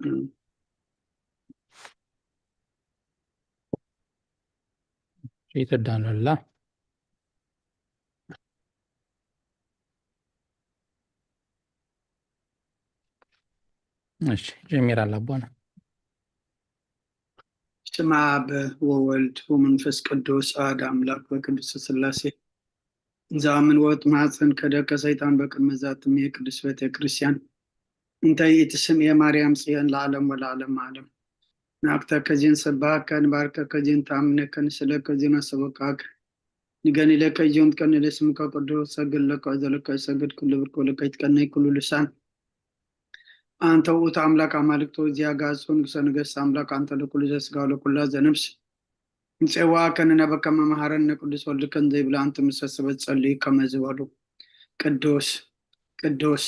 እም። እሺ፣ ተዳለላ። እሺ፣ ጀሚራ ኣላ ኣቦና። ስም ኣብ ወወልድ ወመንፈስ ቅዱስ ኣሐደ ኣምላክ በቅድስት ሥላሴ። እንዘ ኣምን ወጥ ማሕፀን ከደከ ሰይጣን በቅድመ ዛትም ቅድስት ቤተ ክርስቲያን እንተ ይእቲ ስም የማርያም ጽዮን ለዓለም ወለዓለም ዓለም። ናቅተከ ዚን ሰባከ ንባርከከ ዚን ተኣምነከ ንስለከ ዚን ኣሰበካከ ንገኒለከ ዚን ትቀንለ ስምከ ቅዱስ ሰግድ ለከ ዘለከ ሰግድ ኩሉ ብርክ ወለከ ይትቀነይ ኩሉ ልሳን። ኣንተ ውእቱ ኣምላክ ኣማልክቶ ዚያጋሱ ንጉሰ ነገስት ኣምላክ ኣንተ ለኩሉ ዘስጋ ለኩላ ዘነብስ ንጼዋ ከንነበከ መመሃረነ ቅዱስ ወልድከን ዘይብላ ኣንተ ምሰ ሰበት ጸልዩ ከመ ዝበሉ ቅዱስ ቅዱስ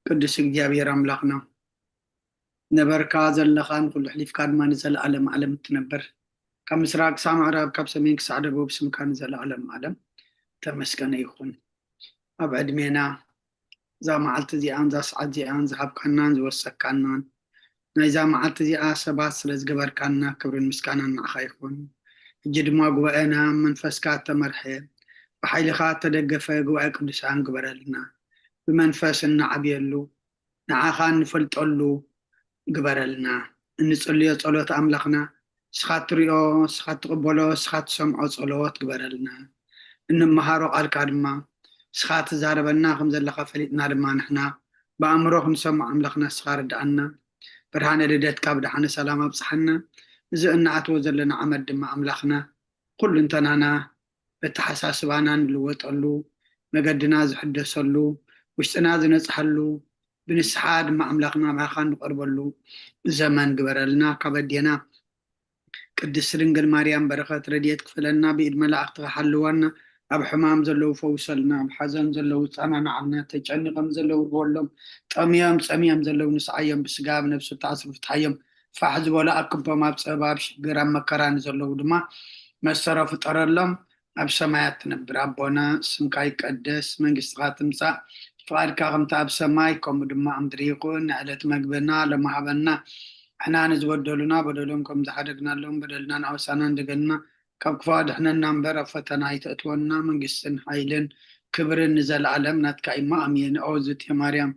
ቅዱስ እግዚኣብሔር ኣምላክና ነበርካ ዘለኻ ንኩሉ ሕሊፍካ ድማ ንዘለኣለም ዓለም እትነበር ካብ ምስራቅ ክሳብ ምዕራብ ካብ ሰሜን ክሳዕ ደቡብ ስምካ ንዘለኣለም ዓለም ተመስገነ ይኹን። ኣብ ዕድሜና እዛ መዓልቲ እዚኣን እዛ ሰዓት እዚኣን ዝሃብካናን ዝወሰካናን ናይዛ መዓልቲ እዚኣ ሰባት ስለ ዝገበርካና ክብርን ምስጋናን ንዓኻ ይኹን። ሕጂ ድማ ጉባኤና መንፈስካ እተመርሐ ብሓይልኻ እተደገፈ ጉባኤ ቅዱሳን ግበረልና። ብመንፈስ እንዓብየሉ ንዓኻ እንፈልጠሉ ግበረልና። እንጽልዮ ጸሎት ኣምላኽና ንስኻ እትሪኦ ንስኻ እትቕበሎ ንስኻ እትሰምዖ ጸሎት ግበረልና። እንመሃሮ ቃልካ ድማ ንስኻ ትዛረበና ከም ዘለኻ ፈሊጥና ድማ ንሕና ብኣእምሮ ክንሰምዖ ኣምላኽና ንስኻ ርድኣና። ብርሃነ ልደትካ ብደሓነ ሰላም ኣብጽሓና። እዚ እንኣትዎ ዘለና ዓመት ድማ ኣምላኽና ኩሉ እንተናና በተሓሳስባና ንልወጠሉ መገድና ዝሕደሰሉ ውሽጥና ዝነጽሃሉ ብንስሓ ድማ ኣምላኽና ናባኻ እንቐርበሉ ዘመን ግበረልና። ካብ ኣዴና ቅድስት ድንግል ማርያም በረኸት ረድኤት ክፈለና፣ ብኢድ መላእኽትኻ ሓልወና፣ ኣብ ሕማም ዘለዉ ፈውሰልና፣ ኣብ ሓዘን ዘለዉ ጸናናዓልና፣ ተጨኒቖም ዘለዉ ርወሎም፣ ጠምዮም ጸምዮም ዘለዉ ንስዓዮም፣ ብስጋ ኣብ ነብሲ ተኣስሩ ፍትሓዮም፣ ፋሕ ዝበሉ ኣብ ክንፎም ኣብ ጸበባ ኣብ ሽግር ኣብ መከራ ንዘለዉ ድማ መሰሮ ፍጠረሎም። ኣብ ሰማያት ትነብር ኣቦና፣ ስምካ ይቀደስ፣ መንግስትኻ ትምጻእ፣ ፍቓድካ ከምቲ ኣብ ሰማይ ከምኡ ድማ ኣብ ምድሪ ይኹን። ንዕለት መግብና ሎሚ ሃበና፣ ንሕና ንዝበደሉና በደሎም ከም ዝሓደግናሎም በደልና ንኣውሳና እንደገና ካብ ክፉእ ኣድሕነና እምበር ኣብ ፈተና ኣይተእትወና፣ መንግስትን ሓይልን ክብርን ንዘለኣለም ናትካ እዩ። ኣሜን። ኦ ዝቴ ማርያም፣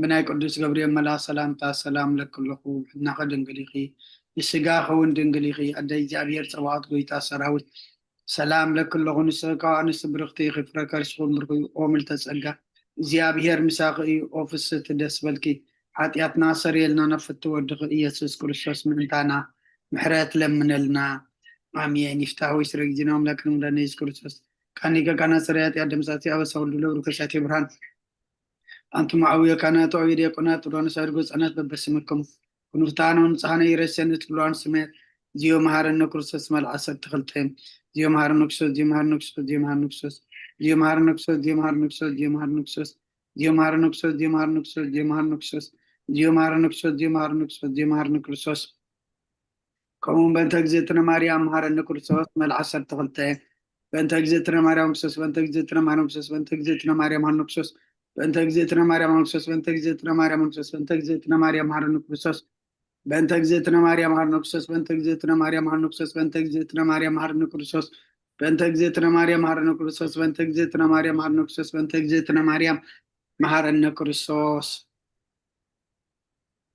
ብናይ ቅዱስ ገብርኤል መልኣኽ ሰላምታ ሰላም እለኪ ኣለኹ፣ ብሕልናኺ ድንግል ኢኺ፣ ንስጋኺ እውን ድንግል ኢኺ። ኣደ እግዚኣብሔር ጸባኦት፣ ጎይታ ሰራዊት፣ ሰላም እለኪ ኣለኹ፣ ንስኺ ካብ ኣንስቲ ብርኽቲ ኢኺ፣ ፍረ ከርስኺ እውን ብሩኽ እዩ። ኦ ምልዕተ ጸጋ፣ እግዚኣብሔር ምሳኺ እዩ። ኦ ፍስሕቲ ደስ በልኪ፣ ሓጢኣትና ኣሰርየልና፣ ናብ ፍትሒ ወድኺ ኢየሱስ ክርስቶስ ምእንታና ምሕረት ለምነልና። ኣሜን። ይፍታህ ወይ ስረ ጊዜና ኣምላክ ንምዳን ኢየሱስ ክርስቶስ ቃኒ ከቃና ስረ ያጢያ ደምሳቲ ኣበሳ ወልዱ ለብሩ ከሳቴ ብርሃን ኣንቱም ዓብዮ ካህናት፣ ዓብዮ ዲያቆናት፣ ጥሎን ሳድጎ ህጻናት በበስምኩም ክንፍታኖ ንጽሃነ ይረሰን ትብሎን ስሜት ዚዮ መሃረነ ክርስቶስ መልዓ ሰብ ተኽልተ ዚዮ መሃረነ ክርስቶስ ዚዮ መሃረነ ክርስቶስ ዚዮ መሃረነ ክርስቶስ ዚዮ መሃረነ ክርስቶስ ዚዮ መሃረነ ክርስቶስ ዚዮ መሃረነ ክርስቶስ ዚዮ መሃረነ ክርስቶስ ዚዮ መሃረነ ክርስቶስ ዚዮ መሃረነ ክርስቶስ ዚዮ መሃረነ ክርስቶስ ዚዮ መሃረነ ክርስቶስ ከምኡ እውን በእንተ እግዝእትነ ማርያም መሃረነ ክርስቶስ መልዓ ዓሰርተ ክልተ በእንተ እግዝእትነ ማርያም ክርስቶስ በእንተ እግዝእትነ ማርያም ክርስቶስ በእንተ እግዝእትነ ማርያም መሃረነ ክርስቶስ በእንተ እግዝእትነ ማርያም መሃረነ ክርስቶስ በእንተ እግዝእትነ ማርያም መሃረነ ክርስቶስ በእንተ እግዝእትነ ማርያም መሃረነ ክርስቶስ በእንተ እግዝእትነ ማርያም መሃረነ ክርስቶስ በእንተ እግዝእትነ ማርያም መሃረነ ክርስቶስ በእንተ እግዝእትነ ማርያም መሃረነ ክርስቶስ በእንተ እግዝእትነ ማርያም መሃረነ ክርስቶስ በእንተ እግዝእትነ ማርያም መሃረነ ክርስቶስ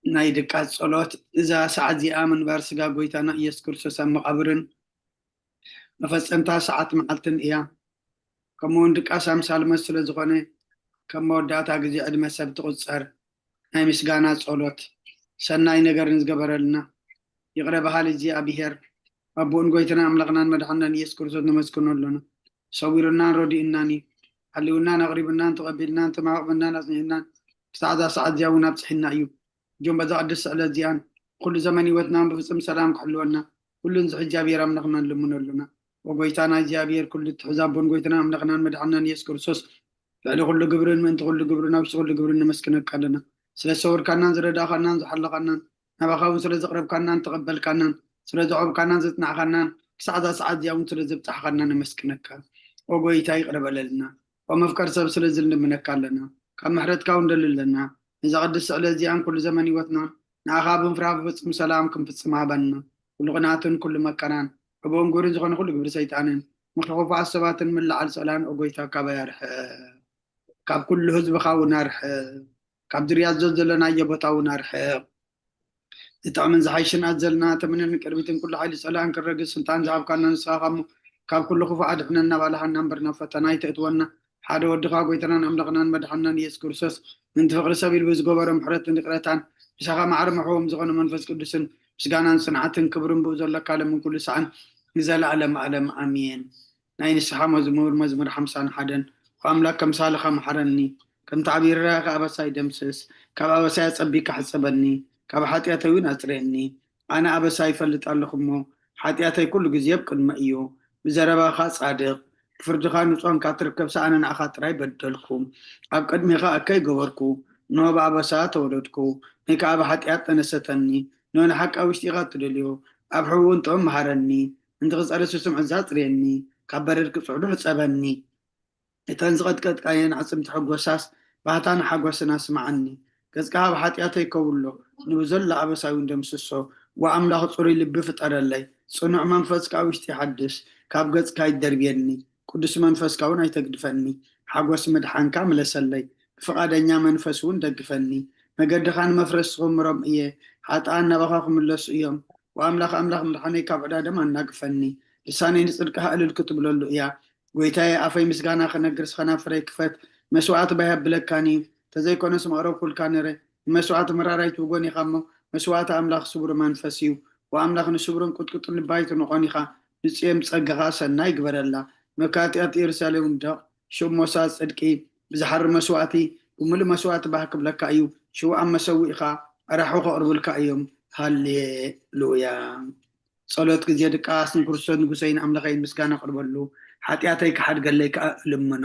ናይ ድቃስ ጸሎት። እዛ ሰዓት እዚኣ ምንባር ስጋ ጎይታና ኢየሱስ ክርስቶስ ኣብ መቓብርን መፈጸምታ ሰዓት መዓልትን እያ። ከምኡውን ድቃስ ኣምሳል ሞት ስለ ዝኾነ ከም መወዳእታ ግዜ ዕድመ ሰብ ትቑጸር። ናይ ምስጋና ጸሎት። ሰናይ ነገር ንዝገበረልና ይቕረ በሃሊ እግዚኣብሔር ኣቦኡን ጎይታና ኣምላኽናን መድሓናን ኢየሱስ ክርስቶስ ነመስግኖ ኣሎና። ሰዊሩናን ረዲኡናን እዩ። ሓልዩናን ኣቕሪቡናን ተቐቢልናን ተማቕብናን ኣጽኒዕናን ክሳዕ እዛ ሰዓት እዚኣ እውን ኣብጽሒና እዩ። እጆም በዛ ቅድስቲ ዕለት እዚኣን ኩሉ ዘመን ህይወትናን ብፍጹም ሰላም ክሕልወና ኩሉ ንዝሕ እግዚኣብሔር ኣምላኽና ንልምኖ ኣሎና። ወጎይታና እግዚኣብሔር ኩሉ እትሕዝ ኣቦን ጎይታና ኣምላኽናን መድሓናን ኢየሱስ ክርስቶስ ልዕሊ ኩሉ ግብርን ምእንቲ ኩሉ ግብርን ኣብ ውሽጢ ኩሉ ግብርን ነመስግነካ ኣለና። ስለ ዝሰወርካናን ዝረዳእካናን ዝሓለኻናን ናባኻ እውን ስለ ዘቕረብካናን ተቐበልካናን ስለ ዘዕብካናን ዘጽናዕካናን ክሳዕ እዛ ሰዓት እዚኣ እውን ስለ ዘብጻሕካና ነመስግነካ። ኦ ጎይታ ይቕረ በለልና። ኦ መፍቀር ሰብ ስለዚ ንልምነካ ኣለና። ካብ ምሕረትካ እውን ንደሊ ኣለና። ነዛ ቅድስቲ ዕለት እዚኣን ኩሉ ዘመን ህይወትና ንኣኻ ብምፍራህ ፍጹም ሰላም ክንፍጽም ሃበና። ኩሉ ቅንኣትን ኩሉ መከራን፣ ዕቡን ግብርን ዝኾነ ኩሉ ግብሪ ሰይጣንን፣ ምኽሪ ክፉኣት ሰባትን ምልዓል ጸላን፣ ኦ ጎይታ፣ ካባይ ኣርሕቕ። ካብ ኩሉ ህዝብኻ እውን ኣርሕቕ። ካብ ዝርያ ዘሎ ዘለናዮ ቦታ እውን ኣርሕቕ። ዝጥዕምን ዝሓይሽን ኣዘልና ተምንን ቅርቢትን ኩሉ ሓይሊ ጸላእን ክረግጽ ስልጣን ዝሃብካና ንስኻ ካብ፣ ካብ ኩሉ ክፉእ ኣድሕነና፣ ባልሓና እምበር ናብ ፈተና ኣይተእትወና። ሓደ ወድኻ ጎይታናን ኣምላኽናን መድሓንናን ኢየሱስ ክርስቶስ ምእንቲ ፍቕሪ ሰብ ኢሉ ብዝገበሮ ምሕረትን ይቕረታን ምሳኻ ማዕረ መሕዎም ዝኾነ መንፈስ ቅዱስን ምስጋናን ጽንዓትን ክብርን ብኡ ዘለካ ለምን ኩሉ ሰዓን ንዘለኣለም ኣለም ኣሜን። ናይ ንስሓ መዝሙር፣ መዝሙር ሓምሳን ሓደን። ኣምላክ ከምሳልኻ መሓረኒ፣ ከምቲ ዓብዪ ርራይኻ ኣበሳይ ደምስስ። ካብ ኣበሳይ ኣጸቢካ ሕጸበኒ፣ ካብ ሓጢኣተይ እውን ኣጽርየኒ። ኣነ ኣበሳይ ይፈልጥ ኣለኹ እሞ፣ ሓጢኣተይ ኩሉ ግዜ ኣብ ቅድመ እዩ። ብዘረባኻ ጻድቕ፣ ብፍርድኻ ንጹህ እንካ ትርከብ ሰኣነ ንዓኻ ጥራይ በደልኩ። ኣብ ቅድሜኻ እከይ ገበርኩ፣ እንሆ ብኣበሳ ተወለድኩ፣ እኔ ከኣ ብሓጢኣት ጠነሰተኒ። እንሆ ንሓቂ ኣብ ውሽጢኻ እትደልዮ፣ ኣብ ሕቡእን ጥዑም መሃረኒ። እንቲ ክጸሪ ስሱም ዕዛ ጽርየኒ፣ ካብ በረድ ክጽዕዱ ሕጸበኒ። እተን ዝቐጥቀጥካየን ኣዕጽምቲ ሕጎሳስ፣ ባህታን ሓጎስን ኣስምዓኒ። ገጽካ ኣብ ሓጢኣተይ ከውሎ፣ ንብዘሎ ኣበሳይ እውን ደምስሶ። ወኣምላኽ ጽሩይ ልቢ ፍጠረለይ፣ ጽኑዕ መንፈስ ከኣ ውሽጢ ሓድስ። ካብ ገጽካ ኣይትደርብየኒ፣ ቅዱስ መንፈስካ እውን ኣይተግድፈኒ። ሓጎስ ምድሓንካ ምለሰለይ፣ ብፍቓደኛ መንፈስ እውን ደግፈኒ። መገድኻ ንመፍረስ ክምሮም እየ፣ ሓጥኣን ናባኻ ክምለሱ እዮም። ወኣምላኽ ኣምላኽ ምድሓነይ ካብ ዕዳ ደም ኣናግፈኒ። ልሳነይ ንጽድቅኻ እልል ክትብለሉ እያ። ጎይታየ፣ ኣፈይ ምስጋና ክነግር፣ ስኸናፍረይ ክፈት። መስዋዕቲ ባይ ኣብለካን እዩ፣ ተዘይኮነስ መቕረብኩልካ ነረ። ንመስዋዕቲ መራራይ ትብጎን ኢኻ እሞ፣ መስዋዕቲ ኣምላኽ ስቡር መንፈስ እዩ። ወኣምላኽ ንስቡርን ቁጥቁጥን ልቢ ኣይትንቖን ኢኻ፣ ንጽዮን ብጸጋኻ ሰናይ ግበረላ። መካትያት ኢየሩሳሌም ንደቕ፣ ሽሞሳ ጽድቂ ብዝሓሪ መስዋዕቲ፣ ብምሉእ መስዋዕቲ ባህ ክብለካ እዩ። ሽው ኣብ መሰውኢኻ ዕራሑ ከቕርቡልካ እዮም። ሃሌሉያ። ጸሎት ግዜ ድቃስ ንክርስቶስ ንጉሰይን ኣምላኸይን ምስጋና ቅርበሉ፣ ሓጢኣተይ ክሓድገለይ ከኣ እልምኖ።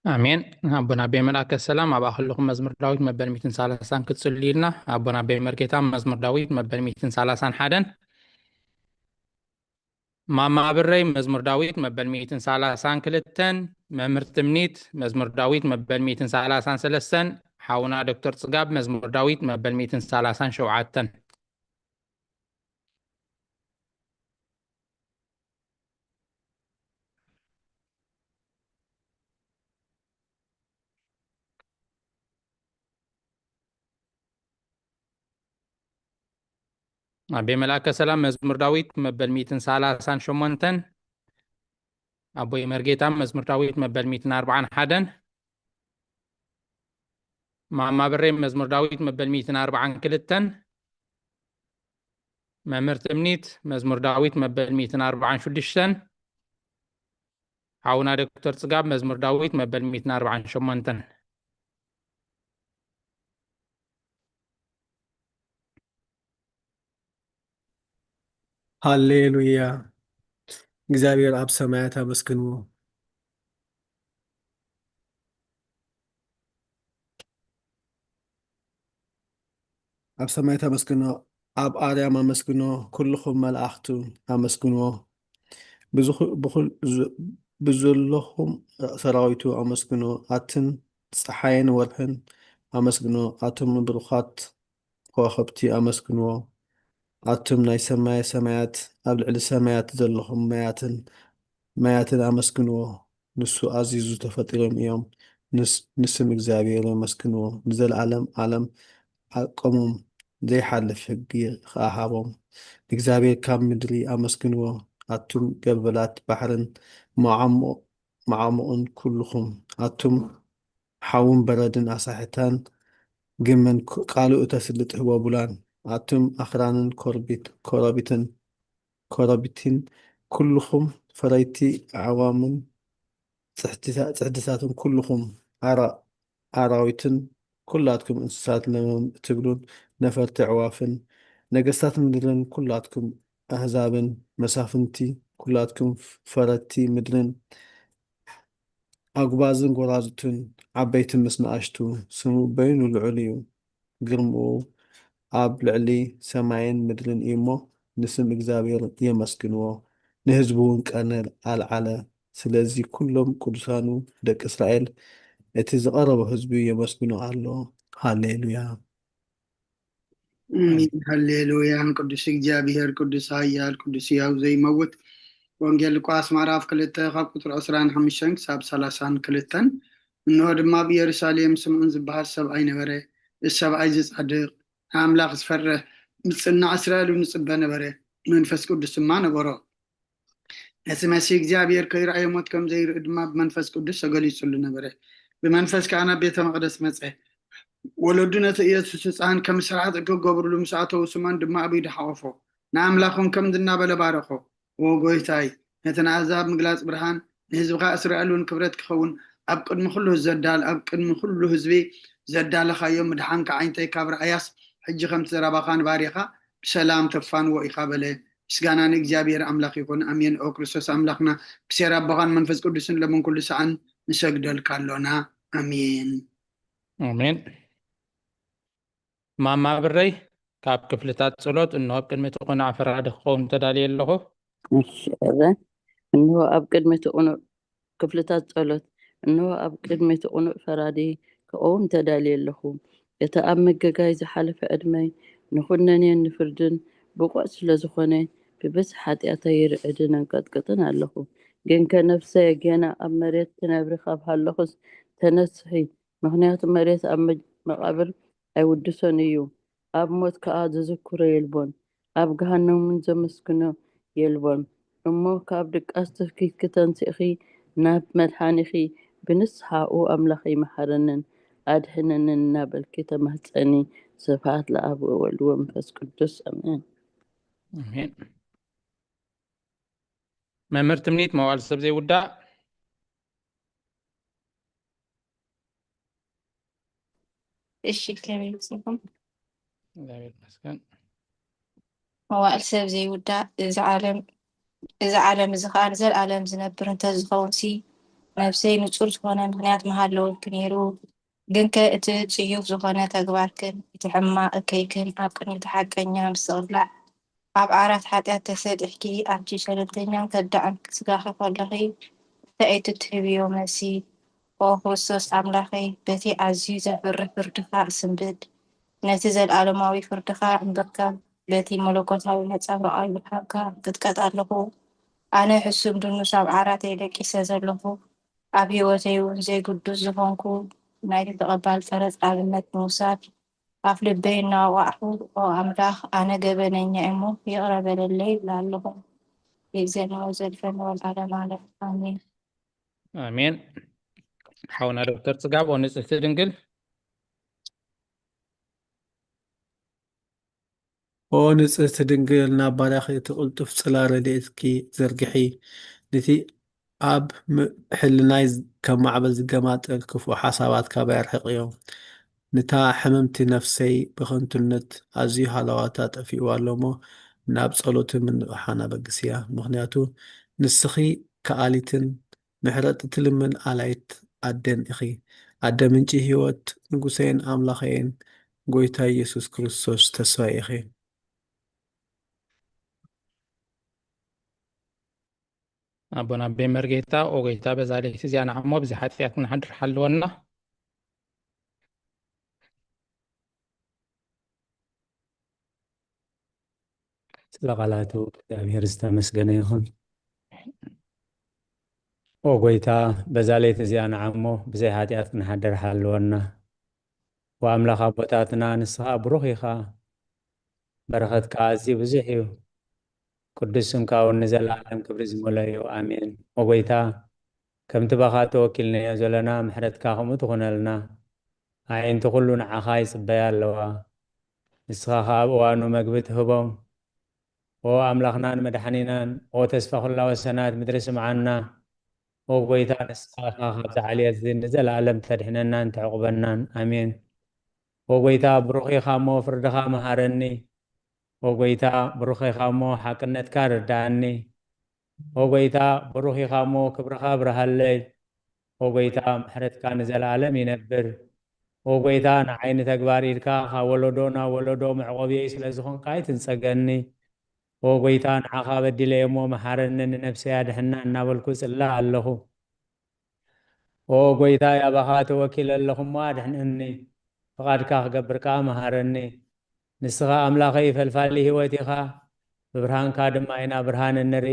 ኣሜን። ኣቦና ኣቤ መልኣከ ሰላም ኣብ ኣኽልኹም መዝሙር ዳዊት መበል ሚእትን ሰላሳን ክትጽሉ ኢልና። ኣቦና ኣቤ መርጌታ መዝሙር ዳዊት መበል ሚእትን ሰላሳን ሓደን። ማማ ብረይ መዝሙር ዳዊት መበል ሚእትን ሰላሳን ክልተን። መምህር ትምኒት መዝሙር ዳዊት መበል ሚእትን ሰላሳን ሰለስተን። ሓውና ዶክተር ጽጋብ መዝሙር ዳዊት መበል ሚእትን ሰላሳን ሸውዓተን። ኣቤ መልኣከ ሰላም መዝሙር ዳዊት መበል ሚእትን ሰላሳን ሸሞንተን። ኣቦይ መርጌታ መዝሙር ዳዊት መበል ሚእትን ኣርባዓን ሓደን። ማማ ብሬ መዝሙር ዳዊት መበል ሚእትን ኣርባዓን ክልተን። መምህር ትምኒት መዝሙር ዳዊት መበል ሚእትን ኣርባዓን ሽዱሽተን። ሓውና ዶክተር ጽጋብ መዝሙር ዳዊት መበል ሚእትን ኣርባዓን ሸሞንተን። ሃሌሉያ። እግዚኣብሔር ኣብ ሰማያት ኣመስግንዎ። ኣብ ሰማያት ኣመስግኖ፣ ኣብ ኣርያም ኣመስግኖ፣ ኩልኹም መላእኽቱ ኣመስግንዎ። ብዙኹ-፣ ብኹል-፣ ዝ-፣ ብዘለኹም ሰራዊቱ ኣመስግኖ፣ ኣትን ጸሓይን ወርሕን ኣመስግኖ፣ ኣቱም ብሩኻት ከዋኽብቲ ኣመስግንዎ። ኣቱም ናይ ሰማየ ሰማያት፣ ኣብ ልዕሊ ሰማያት ዘለኹም ማያትን፣ ማያትን ኣመስግንዎ። ንሱ ኣዚዙ ተፈጢሮም እዮም። ንስ-፣ ንስም እግዚኣብሔር የመስግንዎ። ንዘለዓለም ዓለም ዓቀሞም፣ ዘይሓልፍ ሕጊ ኸኣ ሃቦም። ንእግዚኣብሔር ካብ ምድሪ ኣመስግንዎ። ኣቱም ገበላት ባሕርን መዓሙ-፣ መዓሙቕን ኩልኹም፣ ኣቱም ሓውን በረድን ኣሳሕታን ግመን ክ-፣ ቃሉ እተስልጥ ህቦቡላን፣ ኣቱም ኣኽራንን ኮርቢት-፣ ኮረቢትን፣ ኮረቢትን፣ ኩልኹም ፈረይቲ ኣዕዋምን ጽሕድሳ-፣ ጽሕድሳትን፣ ኩልኹም ኣራ-፣ ኣራዊትን፣ ኩላትኩም እንስሳት ለመም እትብሉን ነፈርቲ ኣዕዋፍን፣ ነገስታት ምድርን፣ ኩላትኩም ኣህዛብን መሳፍንቲ፣ ኩላትኩም ፈረቲ ምድርን፣ ኣጉባዝን ጎራዙትን፣ ዓበይቲ ምስ ንኣሽቱ፣ ስሙ በይኑ ልዑል እዩ። ግርምኡ ኣብ ልዕሊ ሰማይን ምድርን እዩ እሞ፣ ንስም እግዚኣብሔር የመስግንዎ፣ ንህዝቡ እውን ቀርኒ ኣልዓለ። ስለዚ ኩሎም ቅዱሳኑ ደቂ እስራኤል፣ እቲ ዝቐረቦ ህዝቢ የመስግኖ ኣሎ። ሃሌሉያ። ኣሜን። ሃሌሉያ። ቅዱስ እግዚኣብሔር፣ ቅዱስ ኃያል፣ ቅዱስ ሕያው ዘይመውት። ወንጌል ሉቃስ ምዕራፍ ክልተ ካብ ቁፅሪ ዕስራን ሓሙሽተን ክሳብ ሰላሳን ክልተን። እንሆ ድማ ኣብ ኢየሩሳሌም ስምዖን ዝበሃል ሰብኣይ ነበረ። እዚ ሰብኣይ እዚ ጻድቕ፣ ንኣምላኽ ዝፈርህ፣ ምጽናዕ እስራኤል እውን ዝጽበ ነበረ። መንፈስ ቅዱስ ድማ ነበሮ። ነቲ መሲህ እግዚኣብሔር ከይረኣየ ሞት ከም ዘይርኢ ድማ ብመንፈስ ቅዱስ ተገሊጹሉ ነበረ። ብመንፈስ ከኣ ናብ ቤተ መቕደስ መጸ። ወለዱ ነቲ ኢየሱስ ህፃን ከም ስርዓት ክገብርሉ ምስ ኣተዉ፣ ስምዖን ድማ ኣብ ኢዱ ሓቖፎ፣ ንኣምላኽ እውን ከምዚ እናበለ ባረኾ፣ "ኦ ጎይታይ፣ ነቲ ንኣህዛብ ምግላጽ ብርሃን፣ ንህዝብኻ እስራኤል እውን ክብረት ክኸውን፣ ኣብ ቅድሚ ኩሉ ዘዳል-፣ ኣብ ቅድሚ ኩሉ ህዝቢ ዘዳለኻዮ ምድሓንካ ዓይንተይ ካብ ረኣያስ፣ ሕጂ ከምቲ ዘረባኻ ንባርያኻ ብሰላም ተፋንዎ ኢኻ" በለ። ምስጋና ንእግዚኣብሔር ኣምላኽ ይኹን። ኣሜን። ኦ ክርስቶስ ኣምላኽና፣ ብሴር ኣቦኻን መንፈስ ቅዱስን ለምን ኩሉ ሰዓን ንሰግደልካ ኣሎና። ኣሜን። ኣሜን። ማማ ብረይ፣ ካብ ክፍልታት ጸሎት፣ እንሆ ኣብ ቅድሚ እቲ ቁኑዕ ፈራዲ ክኸውን ተዳልየ ኣለኹ። እሺ፣ እረ፣ እንሆ ኣብ ቅድሚ እቲ ቁኑዕ፣ ክፍልታት ጸሎት፣ እንሆ ኣብ ቅድሚ እቲ ቁኑዕ ፈራዲ ክቐውም ተዳልየ ኣለኹ። እቲ ኣብ ምግጋይ ዝሓለፈ ዕድመይ ንኹነኔን ንፍርድን ብቑዕ ስለ ዝኾነ፣ ብብዝሒ ሓጢኣተይ ይርዕድን ኣንቀጥቅጥን ኣለኹ። ግንከ ነፍሰየ ጌና ኣብ መሬት ትነብሪ ካብ ሃለኹስ ተነስሒ፣ ምኽንያቱ መሬት ኣብ መ-፣ መቓብር ኣይውድሶን እዩ፣ ኣብ ሞት ከኣ ዝዝክሮ የልቦን፣ ኣብ ገሃነም እውን ዘመስግኖ የልቦን። እሞ ካብ ድቃስ ትፍኪትኪ ተንሲእኺ ናብ መድሓኒኺ ብንስሓኡ ኣምላኸይ መሓረንን ኣድሕነንን እናበልኪ ተማህፀኒ። ስብሐት ለኣብ ወወልድ ወመንፈስ ቅዱስ፣ ኣሜን። ኣሜን። መምህር ትምኒት፣ መዋዕል ሰብ ዘይውዳእ። እሺ፣ ከመይ መሲኹም? እግዚኣብሔር ይመስገን። መዋዕል ሰብ ዘይውዳእ፣ እዚ ዓለም፣ እዚ ዓለም እዚ ኸኣ ንዘለኣለም ዝነብር እንተዝኸውንሲ፣ ነፍሰይ ንጹር ዝኾነ ምኽንያት ምሃለወኪ ነይሩ። ግንከ እቲ ጽዩፍ ዝኾነ ተግባርክን እቲ ሕማቕ እከይክን ኣብ ቅድሚ እቲ ሓቀኛ ምስቕላዕ፣ ኣብ ዓራት ሓጢኣት ተሰጢሕኪ፣ ኣብቲ ሸለልተኛን ከዳዕን ስጋኺ ከለኺ፣ እንታይ እዩ ትህብዮ መልሲ? ኦ ክርስቶስ ኣምላኸይ፣ በቲ ኣዝዩ ዘፍርህ ፍርድኻ እስንብድ፣ ነቲ ዘለኣለማዊ ፍርድኻ እምብርከም፣ በቲ መለኮታዊ ነጸብራቕ ብርሃንካ እቅጥቀጥ ኣለኹ። ኣነ ሕሱም ድኑስ ኣብ ዓራተይ ደቂሰ ዘለኹ፣ ኣብ ህይወተይ እውን ዘይግዱስ ዝኾንኩ፣ ናይቲ ተቐባል ቀረጽ ኣብነት ምውሳድ ኣብ ልበይ እናወቃዕኩ፣ ኦ ኣምላኽ፣ ኣነ ገበነኛ እየ እሞ ይቕረ በለለይ ይብላ ኣለኹ። ይእዜኒ ወዘልፈኒ ወለዓለመ ዓለም። ኣሜን። ኣሜን። ሓውና ዶክተር ጽጋብ፣ ኦ ንጽህቲ ድንግል። ኦ ንጽህቲ ድንግል፣ ናብ ባርያኺ እቲ ቅልጡፍ ጽላ ረድኤትኪ ዘርግሒ። ነቲ ኣብ ም-፣ ሕልናይ ዝ-፣ ከም ማዕበል ዝገማጠል ክፉእ ሓሳባት ካባይ ኣርሕቕዮ። ነታ ሕምምቲ ነፍሰይ ብኸንቱነት ኣዝዩ ሃለዋታ ጠፊእዋ ኣሎ እሞ፣ ናብ ጸሎትን ምንቕሓን ኣበግስያ። ምኽንያቱ ንስኺ ከኣሊትን ምሕረት እትልምን ኣላይት ኣደን ኢኺ። ኣደ ምንጪ ህይወት፣ ንጉሰይን ኣምላኸይን፣ ጎይታ ኢየሱስ ክርስቶስ ተስፋይ ኢኺ። ኣቦና ቤመር ጌታ፣ ኦ ጎይታ፣ በዛ ለይቲ እዚኣ ንዓሞ ብዚ ሓጢኣት ክንሓድር ሓልወና። ስለ ቃላቱ እግዚኣብሔር ዝተመስገነ ይኹን። ኦ ጎይታ፣ በዛ ለይቲ እዚኣ ንዓሞ ብዘይ ሓጢኣት ክንሓድር ሓልወና። ወኣምላኽ ኣቦታትና፣ ንስኻ ብሩኽ ኢኻ። በረኸትካ ኣዝዩ ብዙሕ እዩ። ቅዱስ ስምካ እውን ንዘለኣለም ክብሪ ዝመልኦ እዩ። ኣሜን። ኦ ጎይታ፣ ከምቲ ባኻ ተወኪልናዮ ዘለና፣ ምሕረትካ ከምኡ ትኹነልና። ኣዒንቲ ኩሉ ንዓኻ ይጽበያ ኣለዋ። ንስኻ ኸኣ ኣብ እዋኑ መግቢ ትህቦም። ኦ ኣምላኽናን መድሓኒናን፣ ኦ ተስፋ ኩላ ወሰናት ምድሪ ስምዓና። ኦ ጎይታ፣ ንስኻ ኢኻ ካብዚ ዓልየት እዚ ንዘለኣለም ተድሕነናን ተዕቑበናን። ኣሜን። ኦ ጎይታ፣ ብሩኽ ኢኻ እሞ ፍርድኻ መሃረኒ። ኦ ጎይታ፣ ብሩኽ ኢኻ እሞ ሓቅነትካ ርድኣኒ። ኦ ጎይታ፣ ብሩኽ ኢኻ እሞ ክብርኻ ኣብርሃለይ። ኦ ጎይታ፣ ምሕረትካ ንዘለኣለም ይነብር። ኦ ጎይታ፣ ንዓይ ንተግባር ኢድካ ካብ ወለዶ ናብ ወለዶ መዕቆብየይ ስለ ዝኾንካ ኣይትንጸገኒ። ኦ ጎይታ፣ ንዓኻ በዲለየ እሞ መሓረኒ፣ ንነፍሰይ ኣድሕና እናበልኩ እጽሊ ኣለኹ። ኦ ጎይታይ፣ ኣባኻ ተወኪለ ኣለኹ እሞ ኣድሕነኒ፣ ፍቓድካ ክገብር ከኣ መሃረኒ። ንስኻ ኣምላኸይ ፈልፋሊ ህይወት ኢኻ፣ ብብርሃንካ ድማ ኢና ብርሃን እንርኢ።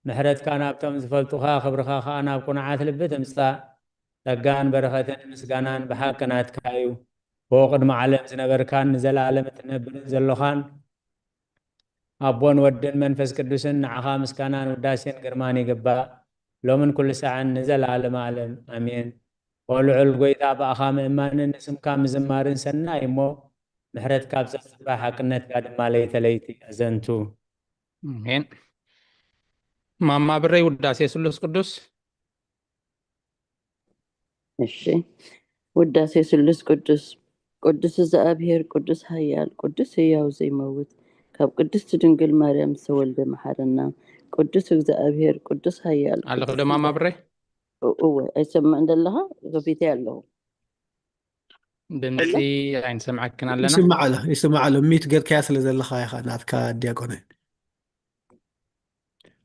ምሕረትካ ናብቶም ዝፈልጡኻ፣ ክብርኻ ኸኣ ናብ ቅኑዓት ልቢ ትምጻእ። ጸጋን በረኸትን ምስጋናን ብሓቂ ናትካ እዩ። ብኡ ቅድሚ ዓለም ዝነበርካን ንዘለኣለም እትነብርን ዘሎኻን ኣቦን ወድን መንፈስ ቅዱስን ንዓኻ ምስጋናን ውዳሴን ግርማን ይግባእ፣ ሎምን ኩሉ ሳዕን ንዘለኣለም ኣለም። ኣሜን። ኦ ልዑል ጐይታ፣ ብኣኻ ምእማንን ንስምካ ምዝማርን ሰናይ እሞ፣ ምሕረትካ ኣብ ጸብጻብ ሓቅነትካ ድማ ለይተ ለይቲ ኣዘንቱ። ኣሜን። ማማ ብረይ ውዳሴ ስሉስ ቅዱስ። እሺ። ውዳሴ ስሉስ ቅዱስ። ቅዱስ እግዚኣብሔር፣ ቅዱስ ኃያል፣ ቅዱስ ሕያው ዘይመውት፣ ካብ ቅድስት ድንግል ማርያም ዝተወልደ መሓረና። ቅዱስ እግዚኣብሔር፣ ቅዱስ ኃያል፣ ኣለኺ ቅዱስ ዶ ማማ ብረይ? እወ፣ ኣይሰምዕን ዘለኻ? ከፊተ ኣለኹ። ድምፂ ኣይንሰምዓክን ኣለና። ይስማዕ ኣሎ፣ ይስማዕ ኣሎ። ሚት ገርካያ ስለ ዘለኻ ኢኻ ናትካ ዲያቆነ።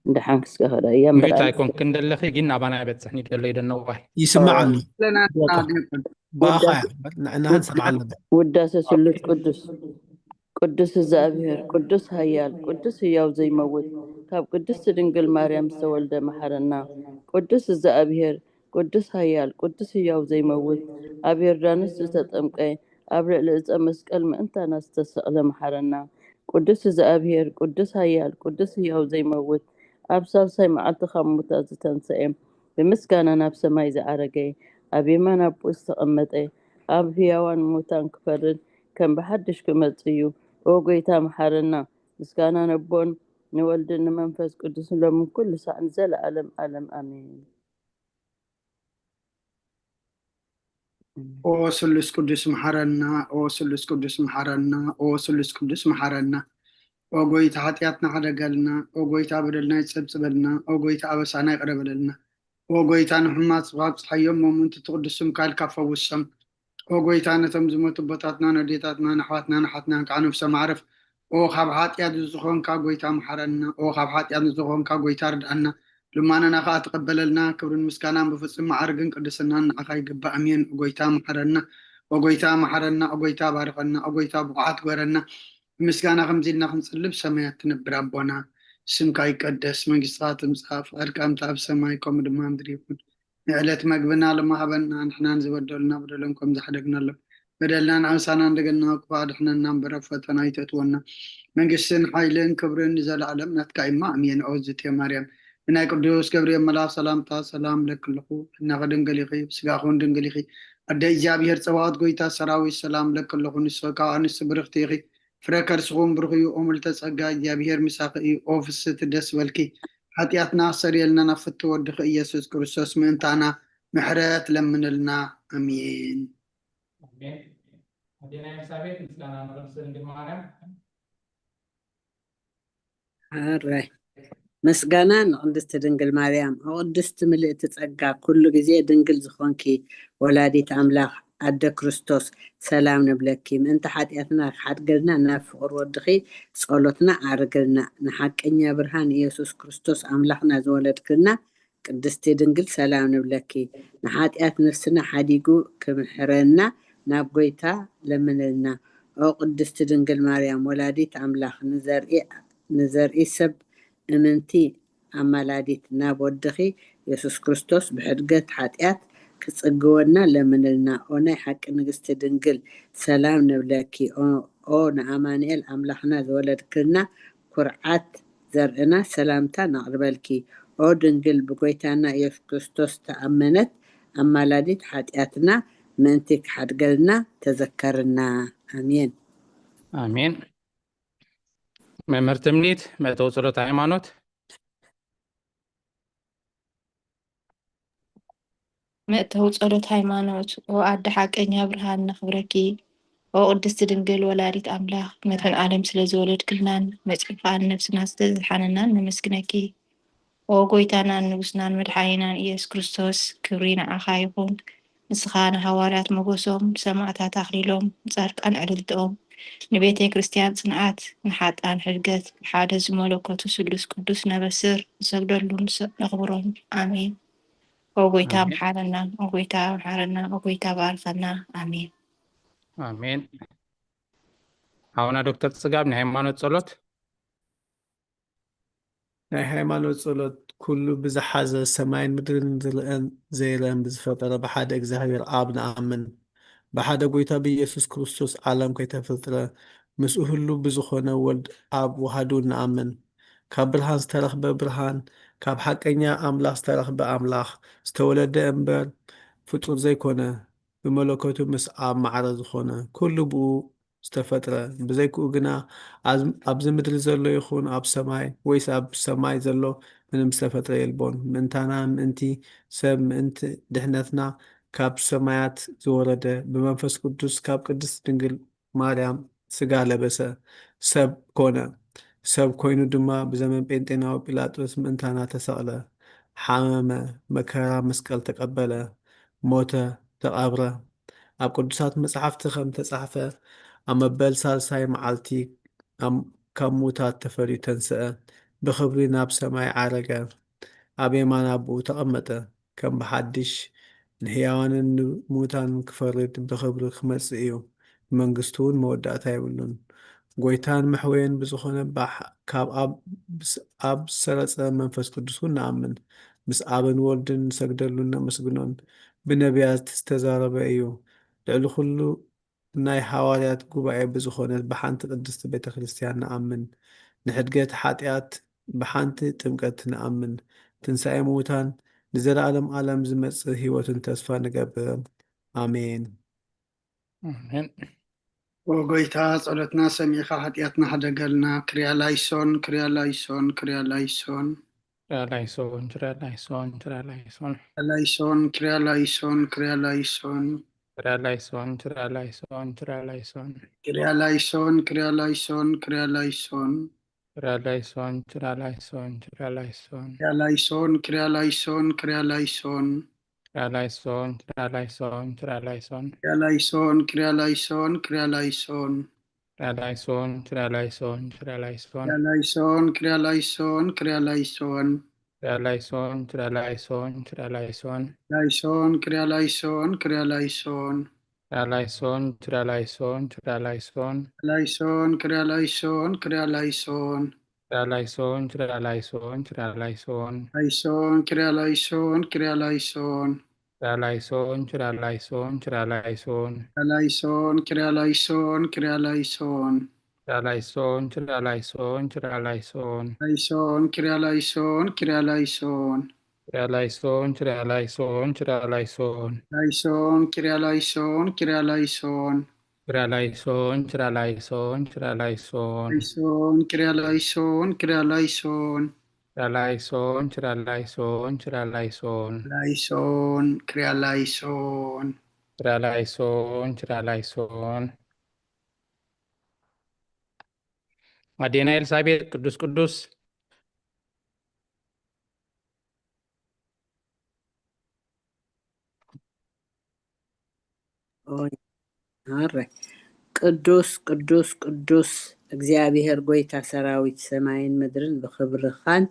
ደሓን ክስከኸዳ እያ ሚት እምበር ኣይኮንክን ዘለኺ፣ ግን ናባና ይበፅሕ፣ ንደሎ ይደነዋይ። ይስማዕ ኣሎ። ኣለና ዲያቆን። ዲያቆን። ብኣኻ እያ። ንሕና ንሰምዓ ኣለና። ውዳሴ ስሉስ ቅዱስ። ቅዱስ እግዚኣብሔር፣ ቅዱስ ኃያል፣ ቅዱስ ሕያው ዘይመውት፣ ካብ ቅድስት ድንግል ማርያም ዝተወልደ መሓረና። ቅዱስ እግዚኣብሔር፣ ቅዱስ ኃያል፣ ቅዱስ ሕያው ዘይመውት፣ ኣብ ዮርዳኖስ ዝተጠምቀ፣ ኣብ ልዕሊ ዕፀ መስቀል ምእንታና ዝተሰቕለ መሓረና። ቅዱስ እግዚኣብሔር፣ ቅዱስ ኃያል፣ ቅዱስ ሕያው ዘይመውት፣ ኣብ ሳልሳይ መዓልቲ ካብ ሙታት ዝተንሰኤ፣ ብምስጋና ናብ ሰማይ ዝዓረገ፣ ኣብ የማን ኣቦኡ ዝተቐመጠ፣ ኣብ ሕያዋን ሙታን ክፈርድ ከም ብሓድሽ ክመጽእ እዩ። ኦ ጐይታ መሓረና። ምስጋና ነቦን ንወልድን ንመንፈስ ቅዱስን ሎምን ኩሉ ሳዕ ንዘለዓለም ዓለም ኣሜን። ኦ ስሉስ ቅዱስ መሓረና፣ ኦ ስሉስ ቅዱስ መሓረና፣ ኦ ስሉስ ቅዱስ መሓረና። ኦ ጐይታ ሓጢኣትና ሓደገልና፣ ኦ ጐይታ በደልና ይጸብጽበልና፣ ኦ ጐይታ ኣበሳና ይቕረ በለልና። ኦ ጐይታ ንሕማት ስኻ ኣብጽሓዮም፣ መሙንቲ እቲ ቅዱስ ስምካ ኢልካ ፈውሶም። ኦ ጐይታ ነቶም ዝሞቱ ኣቦታትና፣ ነዴታትና፣ ንኣሕዋትና፣ ንሓትና ከዓ ነፍሶም ኣዕርፍ። ኦ ካብ ሓጢኣት ንዝኾንካ ጐይታ መሓረና፣ ኦ ካብ ሓጢኣት ንዝኾንካ ጐይታ ርድኣና። ልማናና ኸዓ ተቐበለልና። ክብርን ምስጋናን ብፍጹም መዓርግን ቅድስናን ንዓኻ ይግባእ። ኣሜን። ኦ ጐይታ መሓረና፣ ኦ ጐይታ መሓረና፣ ኦ ጐይታ ባርኸና፣ ኦ ጐይታ ብቑዓት ግበረና። ምስጋና ከምዚ ኢልና ክንጽልብ ሰማያት ትነብር ኣቦና፣ ስምካ ይቀደስ፣ መንግስትኻ ትምጻእ፣ ፍቓድካ ከምቲ ኣብ ሰማይ ከምኡ ድማ ምድሪ ይኹን። ንዕለት መግብና ሎሚ ሃበና፣ ንሕናን ዝበደሉና በደሎም ከም ዝሓደግናሎም በደልናን ኣበሳናን እንደገና ክፉእ ኣድሕነና እምበር ኣብ ፈተና ኣይተእትወና። መንግስትን ሓይልን ክብርን ንዘለኣለም ናትካ እዩማ። ኣሜን። ኦ ዝቴ ማርያም፣ ብናይ ቅዱስ ገብርኤል መልኣኽ ሰላምታ ሰላም ለኪ ኣለኹ። ሕልናኺ ድንግል ኢኺ፣ ስጋኺ እውን ድንግል ኢኺ። ኣደ እግዚኣብሔር ጸባኦት ጐይታ ሰራዊት ሰላም ለኪ ኣለኹ። ንስኺ ካብ ኣንስቲ ብርኽቲ ኢኺ። ፍረ ከርስኹም ብሩኽ እዩ። ኦ ምልዕተ ጸጋ እግዚኣብሔር ምሳኺ እዩ። ኦ ፍስሕቲ ደስ በልኪ። ሓጢኣትና ኣስተሰርየልና ናብ ፍትው ወድኺ ኢየሱስ ክርስቶስ ምእንታና ምሕረት ለምንልና። ኣሜን። ኣዴና ኤልሳቤጥ ምስጋና ንቅድስት ድንግል ማርያም። ሕራይ ምስጋና ንቅድስቲ ድንግል ማርያም። ኦ ቅድስቲ ምልእቲ ጸጋ፣ ኩሉ ግዜ ድንግል ዝኾንኪ ወላዲት ኣምላኽ ኣደ ክርስቶስ፣ ሰላም ንብለኪ። ምእንቲ ሓጢኣትና ክሓድገልና ናብ ፍቕሪ ወድኺ ጸሎትና ኣዕርግልና። ንሓቀኛ ብርሃን ኢየሱስ ክርስቶስ ኣምላኽና ዝወለድክልና ቅድስቲ ድንግል ሰላም ንብለኪ። ንሓጢኣት ነፍስና ሓዲጉ ክምሕረና ናብ ጐይታ ለምንልና። ኦ ቅድስቲ ድንግል ማርያም ወላዲት ኣምላኽ፣ ንዘርኢ ንዘርኢ ሰብ እምንቲ ኣማላዲት ናብ ወድኺ የሱስ ክርስቶስ ብሕድገት ሓጢኣት ክጽግወና ለምንልና። ኦ ናይ ሓቂ ንግስቲ ድንግል ሰላም ንብለኪ። ኦ ኦ ንኣማኑኤል ኣምላኽና ዝወለድክልና ኩርዓት ዘርእና ሰላምታ ነቕርበልኪ። ኦ ድንግል ብጎይታና ኢየሱስ ክርስቶስ ተኣመነት ኣማላዲት ሓጢኣትና ምእንቲ ክሓድገልና ተዘከርና። ኣሜን። ኣሜን። መምህር ትምኒት መእተዊ ጸሎት ሃይማኖት። መእተዊ ጸሎት ሃይማኖት። ኦ ኣደ ሓቀኛ ብርሃን ነኽብረኪ። ኦ ቅድስቲ ድንግል ወላዲት ኣምላኽ፣ መድሕን ዓለም ስለ ዝወለድክልናን መጺእኻን ነብስና ስለ ዝድሓነናን ነመስግነኪ። ኦ ጎይታናን ንጉስናን መድሓኒናን ኢየሱስ ክርስቶስ፣ ክብሪ ንዓኻ ይኹን። ንስኻ ንሃዋርያት ሞገሶም፣ ንሰማዕታት ኣኽሊሎም፣ ንጻድቃን ዕልልትኦም፣ ንቤተ ክርስቲያን ጽንዓት፣ ንሓጣን ሕድገት፣ ብሓደ ዝመለኮቱ ስሉስ ቅዱስ ነበስር፣ ንሰግደሉ፣ ንስ-፣ ነኽብሮም። ኣሜን። ኦ ጎይታ ኣሜን። ምሓረና፣ ኦ ጎይታ ምሓረና፣ ኦ ጎይታ ባርኸና። ኣሜን። ኣሜን። ሓውና ዶክተር ጽጋብ፣ ናይ ሃይማኖት ጸሎት። ናይ ሃይማኖት ጸሎት። ኩሉ ብዝሓዘ ሰማይን ምድርን ዝርአን ዘይረአን ብዝፈጠረ ብሓደ እግዚኣብሔር ኣብ ንኣምን። ብሓደ ጎይታ ብኢየሱስ ክርስቶስ ዓለም ከይተፈጥረ ምስኡ ህሉ ብዝኾነ ወልድ ኣብ ውሃዱ ንኣምን። ካብ ብርሃን ዝተረኽበ ብርሃን፣ ካብ ሓቀኛ ኣምላኽ ዝተረኽበ ኣምላኽ፣ ዝተወለደ እምበር ፍጡር ዘይኮነ፣ ብመለኮቱ ምስ ኣብ ማዕረ ዝኾነ፣ ኩሉ ብኡ ዝተፈጥረ፣ ብዘይክኡ ግና ኣብ-፣ ኣብዚ ምድሪ ዘሎ ይኹን ኣብ ሰማይ ወይስ ኣብ ሰማይ ዘሎ ምንም ዝተፈጥረ የልቦን። ምእንታና፣ ምእንቲ ሰብ፣ ምእንቲ ድሕነትና ካብ ሰማያት ዝወረደ፣ ብመንፈስ ቅዱስ ካብ ቅድስት ድንግል ማርያም ስጋ ለበሰ፣ ሰብ ኮነ። ሰብ ኮይኑ ድማ ብዘመን ጴንጤናዊ ጲላጦስ ምእንታና ተሰቕለ፣ ሓመመ፣ መከራ መስቀል ተቐበለ፣ ሞተ፣ ተቐብረ። ኣብ ቅዱሳት መጻሕፍቲ ከም ተጻሕፈ፣ ኣብ መበል ሳልሳይ መዓልቲ ኣብ-፣ ካብ ሙታት ተፈልዩ ተንስአ፣ ብኽብሪ ናብ ሰማይ ዓረገ፣ ኣብ የማን ኣቦኡ ተቐመጠ። ከም ብሓድሽ ንህያዋንን ንሙታን ክፈርድ ብኽብሪ ክመጽእ እዩ። መንግስቱ እውን መወዳእታ የብሉን። ጎይታን መሕወየን ብዝኾነ ባሕ-፣ ካብ ኣብ፣ ብስ-፣ ኣብ ዝሰረጸ መንፈስ ቅዱስ እውን ንኣምን። ምስ ኣብን ወልድን ንሰግደሉን ነመስግኖን። ብነቢያት ዝተዛረበ እዩ። ልዕሊ ኩሉ ናይ ሃዋርያት ጉባኤ ብዝኾነት ብሓንቲ ቅድስቲ ቤተ ክርስቲያን ንኣምን። ንሕድገት ሓጢኣት ብሓንቲ ጥምቀት ንኣምን። ትንሳኤ ምዉታን፣ ንዘለኣለም ዓለም ዝመጽእ ህይወትን ተስፋ ንገብር። ኣሜን። ኣሜን። ኦ ጎይታ፣ ጸሎትና ሰሚዕኻ ሓጢኣትና ሕደገልና። ክርያ ላይሶን፣ ክርያ ላይሶን፣ ክርያ ላይሶን። ክርያ ላይሶን፣ ክርያ ላይሶን፣ ክርያ ላይሶን። ላይሶን፣ ክርያ ላይሶን፣ ክርያ ላይሶን። ክርያ ላይሶን፣ ክርያ ላይሶን፣ ክርያ ላይሶን። ክርያ ላይሶን፣ ክርያ ላይሶን፣ ክርያ ላይሶን። ክርያ ላይሶን፣ ክርያ ላይሶን፣ ክርያ ላይሶን። ክርያ ላይሶን፣ ክርያ ላይሶን፣ ክርያ ላይሶን። ክርያ ላይሶን፣ ክርያ ላይሶን፣ ክርያ ላይሶን። ክርያ ላይሶን፣ ክርያ ላይሶን፣ ክርያ ላይሶን። ክርያ ላይሶን፣ ክርያ ላይሶን፣ ክርያ ላይሶን። ክርያ ላይሶን፣ ክርያ ላይሶን፣ ክርያ ላይሶን። ክርያ ላይሶን፣ ክርያ ላይሶን፣ ክርያ ላይሶን። ላይሶን፣ ክርያ ላይሶን፣ ክርያ ላይሶን። ክርያ ላይሶን፣ ክርያ ላይሶን፣ ክርያ ላይሶን። ላይሶን፣ ክርያ ላይሶን፣ ክርያ ላይሶን። ክርያ ላይሶን፣ ክርያ ላይሶን፣ ክርያ ላይሶን። ላይሶን፣ ክርያ ላይሶን፣ ክርያ ላይሶን። ክርያ ላይሶን፣ ክርያ ላይሶን፣ ክርያ ላይሶን። ላይሶን፣ ክርያ ላይሶን፣ ክርያ ላይሶን። ክርያ ላይሶን፣ ክርያ ላይሶን፣ ክርያ ላይሶን። ላይሶን፣ ክርያ ላይሶን፣ ክርያ ላይሶን። ክርያ ላይሶን፣ ክርያ ላይሶን፣ ክርያ ላይሶን። ላይሶን፣ ክርያ ላይሶን፣ ክርያ ላይሶን። ክርያ ላይሶን፣ ክርያ ላይሶን፣ ክርያ ላይሶን። ላይሶን፣ ክርያ ላይሶን፣ ክርያ ላይሶን። ክርያ ላይሶን፣ ክርያ ላይሶን፣ ክርያ ላይሶን። ላይሶን፣ ክርያ ላይሶን። ክርያ ላይሶን፣ ክርያ ላይሶን። ኣዴና ኤልሳቤጥ ቅዱስ ቅዱስ። ኦይ፣ ሃረ። ቅዱስ፣ ቅዱስ፣ ቅዱስ እግዚኣብሔር ጐይታ ሰራዊት፣ ሰማይን ምድርን ብኽብርኻን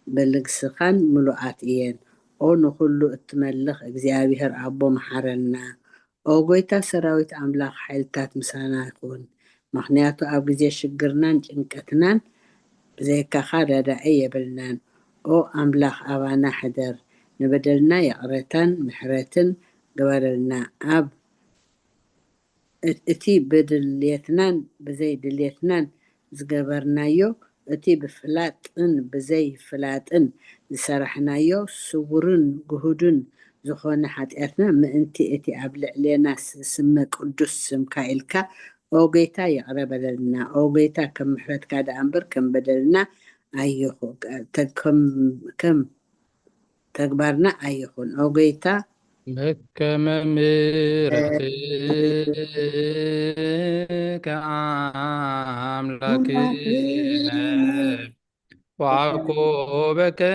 ብልግስኻን ምሉኣት እየን። ኦ ንኹሉ እትመልኽ እግዚኣብሔር ኣቦ፣ መሓረና። ኦ ጐይታ ሰራዊት ኣምላኽ፣ ሓይልታት ምሳና ይኹን። ምኽንያቱ ኣብ ግዜ ሽግርናን ጭንቀትናን ብዘይካኻ ረዳኢ የብልናን። ኦ ኣምላኽ፣ ኣባና ሕደር፣ ንበደልና ይቕረታን ምሕረትን ግበረልና። ኣብ እ-፣ እቲ ብድልየትናን ብዘይ ድልየትናን ዝገበርናዮ፣ እቲ ብፍላጥን ብዘይ ፍላጥን ዝሰራሕናዮ፣ ስዉርን ግሁድን ዝኾነ ሓጢኣትና፣ ምእንቲ እቲ ኣብ ልዕሌና ዝስመ ቅዱስ ስምካ ኢልካ፣ ኦ ጐይታ፣ ይቕረ በለልና። ኦ ጐይታ፣ ከም ምሕረትካ ደኣ እምበር ከም በደልና ኣይኹ-፣ ተ-፣ ከም፣ ከም ተግባርና ኣይኹን። ኦ ጐይታ፣ በከመ ምሕረትከ ኣምላክነ፣ ወዓኮ በከመ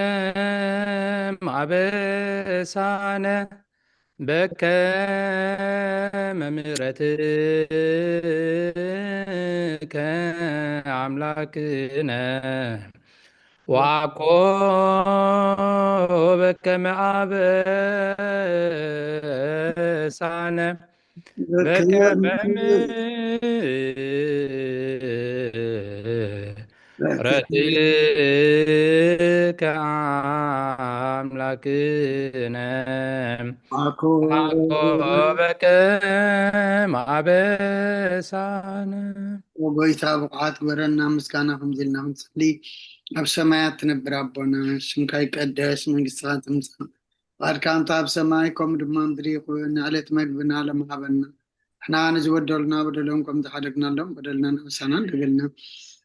አበሳነ፣ በከመ ምሕረትከ አምላክነ፣ ወዓኮ በከመ አበሳነ፣ በከመ ምሕረትከ ኣምላክነ ኣኮ በከመ ኣበሳነ። ጎይታ ብቕዓት ግበረና። ምስጋና ከምዚ ኢልና ክንጽሊ፣ ኣብ ሰማያት ትነብር ኣቦና፣ ስምካ ይቀደስ፣ መንግስትኻ ትምጻእ፣ ፍቓድካ እንተ ኣብ ሰማይ ከምኡ ድማ ምድሪ ይኹን። ንዕለት መግብና ሎም ሃበና፣ ንሕና ንዝበደሉና በደሎም ከም ዝሓደግናሎም በደልና ንኣሳና ንደገልና፣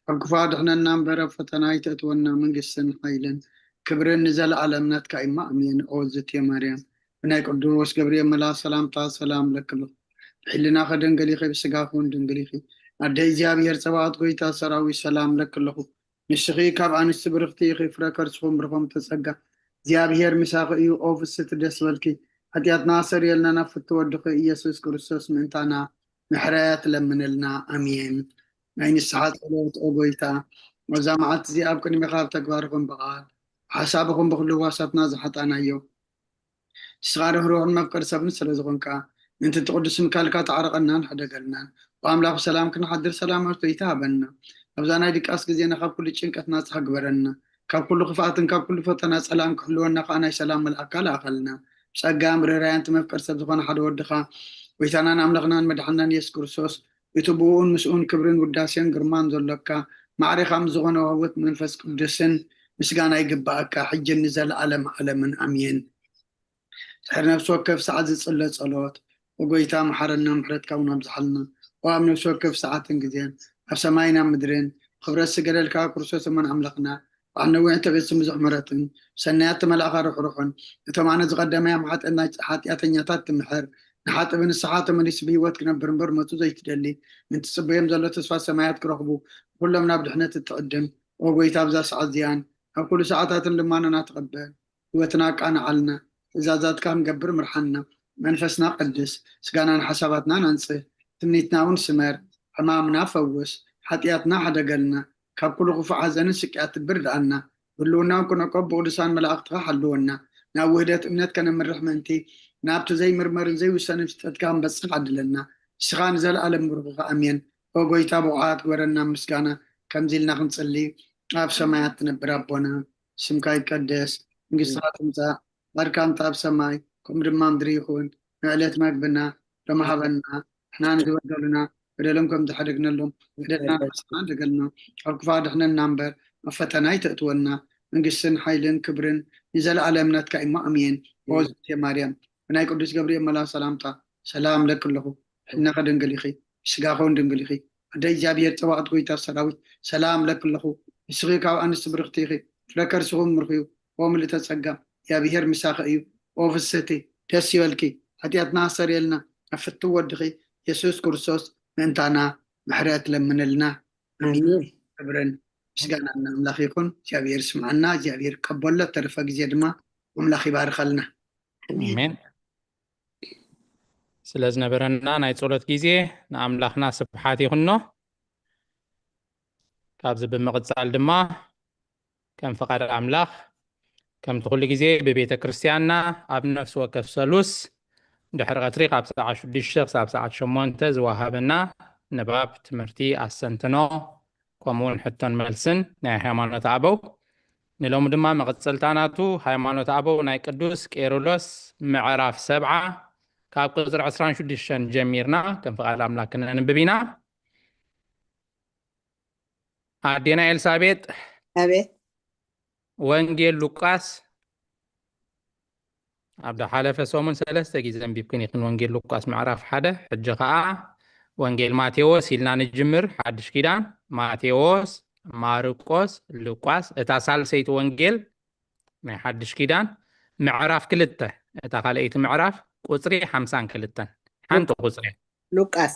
ካብ ክፉእ ኣድሕነና እምበር ኣብ ፈተና ኣይተእትወና፣ መንግስትን ሓይልን ክብርን ንዘለኣለም ናትካ እማ ኣሜን። ኦ ዝትየ ማርያም ብናይ ቅዱስ ገብርኤል መልኣኽ ሰላምታ ሰላም ለክልኹ ብሕልና ከደንገሊኺ ብስጋ ኹን ድንግሊኺ ኣደ እግዚኣብሔር ጸባዖት ጎይታ ሰራዊት ሰላም ለክልኹ። ንስኺ ካብ ኣንስቲ ብርኽቲ ኢኺ፣ ፍረ ከርስኹም ብርኾም ተጸጋ እግዚኣብሔር ምሳኺ እዩ። ኦ ፍስቲ ደስ በልኪ፣ ሓጢኣትና ኣሰርየልና ናብ ፍቲ ወድኺ ኢየሱስ ክርስቶስ ምእንታና ምሕረት ለምንልና። ኣሜን። ናይ ንስሓ ጸሎት። ኦ ጎይታ፣ ኣብዛ መዓልቲ እዚኣ ኣብ ቅድሚኻ ኣብ ተግባርኹም ብቓል ሓሳብኹም ብኹሉ ህዋሳትና ዝሓጣናዮ ንስኻ ርህሩህን መፍቀሪ ሰብን ስለ ዝኾንካ ምእንቲ እቲ ቅዱስ ምካልካ ተዓረቐናን ሕደገልናን። ብኣምላኽ ብሰላም ክንሓድር ሰላም ኣፍቶ ይተሃበና። ኣብዛ ናይ ድቃስ ግዜና ካብ ኩሉ ጭንቀት ናጻ ግበረና። ካብ ኩሉ ክፍኣትን ካብ ኩሉ ፈተና ጸላም ክሕልወና ከኣ ናይ ሰላም መልኣካ ለኣኸልና። ብጸጋ ምርራያን እቲ መፍቀሪ ሰብ ዝኾነ ሓደ ወድኻ ጎይታናን ኣምላኽናን መድሓናን የሱስ ክርስቶስ እቲ ብኡኡን ምስኡን ክብርን ውዳሴን ግርማን ዘሎካ ማዕሬኻ ምስ ዝኾነ ዋህወት መንፈስ ቅዱስን ምስጋና ይግባኣካ ሕጅን ንዘለኣለም ዓለምን ኣሜን። ድሕሪ ነፍሲ ወከፍ ሰዓት ዝጽለ ጸሎት፣ ኦ ጎይታ መሓረና፣ ምሕረትካ እውን ኣብዝሓልና። ኦ ኣብ ነፍሲ ወከፍ ሰዓትን ግዜን፣ ኣብ ሰማይን ኣብ ምድርን፣ ብኽብረት ዝገደልካ ክርስቶስ እመን ኣምላኽና፣ በዓል ነዊሕ ትዕግስትን ብዙሕ ምሕረትን፣ ሰናያት እቲ መልኣኻ ርሕሩሕን፣ እቶም ኣነ ዝቐደመ እያ ሓጢኣትና ሓጢኣተኛታት ትምሕር፣ ንሓጥቢ ንስሓ ተመሊሱ ብህይወት ክነብር እምበር ሞቱ ዘይትደሊ፣ ምእንቲ ትጽበዮም ዘሎ ተስፋ ሰማያት ክረኽቡ፣ ኩሎም ናብ ድሕነት እትዕድም። ኦ ጎይታ ኣብዛ ሰዓት እዚኣን ኣብ ኩሉ ሰዓታትን ልማኖና ተቐበል። ህይወትና ኣቃንዓልና፣ ትእዛዛትካ ክንገብር ምርሓና፣ መንፈስና ቀድስ፣ ስጋናን ሓሳባትናን ኣንጽህ፣ ትምኒትና እውን ስመር፣ ሕማምና ፈውስ፣ ሓጢኣትና ሓደገልና፣ ካብ ኩሉ ክፉእ ሓዘንን ስቅያት ትብር ደኣና፣ ብህልውናን ኩነቆ ብቅዱሳን መላእኽትኻ ሓልወና፣ ናብ ውህደት እምነት ከነምርሕ ምእንቲ ናብቲ ዘይምርመርን ዘይውሰንን ፍልጠትካ ክንበጽሕ ዓድለና። ንስኻ ንዘለኣለም ብሩኽኻ ኣሜን። ኦ ጎይታ ብቑዓት ግበረና ምስጋና ከምዚ ኢልና ክንጽሊ፣ ኣብ ሰማያት ትነብር ኣቦና ስምካ ይቀደስ፣ መንግስትኻ ትምጻእ፣ ፈቃድካ እንተ ኣብ ሰማይ ከምኡ ድማ ምድሪ ይኹን። ንዕለት መግብና ሎሚ ሃበና፣ ንሕና ንዝበደሉና በደሎም ከም ዝሓደግነሎም በደልና ንሓስና ደገልና፣ ካብ ክፋ ድሕነና እምበር ኣብ ፈተና ኣይተእትወና። መንግስትን ሓይልን ክብርን ንዘለኣለም ናትካ እሞ ኣሜን። ኦ ዝብቴ ማርያም ብናይ ቅዱስ ገብርኤል መላ ሰላምታ ሰላም ለክለኹ፣ ሕነኸ ድንግል ኢኺ፣ ስጋኸውን ድንግል ኢኺ። ኣደ እግዚኣብሔር ጸባኦት ጎይታ ሰራዊት ሰላም ለክለኹ፣ ንስኺ ካብ ኣንስቲ ብርኽቲ ኢኺ፣ ፍረ ከርስኹም ምርኽዩ። ኦ ምልእተ ጸጋ እግዚኣብሔር ምሳኺ እዩ። ኦ ፍስህቲ ደስ ይበልኪ፣ ሓጢኣትና ኣሰርየልና፣ ኣብ ፍትው ወድኺ የሱስ ክርስቶስ ምእንታና ምሕረት ለምንልና። ኣሜን። ክብርን ምስጋና ንኣምላኽ ይኹን። እግዚኣብሔር ስምዓና፣ እግዚኣብሔር ቀበሎ። ተረፈ ግዜ ድማ ኣምላኽ ይባርኸልና። ኣሜን። ስለ ዝነበረና ናይ ጸሎት ግዜ ንኣምላኽና ስብሓት ይኹኖ። ካብዚ ብምቕጻል ድማ ከም ፍቓድ ኣምላኽ ከምቲ ኩሉ ግዜ ብቤተ ክርስቲያንና ኣብ ነፍሲ ወከፍ ሰሉስ ድሕሪ ቀትሪ ካብ ሰዓት ሽዱሽተ ክሳብ ሰዓት ሸሞንተ ዝወሃበና ንባብ ትምህርቲ ኣሰንትኖ ከምኡ እውን ሕቶን መልስን ናይ ሃይማኖት ኣበው ንሎሚ ድማ መቐጸልታ ናቱ ሃይማኖት ኣበው ናይ ቅዱስ ቄርሎስ ምዕራፍ ሰብዓ ካብ ቁጽሪ ዕስራን ሽዱሽተን ጀሚርና ከም ፍቓድ ኣምላክ ክነንብብ ኢና። ኣዴና ኤልሳቤጥ ኣቤት ወንጌል ሉቃስ ኣብ ዝሓለፈ ሰሙን ሰለስተ ግዜ ኣንቢብክን ኢኽን ወንጌል ሉቃስ ምዕራፍ ሓደ። ሕጂ ኸዓ ወንጌል ማቴዎስ ኢልና ንጅምር። ሓድሽ ኪዳን ማቴዎስ፣ ማርቆስ፣ ሉቃስ። እታ ሳልሰይቲ ወንጌል ናይ ሓድሽ ኪዳን ምዕራፍ ክልተ፣ እታ ካልኣይቲ ምዕራፍ ቁፅሪ ሓምሳን ክልተን ሓንቲ ቁፅሪ ሉቃስ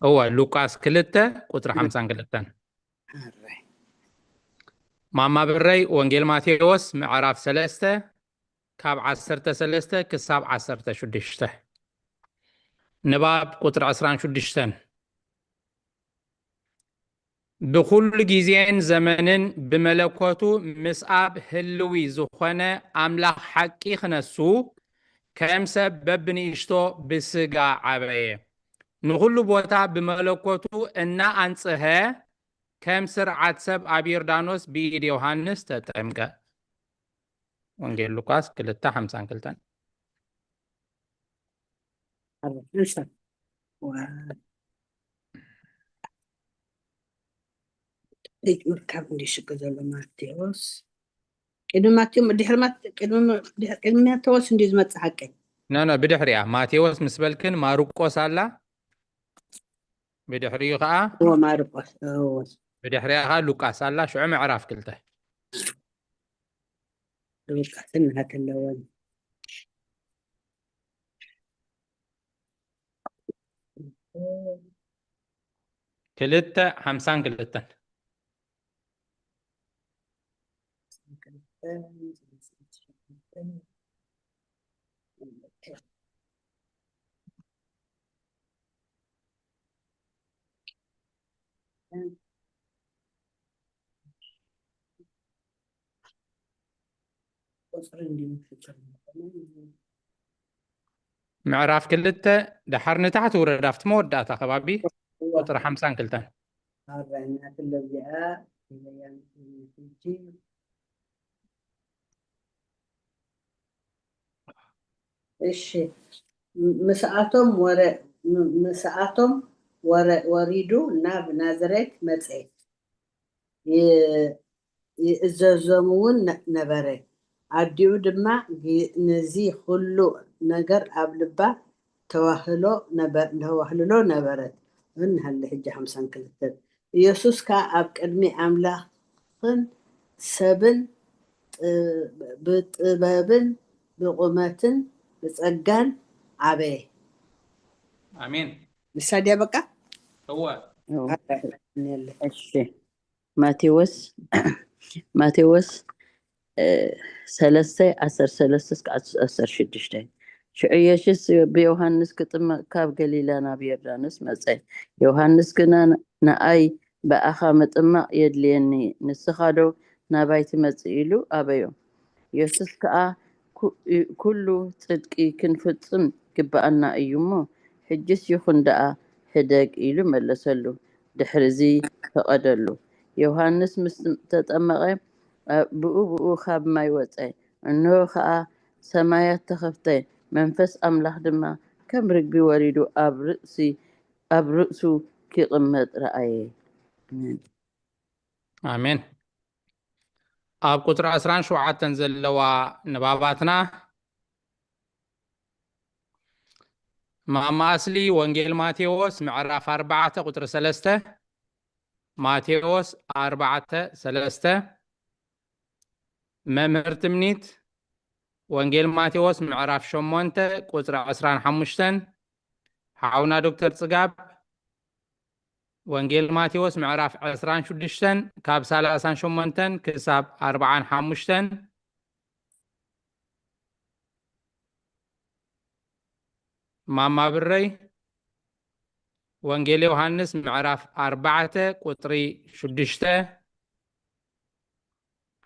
እወ ሉቃስ ክልተ ቁፅሪ ሓምሳን ክልተን። ማማ ብረይ ወንጌል ማቴዎስ ምዕራፍ ሰለስተ ካብ ዓሰርተ ሰለስተ ክሳብ ዓሰርተ ሽዱሽተ። ንባብ ቁፅሪ ዕስራን ሽዱሽተን። ብኹሉ ግዜን ዘመንን ብመለኮቱ ምስ ኣብ ህልዊ ዝኾነ ኣምላኽ ሓቂ ክነሱ ከም ሰብ በብንእሽቶ ብስጋ ዓበየ። ንኹሉ ቦታ ብመለኮቱ እናኣንጽሀ ከም ስርዓት ሰብ ኣብ ዮርዳኖስ ብኢድ ዮሃንስ ተጠምቀ። ወንጌል ሉቃስ ክልተ ሓምሳን ክልተን። ኣብ ሓምሳ ዋ ደቂቕ ካብ እንዲ ሽቅ ዘሎ ማቴዎስ ቅድሚ ማቴዎስ ድሕሪ ማት ቅድሚ ድሕሪ ቅድሚ ማቴዎስ እንዲ ዝመጽእ ሓቀይ ኖ ኖ ብድሕሪያ ማቴዎስ ምስ በልክን ማርቆስ ኣላ ብድሕሪኡ ከዓ እዎ ማርቆስ እዎ ብድሕሪያ ከዓ ሉቃስ ኣላ ሽዑ ምዕራፍ ክልተ ሉቃስ እናሃት ኣለወን ክልተ ሓምሳን ክልተን ምዕራፍ ክልተ ደሓር ንታሕቲ ውረድ ኣብቲ መወዳእታ ከባቢ ቁፅሪ ሓምሳን ክልተን ኣራይናትለ እዚኣ ሕጂ እሺ ምስኣቶም ወረ ምስኣቶም ወረ ወሪዱ ናብ ናዝሬት መጸ ይእዘዞም እውን ነበረ ኣዲኡ ድማ ነዚ ኩሉ ነገር ኣብ ልባ ተዋህሎ ተዋህልሎ ነበረት እንሃለ ሕጂ ሓምሳን ክልተን ኢየሱስ ከኣ ኣብ ቅድሚ ኣምላኽን ሰብን ብጥበብን ብቑመትን ብጸጋን ዓበየ። ኣሜን። ንሳ ድያ በቃ? እወ። እሺ ማቴዎስ ማቴዎስ ሰለስተ ዓሰርተ ሰለስተ እስከ ዓሰርተ ሽዱሽተ ሽዑ የሱስ ብዮሃንስ ክጥመቕ ካብ ገሊላ ናብ ዮርዳኖስ መጸ። ዮሃንስ ግና ንኣይ ብኣኻ ምጥማቕ የድልየኒ፣ ንስኻዶ ናባይ ትመጽእ? ኢሉ ኣበዮ። የሱስ ከኣ፣ ኩሉ ጽድቂ ክንፍጽም ይግብኣና እዩ እሞ፣ ሕጅስ ይኹን ደኣ፣ ሕደግ ኢሉ መለሰሉ። ድሕርዚ ፈቐደሉ። ዮሃንስ ምስ ተጠመቐ፣ ብኡ ብኡ ካብ ማይ ወጸ። እንሆ ኸኣ ሰማያት ተኸፍተ፣ መንፈስ ኣምላኽ ድማ ከም ርግቢ ወሪዱ ኣብ ርእሲ ኣብ ርእሱ ኪቕመጥ ረኣየ። ኣሜን። ኣሜን። ኣብ ቁጽሪ ዕስራን ሸውዓተን ዘለዋ ንባባትና ማማ ኣስሊ ወንጌል ማቴዎስ ምዕራፍ ኣርባዕተ ቁጽሪ ሰለስተ ማቴዎስ ኣርባዕተ ሰለስተ መምህር ትምኒት ወንጌል ማቴዎስ ምዕራፍ ሸሞንተ ቁጽሪ ዕስራን ሓሙሽተን ሓውና ዶክተር ጽጋብ ወንጌል ማቴዎስ ምዕራፍ ዕስራን ሽዱሽተን ካብ ሰላሳን ሸሞንተን ክሳብ ኣርባዓን ሓሙሽተን ማማ ብረይ ወንጌል ዮሃንስ ምዕራፍ ኣርባዕተ ቁጽሪ ሽዱሽተ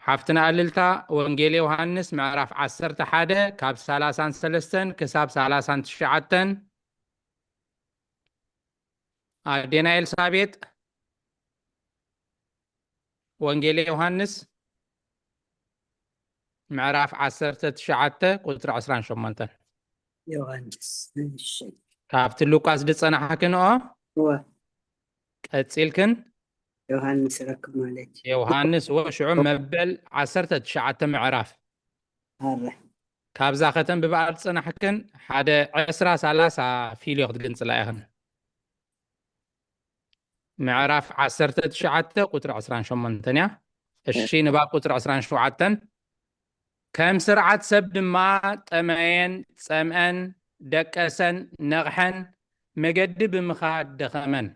ሓፍትና ኣልልታ ወንጌል ዮሃንስ ምዕራፍ ዓሰርተ ሓደ ካብ ሰላሳን ሰለስተን ክሳብ ሰላሳን ትሽዓተን ኣዴና ኤልሳቤጥ ወንጌል ዮሃንስ ምዕራፍ ዓሰርተ ትሽዓተ ቁጽሪ ዕስራን ሸሞንተን ዮሃንስ እሺ ካብቲ ሉቃስ ዝጸናሕክንኦ እወ ቀጺልክን ዮሃንስ ረክብ ማለት እዩ ዮሃንስ ወሽዑ መበል ዓሰርተ ትሽዓተ ምዕራፍ ኣረ ካብዛ ከተንብባ ኣብ ዝጸናሕክን ሓደ ዕስራ ሰላሳ ፊልዮ ክትግንጽላ ኢኽን ምዕራፍ ዓሰርተ ትሽዓተ ቁጽሪ ዕስራን ሸሞንተን እያ እሺ ንባብ ቁጽሪ ዕስራን ሸውዓተን ከም ስርዓት ሰብ ድማ ጠመየን ጸምአን ደቀሰን ነቕሐን መገዲ ብምኻድ ደኸመን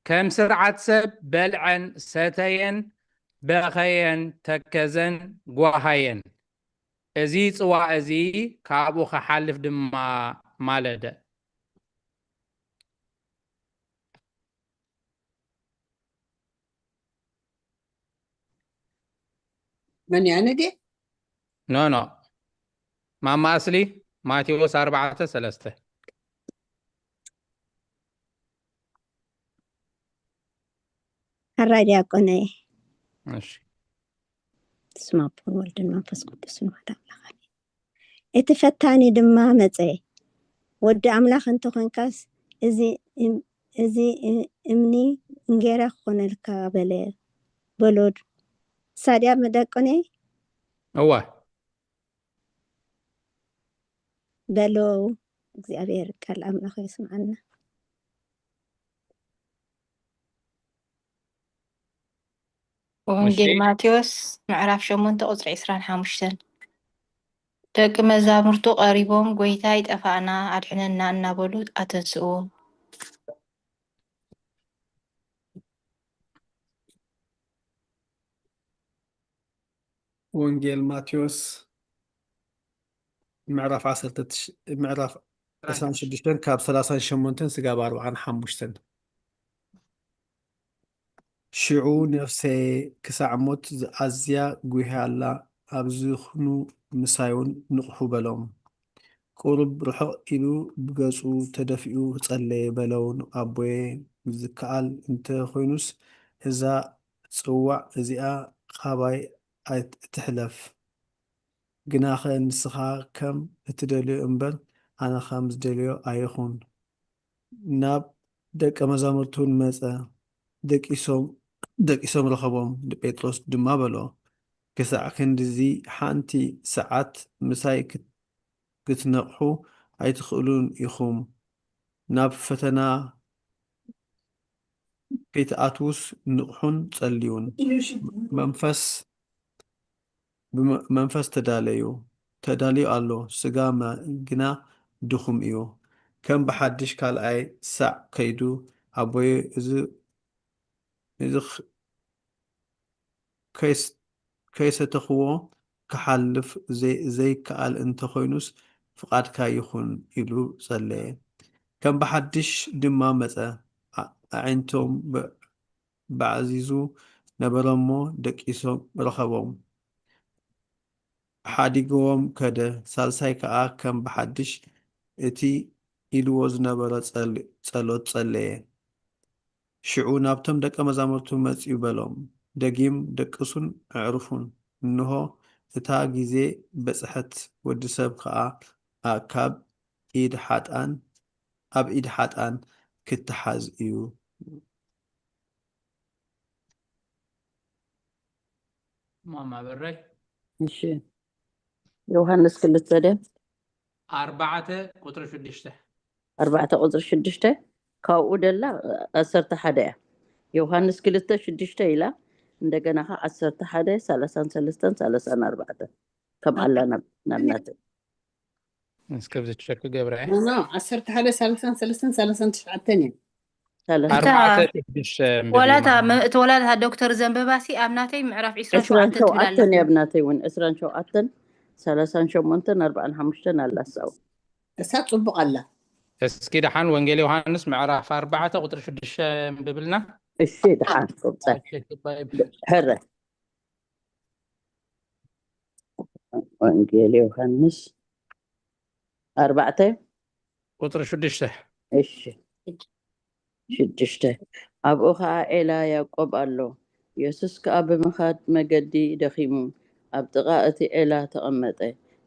ከም ስርዓት ሰብ በልዐን ሰተየን በኸየን ተከዘን ጓሃየን እዚ ጽዋእ እዚ ካብኡ ክሓልፍ ድማ ማለደ መን እያ ነዴ ኖ ኖ ማማ ኣስሊ ማቴዎስ ኣርባዕተ ሰለስተ ሕራይ ዲያቆነይ። እሺ። በስመ አብ ወወልድ ወመንፈስ ቅዱስ፣ ስብሐት አምላክ፣ አሜን። እቲ ፈታኒ ድማ መጸ፣ ወዲ ኣምላኽ እንተኾንካስ፣ እዚ እም-፣ እዚ እ-፣ እምኒ እንጌራ ክኾነልካ በለ፣ በሎ። ሳድያ መደቆኔ እዋ። በሎ። እግዚኣብሔር ቃል ኣምላኽ የስምዓና። ወንጌል እሺ። ማቴዎስ ምዕራፍ ሸሞንተ ቁጽሪ ዕስራን ሓሙሽተን። ደቂ መዛሙርቱ ቀሪቦም፣ "ጐይታ፣ ይጠፋእና፣ ኣድሕነና" እናበሉ ኣተንስእዎ። ወንጌል ማቴዎስ ምዕራፍ ዓሰርተ ትሽ-፣ ምዕራፍ ዕስራን ሽዱሽተን ካብ ሰላሳን ሸሞንተን ስጋብ ኣርብዓን ሓሙሽተን። ሽዑ ነፍሰየ ክሳዕ ሞት ኣዝያ ጒሂ ኣላ፣ ኣብ ዝኽኑ ምሳይ እውን ንቕሑ በሎም። ቁሩብ ርሕቕ ኢሉ ብገጹ ተደፊኡ ጸለየ በለው፣ ኣቦየ፣ ዝከኣል እንተ ኾይኑስ እዛ ጽዋዕ እዚኣ ኻባይ ኣይት-፣ ትሕለፍ። ግናኸ ንስኻ ከም እትደልዮ እምበር፣ ኣነ ከም ዝደልዮ ኣይኹን። ናብ ደቀ መዛሙርቱ እውን መጸ፣ ደቂሶም፣ ደቂሶም ረኸቦም። ንጴጥሮስ ድማ በሎ፣ ክሳዕ ክንድዚ ሓንቲ ሰዓት ምሳይ ክት-፣ ክትነቕሑ ኣይትኽእሉን ኢኹም። ናብ ፈተና ከይትኣትዉስ ንቕሑን ጸልዩን። መንፈስ፣ ብመ-፣ መንፈስ ተዳለዩ፣ ተዳልዩ ኣሎ፣ ስጋ መ-፣ ግና ድኹም እዩ። ከም ብሓድሽ ካልኣይ ሳዕ ከይዱ፣ ኣቦየ፣ እዚ፣ እዚ ኽ-፣ ከይስ-፣ ከይሰተኽዎ ክሓልፍ ዘይ-፣ ዘይከኣል እንተኾይኑስ ፍቓድካ ይኹን ኢሉ ጸለየ። ከም ብሓድሽ ድማ መጸ። ኣ-፣ ኣዒንቶም ብ-፣ ብዓዚዙ ነበረ እሞ ደቂሶም ረኸቦም። ሓዲግዎም ከደ። ሳልሳይ ከኣ ከም ብሓድሽ እቲ ኢልዎ ዝነበረ ጸል-፣ ጸሎት ጸለየ። ሽዑ ናብቶም ደቀ መዛሙርቱ መጺኡ በሎም፣ ደጊም ደቅሱን ኣዕርፉን። እንሆ እታ ግዜ በጽሐት፣ ወዲ ሰብ ከኣ ኣ-፣ ካብ ኢድ ሓጥኣን፣ ኣብ ኢድ ሓጥኣን ክትሓዝ እዩ። ማማ በራይ። እሺ። ዮሃንስ ክልተ ደ? ኣርባዕተ ቁጽሪ ሽዱሽተ። ኣርባዕተ ቁጽሪ ሽዱሽተ፣ ካብኡ ደላ ዓሰርተ ሓደ እያ። ዮሃንስ ክልተ ሽዱሽተ ኢላ፣ እንደገና ኸዓ ዓሰርተ ሓደ፣ ሰላሳን ሰለስተን፣ ሰላሳን ኣርባዕተን። ከም ኣላ ናብ፣ ናብ ናተ። እስከ ብዚ ቸክ ገብረ። ኖ፣ ኖ፣ ዓሰርተ ሓደ፣ ሰላሳን ሰለስተን፣ ሰላሳን ትሽዓተን እየን። ሰላሳ። ኣርባዕተ ሽዱሽተ እንበል ወላታ ማለት መ-፣ እቲ ወላታ ዶክተር ዘንበባሲ ኣብ ናተይ ምዕራፍ ዕስራን ዕስራን ሸውዓተን ትብል ኣላ። ሸውዓተን እያ ኣብ ናተይ እውን፣ ዕስራን ሸውዓተን፣ ሰላሳን ሸሞንተን፣ ኣርባዓን ሓሙሽተን ኣላ እሳው። እሳ ጽቡቕ ኣላ። እስኪ ደሓን ወንጌል ዮሃንስ ምዕራፍ ኣርባዕተ ቁጽሪ ሽዱሽተ እንብብልና። እሺ፣ ደሓን ቁብጻይ። እሺ፣ ጽባይ። ሕረ። ወንጌል ዮሃንስ ኣርባዕተ ቁጽሪ ሽዱሽተ። እሺ። ሽዱሽተ። ኣብኡ ኸዓ ዔላ ያዕቆብ ኣሎ። የሱስ ከኣ ብምኻድ መገዲ ደኺሙ ኣብ ጥቓ እቲ ዔላ ተቐመጠ።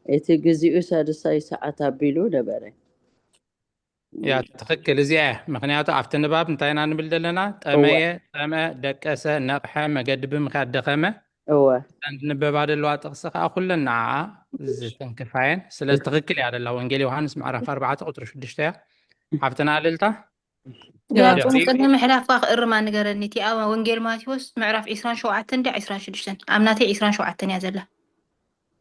እቲ ግዚኡ ሳድሳይ ሰዓት ኣቢሉ ነበረ። ያ፣ ትኽክል፣ እዚኣ እያ። ምኽንያቱ ኣብቲ ንባብ እንታይ ኢና ንብል ዘለና? ጠመየ፣ ጠምአ፣ ደቀሰ፣ ነቕሐ፣ መገዲ ብምኻድ ደኸመ። እወ። እተን ዝንበባ ዘለዋ ጥቕሲ ከኣ ኩለን ንዓኣ ዝተንክፋ እየን። ስለዚ ትኽክል እያ ደላ። ወንጌል ዮሃንስ ምዕራፍ ኣርባዕተ ቁጽሪ ሽዱሽተ እያ። ሓፍትና እልልታ። ያ፣ ያ። ጽን-፣ ቅድሚ ምሕላፍካ ክእርማ ንገረኒ። እቲ ኣብ ወንጌል ማቴዎስ ምዕራፍ ዕስራን ሸውዓተን ድያ ዕስራን ሽዱሽተን? ኣብ ናተይ ዕስራን ሸውዓተን እያ ዘላ።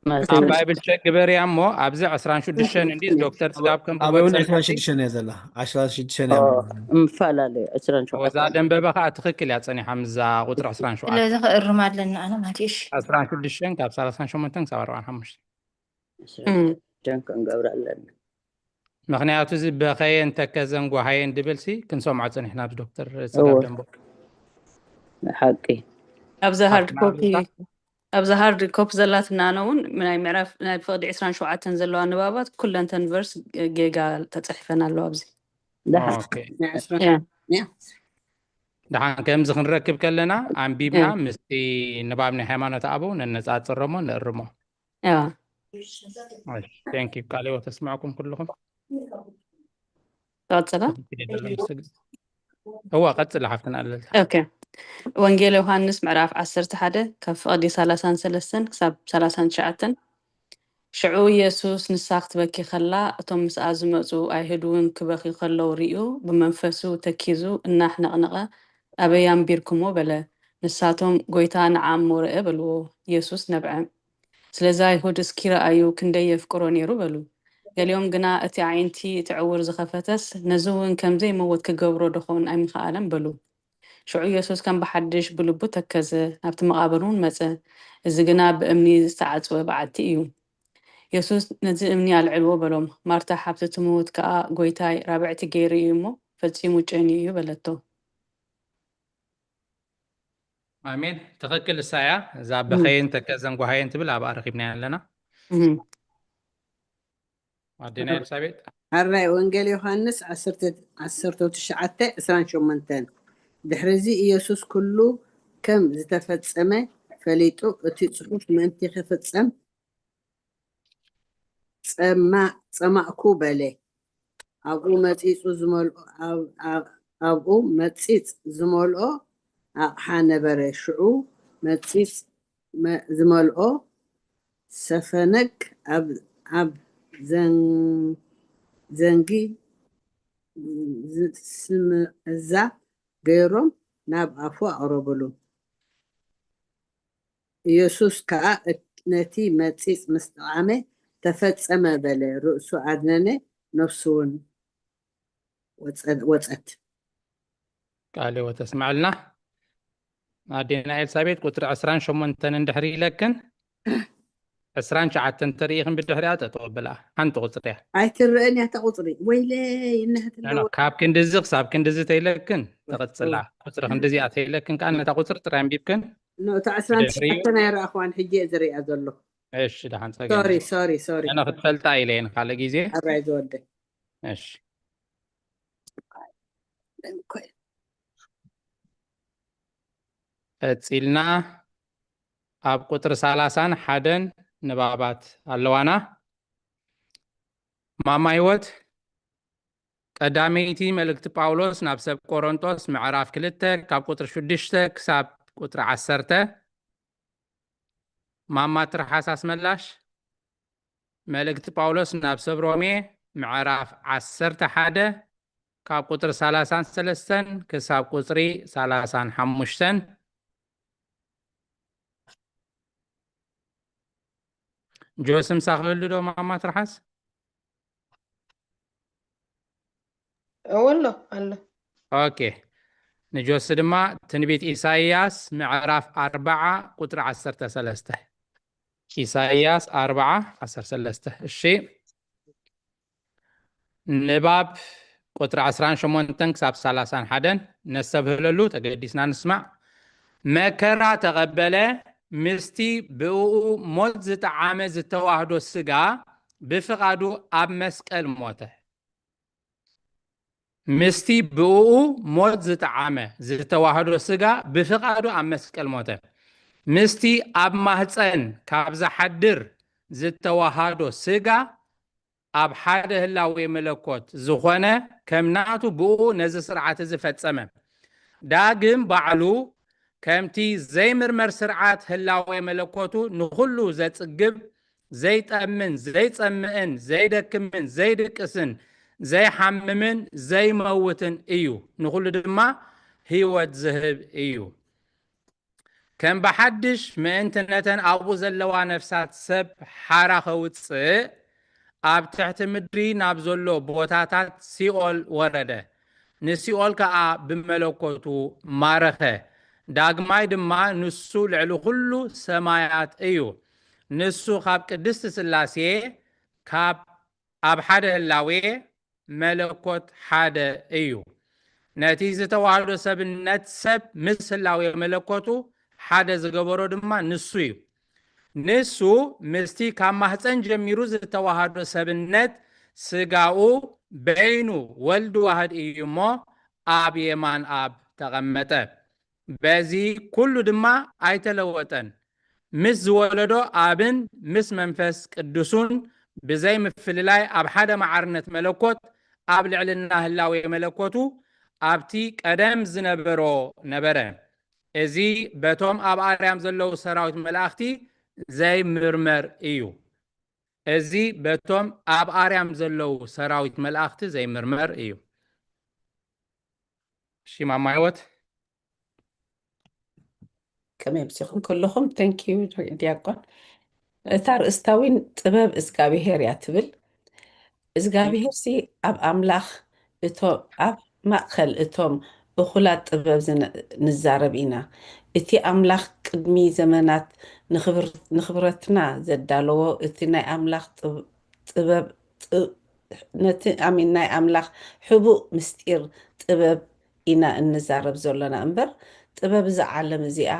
ማቴዎስ ኣብ ባይብል ቸክ ግበርያ እሞ ኣብዚ ዕስራን ሽዱሽተን እንዲ ዶክተር ጽጋብ ከም ኣበይ እውን ብወጸ ዕስራን ሽዱሽተን እያ ዘላ። ዕስራን ሽዱሽተን እያ። ኦ፣ እንፈላለዩ ዕስራን ወዛ ሸውዓተን። ደንበበ ከኣ ትኽክል እያ ጸኒሓ ምዛ ቁጽሪ ዕስራን ሸውዓተን። ስለዚ ክእርም ኣለኒ ኣነ ማለት እዩ። እሺ። ዕስራን ሽዱሽተን ካብ ሰላሳን ሸሞንተን ክሳብ ኣርባዓን ሓሙሽተን። ዕስራን ሸውዓተን ክንገብር ኣለና። ምኽንያቱ እዚ በኸየን ተከዘን ጓሃየን ድብልሲ ክንሰምዖ ጸኒሕና ብዶክተር ጽጋብ እወ። ደንበ። ሓቂ። ኣብዛ ሃርድ ሓፍትና ኮፒ እልልታ። ኣብዛ ሃርድ ኮፒ ዘላትና ኣነ እውን ናይ ምዕራፍ ናይ ፍቕዲ ዕስራን ሸውዓተን ዘለዋ ንባባት ኩለንተን ቨርስ ጌጋ ተጻሒፈን ኣለዋ ኣብዚ። ደሓን። ኦኬ። ናይ ዕስራ ያ። ያ። ደሓን ከምዚ ክንረክብ ከለና ኣንቢብና ምስቲ ንባብ ናይ ሃይማኖት ኣበው ነነጻጽሮሞ ንእርሞ። እዋ Thank you። ቃለ ሕይወት ተስማዕኩም ኩልኹም። ቀጽላ እዋ ቀጽላ ሓፍትና ኣለልታ። ኦኬ። ወንጌል ዮሃንስ ምዕራፍ ዓሰርተ ሓደ ካብ ፍቕዲ ሰላሳን ሰለስተን ክሳብ ሰላሳን ትሽዓተን። ሽዑ ኢየሱስ ንሳ ክትበኪ ከላ፣ እቶም ምስኣ ዝመጹ ኣይሁድ እውን ክበኽዩ ከለዉ ርእዩ፣ ብመንፈሱ ተኪዙ እናሕነቕነቐ፣ ኣበይ ኣንቢርኩሞ? በለ። ንሳቶም፣ ጎይታ ንዓ እሞ ርአ በልዎ። ኢየሱስ ነብዐ። ስለዚ ኣይሁድ እስኪ ረኣዩ ክንደይ የፍቅሮ ነይሩ በሉ። ገሊኦም ግና እቲ ኣዒንቲ እቲ ዕውር ዝኸፈተስ ነዚ እውን ከም ዘይመውት ክገብሮ ደኾን ኣይምኸኣለን በሉ። ሽዑ ኢየሱስ ከም ብሓድሽ ብልቡ ተከዘ፣ ናብቲ መቓብር እውን መጸ። እዚ ግና ብእምኒ ዝተዓጽወ በዓቲ እዩ። ኢየሱስ ነዚ እምኒ ኣልዕልዎ በሎም። ማርታ ሓብቲ እቲ ምዉት ከኣ፣ ጎይታይ፣ ራብዕቲ ገይሩ እዩ እሞ ፈጺሙ ጨንዩ እዩ በለቶ። ኣሜን። ትኽክል እሳ እያ። እዛ በኸየን ተከዘን ጓሃየን ትብል ኣብኣ ረኺብናያ ኣለና። ኣዴና ኤልሳቤጥ። ኣራይ ወንጌል ዮሃንስ ዓሰርተ ትሽዓተ ዕስራን ሸሞንተን። ድሕርዚ ኢየሱስ ኩሉ ከም ዝተፈጸመ ፈሊጡ፣ እቲ ጽሑፍ ምእንቲ ክፍጸም ጸማእኩ በለ። ኣብኡ መጺጹ ዝመልኦ ኣብኡ መጺጽ ዝመልኦ ኣቕሓ ነበረ። ሽዑ መጺጽ ዝመልኦ ሰፈነግ ኣብ ዘንጊ ስምዕዛ ገይሮም ናብ ኣፉ ኣቕረብሉ። ኢየሱስ ከኣ ነቲ መጺጽ ምስ ጠዓመ፣ ተፈጸመ በለ። ርእሱ ኣድነነ፣ ነፍሱ እውን ወጸት። ቃለ ሕይወት ተስምዐልና። ኣዴና ኤልሳቤጥ ቁጽሪ ዕስራን ሸሞንተን እንድሕር ኢለክን ዕስራን ትሽዓተን ተርእይኽን ብድሕሪኣ ጠጠው ኣብላ። ሓንቲ ቁጽሪ እያ። ኣይትረአን እያ እታ ቁጽሪ። ወይለይ እነህት ኖ፣ ኖ፣ ካብ ክንድዚ ክሳብ ክንድዚ ተይለክን ተቐጽላ። ቁጽሪ ክንድዚኣ ተይለክን ከዓ ነታ ቁጽሪ ጥራይ ኣንቢብክን ኖ፣ እታ ዕስራን ትሽዓተን ኣይረኣኽዋን፣ ሕጂ እየ ዝሪኣ ዘሎ። እሺ፣ ደሓን ጸገም ሶሪ የለን። ሶሪ ሶሪ። ኣነ ክትፈልጣ ኢለ እየ ንካልእ ግዜ። ኣራይ ዝወደይ። እሺ። ቀጺልና ኣብ ቁጽሪ ሰላሳን ሓደን ንባባት ኣለዋና። ማማ ህይወት፣ ቀዳመይቲ መልእክቲ ጳውሎስ ናብ ሰብ ቆሮንጦስ ምዕራፍ ክልተ ካብ ቁጽሪ ሽዱሽተ ክሳብ ቁጽሪ ዓሰርተ። ማማ ትርሓስ ኣስመላሽ፣ መልእክቲ ጳውሎስ ናብ ሰብ ሮሜ ምዕራፍ ዓሰርተ ሓደ ካብ ቁጽሪ ሰላሳን ሰለስተን ክሳብ ቁጽሪ ሰላሳን ሓሙሽተን። ጆሲ ምሳኽ ይህሉ ዶ ማማ ትርሓስ? እወ ኣሎ ኣሎ። ኦኬ። ንጆሲ ድማ ትንቢት ኢሳይያስ ምዕራፍ ኣርባዓ ቁጽሪ ዓሰርተ ሰለስተ። ኢሳይያስ ኣርባዓ ዓሰርተ ሰለስተ። እሺ። ንባብ ቁጽሪ ዕስራን ሸሞንተን ክሳብ ሰላሳን ሓደን ነስተብህለሉ ተገዲስና ንስማዕ። መከራ ተቐበለ፣ ምስቲ ብእኡ ሞት ዝጠዓመ ዝተዋህዶ ስጋ ብፍቓዱ ኣብ መስቀል ሞተ። ምስቲ ብእኡ ሞት ዝጠዓመ ዝተዋህዶ ስጋ ብፍቓዱ ኣብ መስቀል ሞተ። ምስቲ ኣብ ማህፀን ካብ ዝሓድር ዝተዋሃዶ ስጋ ኣብ ሓደ ህላዌ መለኮት ዝኾነ ከም ናቱ ብእኡ ነዚ ስርዓት እዚ ፈጸመ። ዳግም ባዕሉ ከምቲ ዘይምርመር ስርዓት ህላዌ መለኮቱ ንኹሉ ዘጽግብ፣ ዘይጠምን፣ ዘይጸምእን፣ ዘይደክምን፣ ዘይድቅስን፣ ዘይሓምምን፣ ዘይመውትን እዩ። ንኹሉ ድማ ህይወት ዝህብ እዩ። ከም ብሓድሽ ምእንቲ ነተን ኣብኡ ዘለዋ ነፍሳት ሰብ ሓራ ኸውጽእ፣ ኣብ ትሕቲ ምድሪ ናብ ዘሎ ቦታታት ሲኦል ወረደ። ንሲኦል ከኣ ብመለኮቱ ማረኸ። ዳግማይ ድማ ንሱ ልዕሊ ኹሉ ሰማያት እዩ። ንሱ ካብ ቅድስቲ ስላሴ ካብ ኣብ ሓደ ህላዌ መለኮት ሓደ እዩ። ነቲ ዝተዋህዶ ሰብነት ሰብ ምስ ህላዌ መለኮቱ ሓደ ዝገበሮ ድማ ንሱ እዩ። ንሱ ምስቲ ካብ ማህፀን ጀሚሩ ዝተዋህዶ ሰብነት ስጋኡ በይኑ ወልድ ዋህድ እዩ እሞ ኣብ የማን ኣብ ተቐመጠ። በዚ ኩሉ ድማ ኣይተለወጠን። ምስ ዝወለዶ ኣብን ምስ መንፈስ ቅዱሱን ብዘይ ምፍልላይ ኣብ ሓደ ማዕርነት መለኮት ኣብ ልዕልና ህላዌ መለኮቱ ኣብቲ ቀደም ዝነበሮ ነበረ። እዚ በቶም ኣብ ኣርያም ዘለዉ ሰራዊት መላእኽቲ ዘይምርመር እዩ። እዚ በቶም ኣብ ኣርያም ዘለዉ ሰራዊት መላእኽቲ ዘይምርመር እዩ። እሺ፣ ማማ ህይወት። ከመይ ኣምሲኹም ከለኹም? Thank you ዲያቆን። እታ ርእስታዊን ጥበብ እግዚኣብሄር እያ ትብል። እግዚኣብሄርሲ ኣብ ኣምላኽ እቶ ኣብ ማእከል እቶም እኹላት ጥበብ ዝነ- ንዛረብ ኢና። እቲ ኣምላኽ ቅድሚ ዘመናት ንኽብር- ንኽብረትና ዘዳለዎ እቲ ናይ ኣምላኽ ጥብ- ጥበብ ጥ- ነቲ ኣሚን ናይ ኣምላኽ ሕቡእ ምስጢር ጥበብ ኢና እንዛረብ ዘሎና እምበር ጥበብ እዛ ዓለም እዚኣ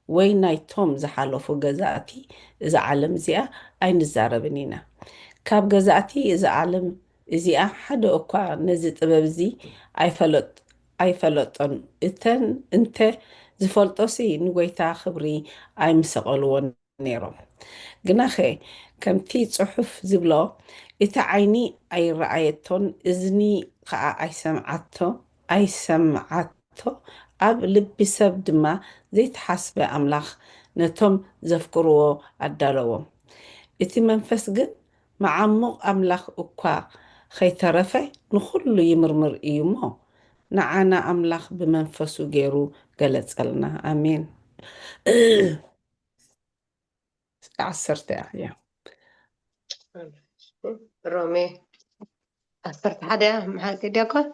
ወይ ናይቶም ዝሓለፉ ገዛእቲ እዛ ዓለም እዚኣ ኣይንዛረብን ኢና። ካብ ገዛእቲ እዛ ዓለም እዚኣ ሓደ እኳ ነዚ ጥበብ እዚ ኣይፈለጥ ኣይፈለጦን። እተን እንተ ዝፈልጦሲ ንጎይታ ክብሪ ኣይምሰቐልዎን ነይሮም። ግናኸ ከምቲ ጽሑፍ ዝብሎ እቲ ዓይኒ ኣይረኣየቶን እዝኒ ኸኣ ኣይሰምዓቶ ኣይሰምዓቶ ኣብ ልቢ ሰብ ድማ ዘይተሓስበ ኣምላኽ ነቶም ዘፍቅርዎ ኣዳለዎም። እቲ መንፈስ ግን መዓሙቕ ኣምላኽ እኳ ኸይተረፈ ንኹሉ ይምርምር እዩ እሞ ንዓና ኣምላኽ ብመንፈሱ ገይሩ ገለጸልና። ኣሜን። ዓሰርተ እያ። ሮሜ ዓሰርተ ሓደ እያ። መሓቂ ዲያቆን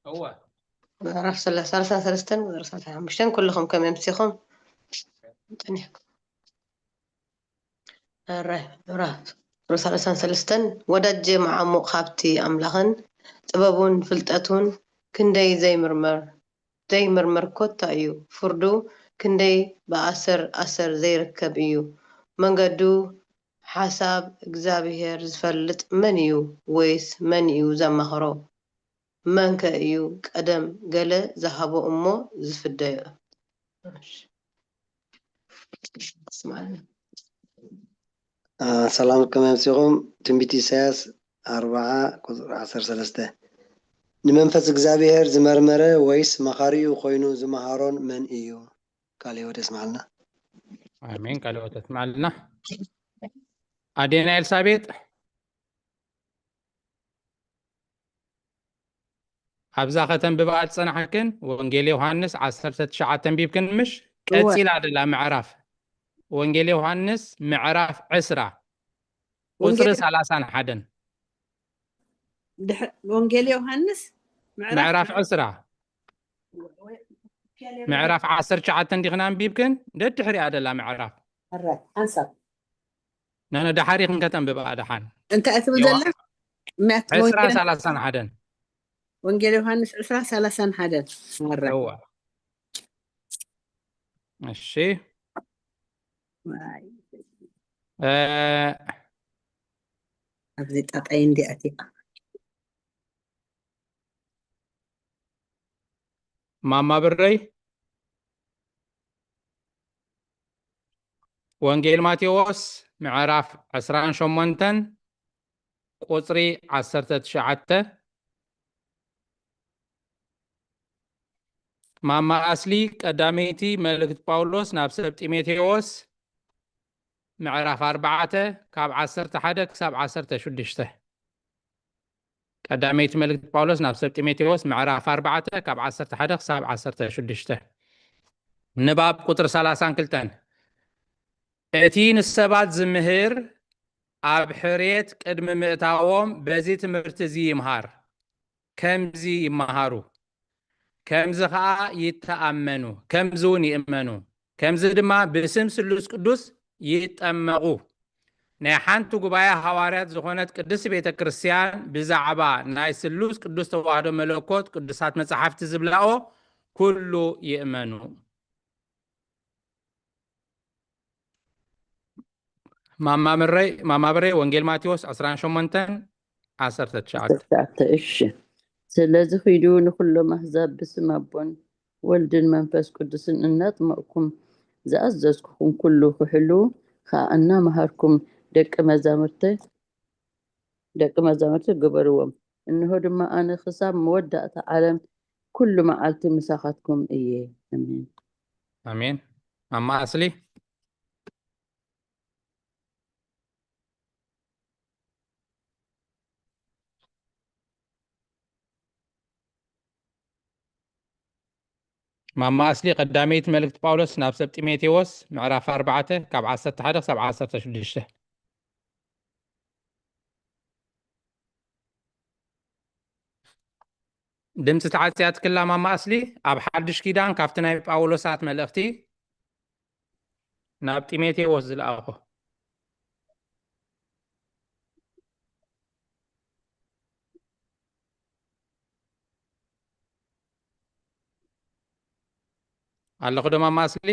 እወ ምዕራፍ ሰላ- ሰላሳን ሰለስተን ምዕራፍ ሰላሳን ሓሙሽተን ኩልኹም ከም ኣምሲኹም ጠኒሕኩም። ኣራይ ምዕራፍ ሰላሳን ሰለስተን ወዳጀ መዓሙቕ ሃብቲ ኣምላኽን ጥበቡን ፍልጠቱን ክንደይ ዘይምርመር ዘይምርመር ኮታ እዩ። ፍርዱ ክንደይ ብኣሰር ኣሰር ዘይርከብ እዩ። መንገዱ ሓሳብ እግዚኣብሔር ዝፈልጥ መን እዩ? ወይስ መን እዩ ዘማኽሮ? መንከ እዩ ቀደም ገለ ዝሃቦ እሞ ዝፍደዮ? ሰላም ከመይ ኣምሲኹም? ትንቢት ኢሳያስ ኣርብዓ ቁፅሪ ዓሰርተ ሰለስተ ንመንፈስ እግዚኣብሔር ዝመርመረ ወይስ መኻሪኡ ኮይኑ ዝመሃሮን መን እዩ? ቃለ ህይወት የስምዓልና። ኣሜን። ቃለ ህይወት የስምዓልና። ኣዴና ኤልሳቤጥ ኣብዛ ከተንብባ ዝጸናሕክን ወንጌል ዮሃንስ ዓሰርተ ትሽዓተ ኣንቢብክን ምሽ? እወ። ቀጺላ ደላ ምዕራፍ ወንጌል ዮሃንስ ምዕራፍ ዕስራ ቁጽሪ ወንጌል- ሰላሳን ሓደን ድሕ- ወንጌል ዮሃንስ ምዕራፍ ምዕራፍ ዕስራ ምዕራፍ ዓሰርተ ትሽዓተ እንዲኽና ኣንቢብክን ደድሕሪኣ ደላ ምዕራፍ ሕራይ ሓንሳብ ነነ ዳሓሪ ክንከተንብባ ደሓን እንታይ እትብል ዮሃ- ዘላ? ምያት ዕስራ ወንጌል- ሰላሳን ሓደን ወንጌል ዮሃንስ ዕስራ ሰላሳን ሓደን። ሕራይ እወ እሺ ዋይ፣ እ፣ ኣብዚ ጣጣይ እንዲኣትያ ማማ ብረይ ወንጌል ማቴዎስ ምዕራፍ ዕስራን ሸሞንተን ቁጽሪ ዓሰርተ ትሽዓተ። ማማ ኣስሊ ቀዳመይቲ መልእክት ጳውሎስ ናብ ሰብ ጢሞቴዎስ ምዕራፍ ኣርባዕተ ካብ ዓሰርተ ሓደ ክሳብ ዓሰርተ ሽዱሽተ። ቀዳመይቲ መልእክት ጳውሎስ ናብ ሰብ ጢሞቴዎስ ምዕራፍ ኣርባዕተ ካብ ዓሰርተ ሓደ ክሳብ ዓሰርተ ሽዱሽተ። ንባብ ቁጽሪ ሰላሳን ክልተን። እቲ ንሰባት ዝምህር ኣብ ሕርየት ቅድሚ ምእታዎም በዚ ትምህርቲ እዚ ይምሃር። ከምዚ ይመሃሩ፣ ከምዚ ኸኣ ይተኣመኑ፣ ከምዚ እውን ይእመኑ፣ ከምዚ ድማ ብስም ስሉስ ቅዱስ ይጠመቑ። ናይ ሓንቲ ጉባኤ ሃዋርያት ዝኾነት ቅድስት ቤተ ክርስቲያን ብዛዕባ ናይ ስሉስ ቅዱስ ተዋህዶ መለኮት ቅዱሳት መጻሕፍቲ ዝብላኦ ኩሉ ይእመኑ። ማማ ምረይ ማማ ብረይ ወንጌል ማቴዎስ ዕስራን ሸሞንተን ዓሰርተ ትሽዓተ። ዓሰርተ ትሽዓተ። እሺ፣ ስለዚ ኺዱ ንኹሎም ኣህዛብ ብስም ኣቦን ወልድን መንፈስ ቅዱስን እናጥመቕኩም ዝኣዘዝኩኹም ኩሉ ክሕልዉ ከኣ እናመሃርኩም ደቂ መዛሙርተ ደቂ መዛሙርቲ ግበርዎም። እንሆ ድማ ኣነ ክሳብ መወዳእታ ዓለም ኩሉ መዓልቲ ምሳኻትኩም እየ። ኣሜን። ኣሜን። ማማ ኣስሊ ማማ ኣስሊ ቀዳመይቲ መልእክቲ ጳውሎስ ናብ ሰብ ጢሞቴዎስ ምዕራፍ ኣርባዕተ ካብ ዓሰርተ ሓደ ክሳብ ዓሰርተ ሽዱሽተ። ድምፂ ተዓፅያ ትክላ ማማ ኣስሊ። ኣብ ሓድሽ ኪዳን ካብቲ ናይ ጳውሎሳት መልእኽቲ ናብ ጢሞቴዎስ ዝለኣኾ። ኣለኹ ዶ ማማ ኣስሊ?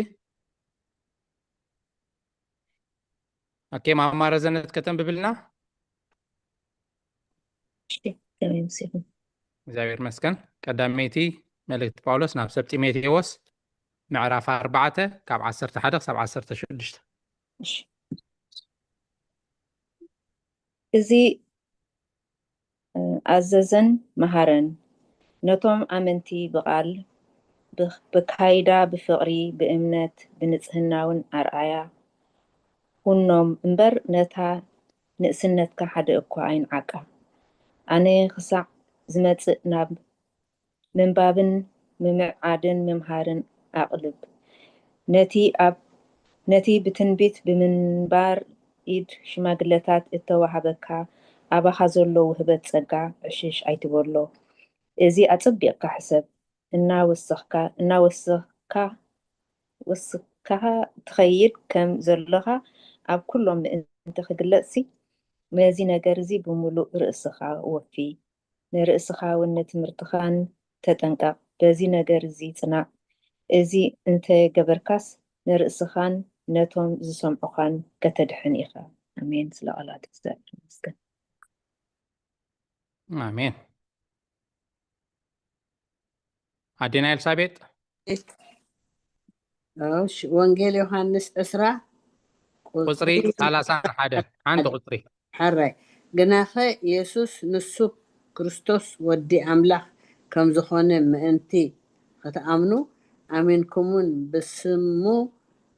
ኦኬ፣ ማማ ረዘነት ከተንብብልና? እሺ፣ ከመይ መሲኹም? እግዚኣብሔር ይመስገን። ቀዳመይቲ መልእክቲ ጳውሎስ ናብ ሰብ ጢሞቴዎስ ምዕራፍ ኣርባዕተ ካብ ዓሰርተ ሓደ ክሳብ ዓሰርተ ሽዱሽተ። እሺ። እዚ ኣዘዘን መሃረን፣ ነቶም ኣመንቲ ብቓል፣ ብካይዳ፣ ብፍቕሪ፣ ብእምነት፣ ብንጽህናውን ኣርኣያ ኩኖም እምበር፣ ነታ ንእስነትካ ሓደ እኳ ኣይንዓቃ። ኣነ ክሳዕ ዝመጽእ ናብ ምንባብን ምምዕዓድን ምምሃርን ኣቕልብ። ነቲ ኣብ ነቲ ብትንቢት ብምንባር ኢድ ሽማግለታት እተዋህበካ ኣባኻ ዘሎ ውህበት ጸጋ ዕሽሽ ኣይትበሎ። እዚ ኣጸቢቕካ ሕሰብ። እናወሰኽካ እናወሰኽካ ወስካኻ ትኸይድ ከም ዘለኻ ኣብ ኩሎም ምእንቲ ክግለጽሲ ነዚ ነገር እዚ ብምሉእ ርእስኻ ወፊ። ንርእስኻ እውን ንትምህርትኻን ተጠንቀቕ። በዚ ነገር እዚ ጽናዕ። እዚ እንተ ገበርካስ ንርእስኻን ነቶም ዝሰምዑኻን ከተድሕን ኢኻ። ኣሜን። ስለ ቃላት እግዚኣብሔር ይመስገን። ኣሜን። ኣዴና ኤልሳቤጥ። ወንጌል ዮሃንስ ዕስራ ቁፅሪ ሰላሳን ሓደ ሓንቲ ቁፅሪ። ሕራይ ግናኸ የሱስ ንሱ ክርስቶስ ወዲ ኣምላኽ ከም ዝኾነ ምእንቲ ክትኣምኑ ኣሚንኩምን ብስሙ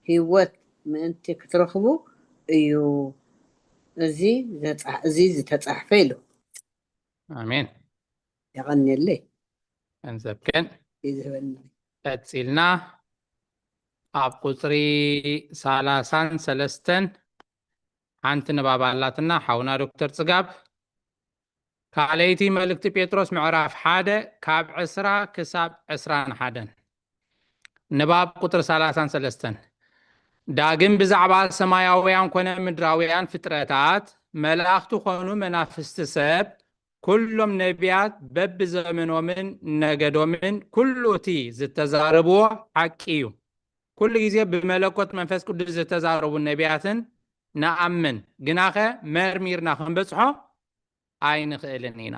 ህይወት ምእንቲ ክትረኽቡ እዩ እዚ ዝተፃሕፈ ኢሉ። ኣሜን። የቐንየለይ። ገንዘብክን ይዝህበኒ። ቀፂልና ኣብ ቁፅሪ ሰላሳን ሰለስተን ሓንቲ ንባብ ኣላትና ሓውና ዶክተር ፅጋብ ካልኣይቲ መልእክቲ ጴጥሮስ ምዕራፍ ሓደ ካብ ዕስራ ክሳብ ዕስራን ሓደን። ንባብ ቁፅሪ ሰላሳን ሰለስተን ዳግም ብዛዕባ ሰማያውያን ኮነ ምድራውያን ፍጥረታት መላእኽቲ ኮኑ መናፍስቲ ሰብ ኩሎም ነቢያት በብዘመኖምን ነገዶምን ኩሉ እቲ ዝተዛረብዎ ሓቂ እዩ። ኩሉ ግዜ ብመለኮት መንፈስ ቅዱስ ዝተዛረቡ ነቢያትን ንኣምን፣ ግናኸ መርሚርና ክንበጽሖ ኣይንኽእልን ኢና።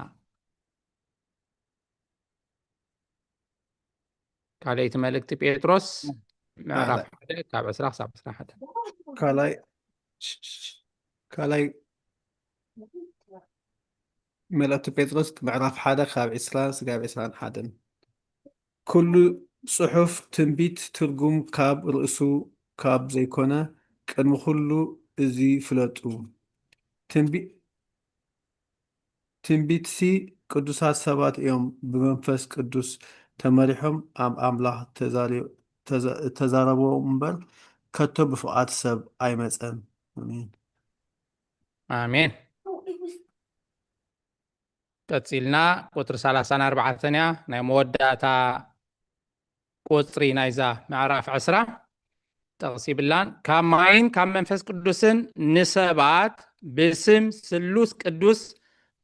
ካልኣይቲ መልእክቲ ጴጥሮስ ምዕራፍ ሓደ ካብ ዕስራ ክሳብ ዕስራን ሓደን። ካልኣይ ካልኣይ መልእክቲ ጴጥሮስ ምዕራፍ ሓደ ካብ ዕስራ ስጋብ ዕስራን ሓደን። ኩሉ ጽሑፍ ትንቢት ትርጉም ካብ ርእሱ ካብ ዘይኮነ ቅድሚ ኩሉ እዚ ፍለጡ። ትንቢ ትንቢትሲ ቅዱሳት ሰባት እዮም ብመንፈስ ቅዱስ ተመሪሖም ኣብ ኣምላኽ ተዛረብዎም እምበር ከቶ ብፍቓድ ሰብ ኣይመጸን። ኣሜን። ኣሜን። ቀጺልና ቁጽሪ ሰላሳን ኣርባዕተን እያ ናይ መወዳእታ ቁጽሪ ናይዛ ምዕራፍ ዕስራ ጠቕሲ ይብላን ካብ ማይን ካብ መንፈስ ቅዱስን ንሰባት ብስም ስሉስ ቅዱስ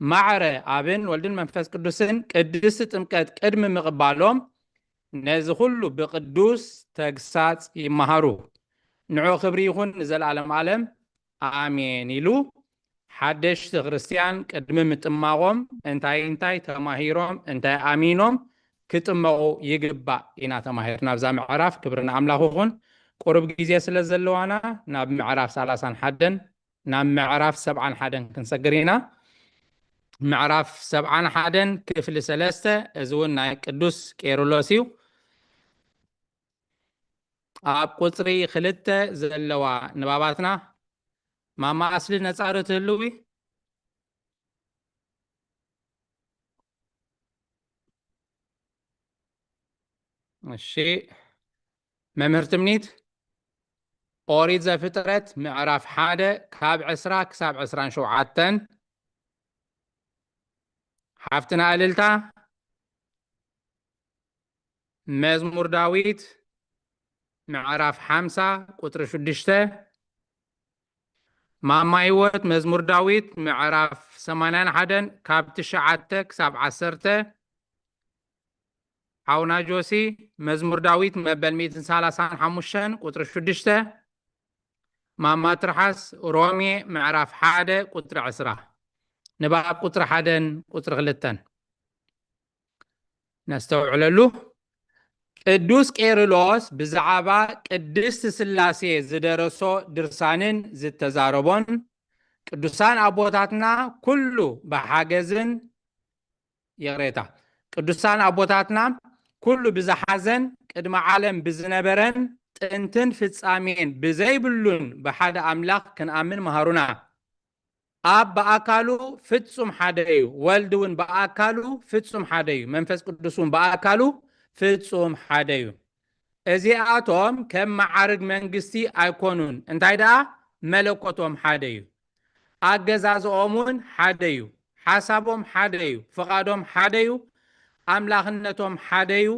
ማዕረ ኣብን ወልድን መንፈስ ቅዱስን ቅድስቲ ጥምቀት ቅድሚ ምቕባሎም ነዚ ኩሉ ብቅዱስ ተግሳጽ ይመሃሩ። ንዑ ክብሪ ይኹን ንዘለዓለም ዓለም ኣሜን ኢሉ ሓደሽቲ ክርስትያን ቅድሚ ምጥማቖም እንታይ እንታይ ተማሂሮም እንታይ ኣሚኖም ክጥመቑ ይግባእ ኢና ተማሂርና ኣብዛ ምዕራፍ። ክብሪ ንኣምላኽ ይኹን። ቁሩብ ግዜ ስለ ዘለዋና ናብ ምዕራፍ ሰላሳን ሓደን ናብ ምዕራፍ ሰብዓን ሓደን ክንሰግር ኢና። ምዕራፍ ሰብዓን ሓደን ክፍሊ ሰለስተ፣ እዚ እውን ናይ ቅዱስ ቄርሎስ እዩ። ኣብ ቁጽሪ ክልተ ዘለዋ ንባባትና ማማ ኣስሊ ነጻሪ ትህልዊ? እሺ፣ መምህር ትምኒት፣ ኦሪት ዘፍጥረት ምዕራፍ ሓደ ካብ ዕስራ ክሳብ ዕስራን ሸውዓተን። ሓፍትና እልልታ፣ መዝሙር ዳዊት ምዕራፍ ሓምሳ ቁጽሪ ሽዱሽተ። ማማ ህይወት መዝሙር ዳዊት ምዕራፍ ሰማንያን ሓደን ካብ ትሽዓተ ክሳብ ዓሰርተ። ሓውና ጆሲ መዝሙር ዳዊት መበል ሚእትን ሰላሳን ሓሙሽተን ቁጽሪ ሽዱሽተ። ማማ ትርሓስ ሮሜ ምዕራፍ ሓደ ቁጽሪ ዕስራ። ንባብ ቁጽሪ ሓደን ቁጽሪ ክልተን ነስተውዕለሉ። ቅዱስ ቄርሎስ ብዛዕባ ቅድስቲ ስላሴ ዝደረሶ ድርሳንን ዝተዛረቦን ቅዱሳን ኣቦታትና ኩሉ ብሓገዝን፣ ይቕሬታ፣ ቅዱሳን ኣቦታትና ኩሉ ብዝሓዘን ቅድሚ ዓለም ብዝነበረን ጥንትን ፍጻሜን ብዘይብሉን ብሓደ ኣምላኽ ክንኣምን መሃሩና። ኣብ ብኣካሉ ፍጹም ሓደ እዩ፣ ወልድ እውን ብኣካሉ ፍጹም ሓደ እዩ፣ መንፈስ ቅዱስ እውን ብኣካሉ ፍጹም ሓደ እዩ። እዚኣቶም ከም መዓርግ መንግስቲ ኣይኮኑን፣ እንታይ ደኣ መለኮቶም ሓደ እዩ። ኣገዛዝኦም እውን ሓደ እዩ፣ ሓሳቦም ሓደ እዩ፣ ፍቓዶም ሓደ እዩ፣ ኣምላኽነቶም ሓደ እዩ።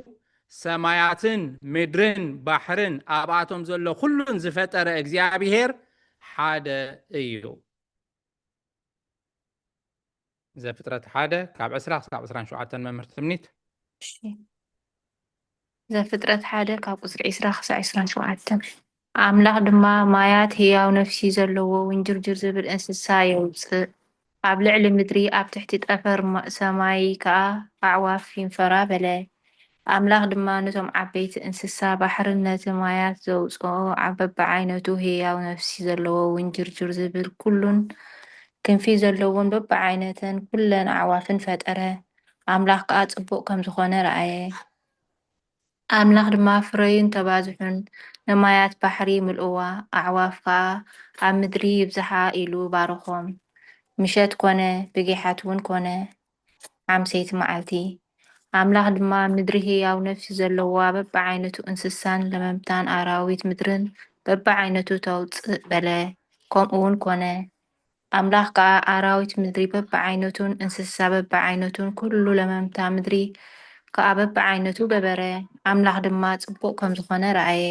ሰማያትን ምድርን ባሕርን ኣብኣቶም ዘሎ ኩሉን ዝፈጠረ እግዚኣብሔር ሓደ እዩ። ዘፍጥረት ሓደ ካብ ዕስራ ክሳብ ዕስራን ሸውዓተን መምህር ትምኒት። እሺ። ዘፍጥረት ሓደ ካብ ቁጽሪ ዕስራ ክሳብ ዕስራን ሸውዓተን። ኣምላኽ ድማ ማያት ህያው ነፍሲ ዘለዎ ውንጅርጅር ዝብል እንስሳ የውጽእ፣ ኣብ ልዕሊ ምድሪ ኣብ ትሕቲ ጠፈር ማ- ሰማይ ከኣ ኣዕዋፍ ይንፈራ በለ። ኣምላኽ ድማ ነቶም ዓበይቲ እንስሳ ባሕርን ነቲ ማያት ዘውጽኦ ኣብ በብዓይነቱ ህያው ነፍሲ ዘለዎ ውንጅርጅር ዝብል ኩሉን ክንፊ ዘለዎን በብዓይነተን ኩለን ኣዕዋፍን ፈጠረ። ኣምላኽ ከኣ ጽቡቕ ከም ዝኾነ ረኣየ። ኣምላኽ ድማ ፍረዩን ተባዝሑን፣ ንማያት ባሕሪ ምልእዋ፣ ኣዕዋፍ ከኣ ኣብ ምድሪ ይብዝሓ ኢሉ ባረኾም። ምሸት ኮነ፣ ብጊሓት እውን ኮነ፣ ሓምሰይቲ መዓልቲ። ኣምላኽ ድማ ምድሪ ህያው ነፍሲ ዘለዋ በብዓይነቱ እንስሳን ለመምታን ኣራዊት ምድርን በብዓይነቱ ተውጽእ በለ። ከምኡ እውን ኮነ። ኣምላኽ ከኣ ኣራዊት ምድሪ በብዓይነቱን እንስሳ በብዓይነቱን ኩሉ ለመምታ ምድሪ ከኣ በብዓይነቱ ገበረ። ኣምላኽ ድማ ጽቡቕ ከም ዝኾነ ረኣየ።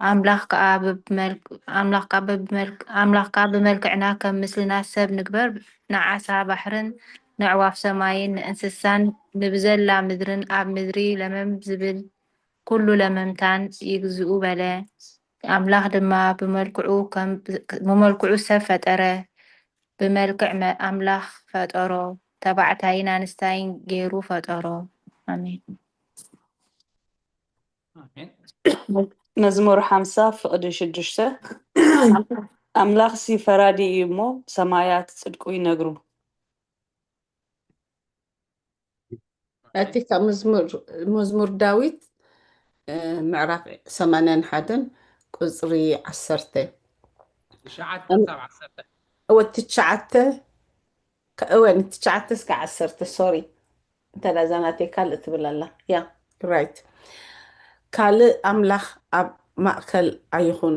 ኣምላኽ ከኣ ብመልክ- ኣምላኽ ከኣ ብመልክ- ኣምላኽ ከኣ ብመልክዕና ከም ምስልና ሰብ ንግበር፣ ንዓሳ ባሕርን ንዕዋፍ ሰማይን ንእንስሳን ንብዘላ ምድርን ኣብ ምድሪ ለመም ዝብል ኩሉ ለመምታን ይግዝኡ በለ። ኣምላኽ ድማ ብመልክዑ ከም ብመልክዑ ሰብ ፈጠረ፣ ብመልክዕ መ- ኣምላኽ ፈጠሮ፣ ተባዕታይን ኣንስታይን ገይሩ ፈጠሮ። ኣሜን። ኣሜን። መዝሙር ሓምሳ ፍቕዲ ሽዱሽተ። ኣምላኽሲ ፈራዲ እዩ እሞ፣ ሰማያት ጽድቁ ይነግሩ። እቲ ካብ መዝሙር መዝሙር ዳዊት እ፣ ምዕራፍ ሰማንያን ሓደን ቁጽሪ ዓሰርተ። ትሽዓተ ክሳብ ዓሰርተ። እወ ትሽዓተ ከ- እወ ንትሽዓተ እስከ ዓሰርተ፣ ሶሪ። እንተ እዛ ናተይ ካልእ ትብል ኣላ። ያ፣ ራይት። ካልእ ኣምላኽ ኣብ ማእከል ኣይኹን።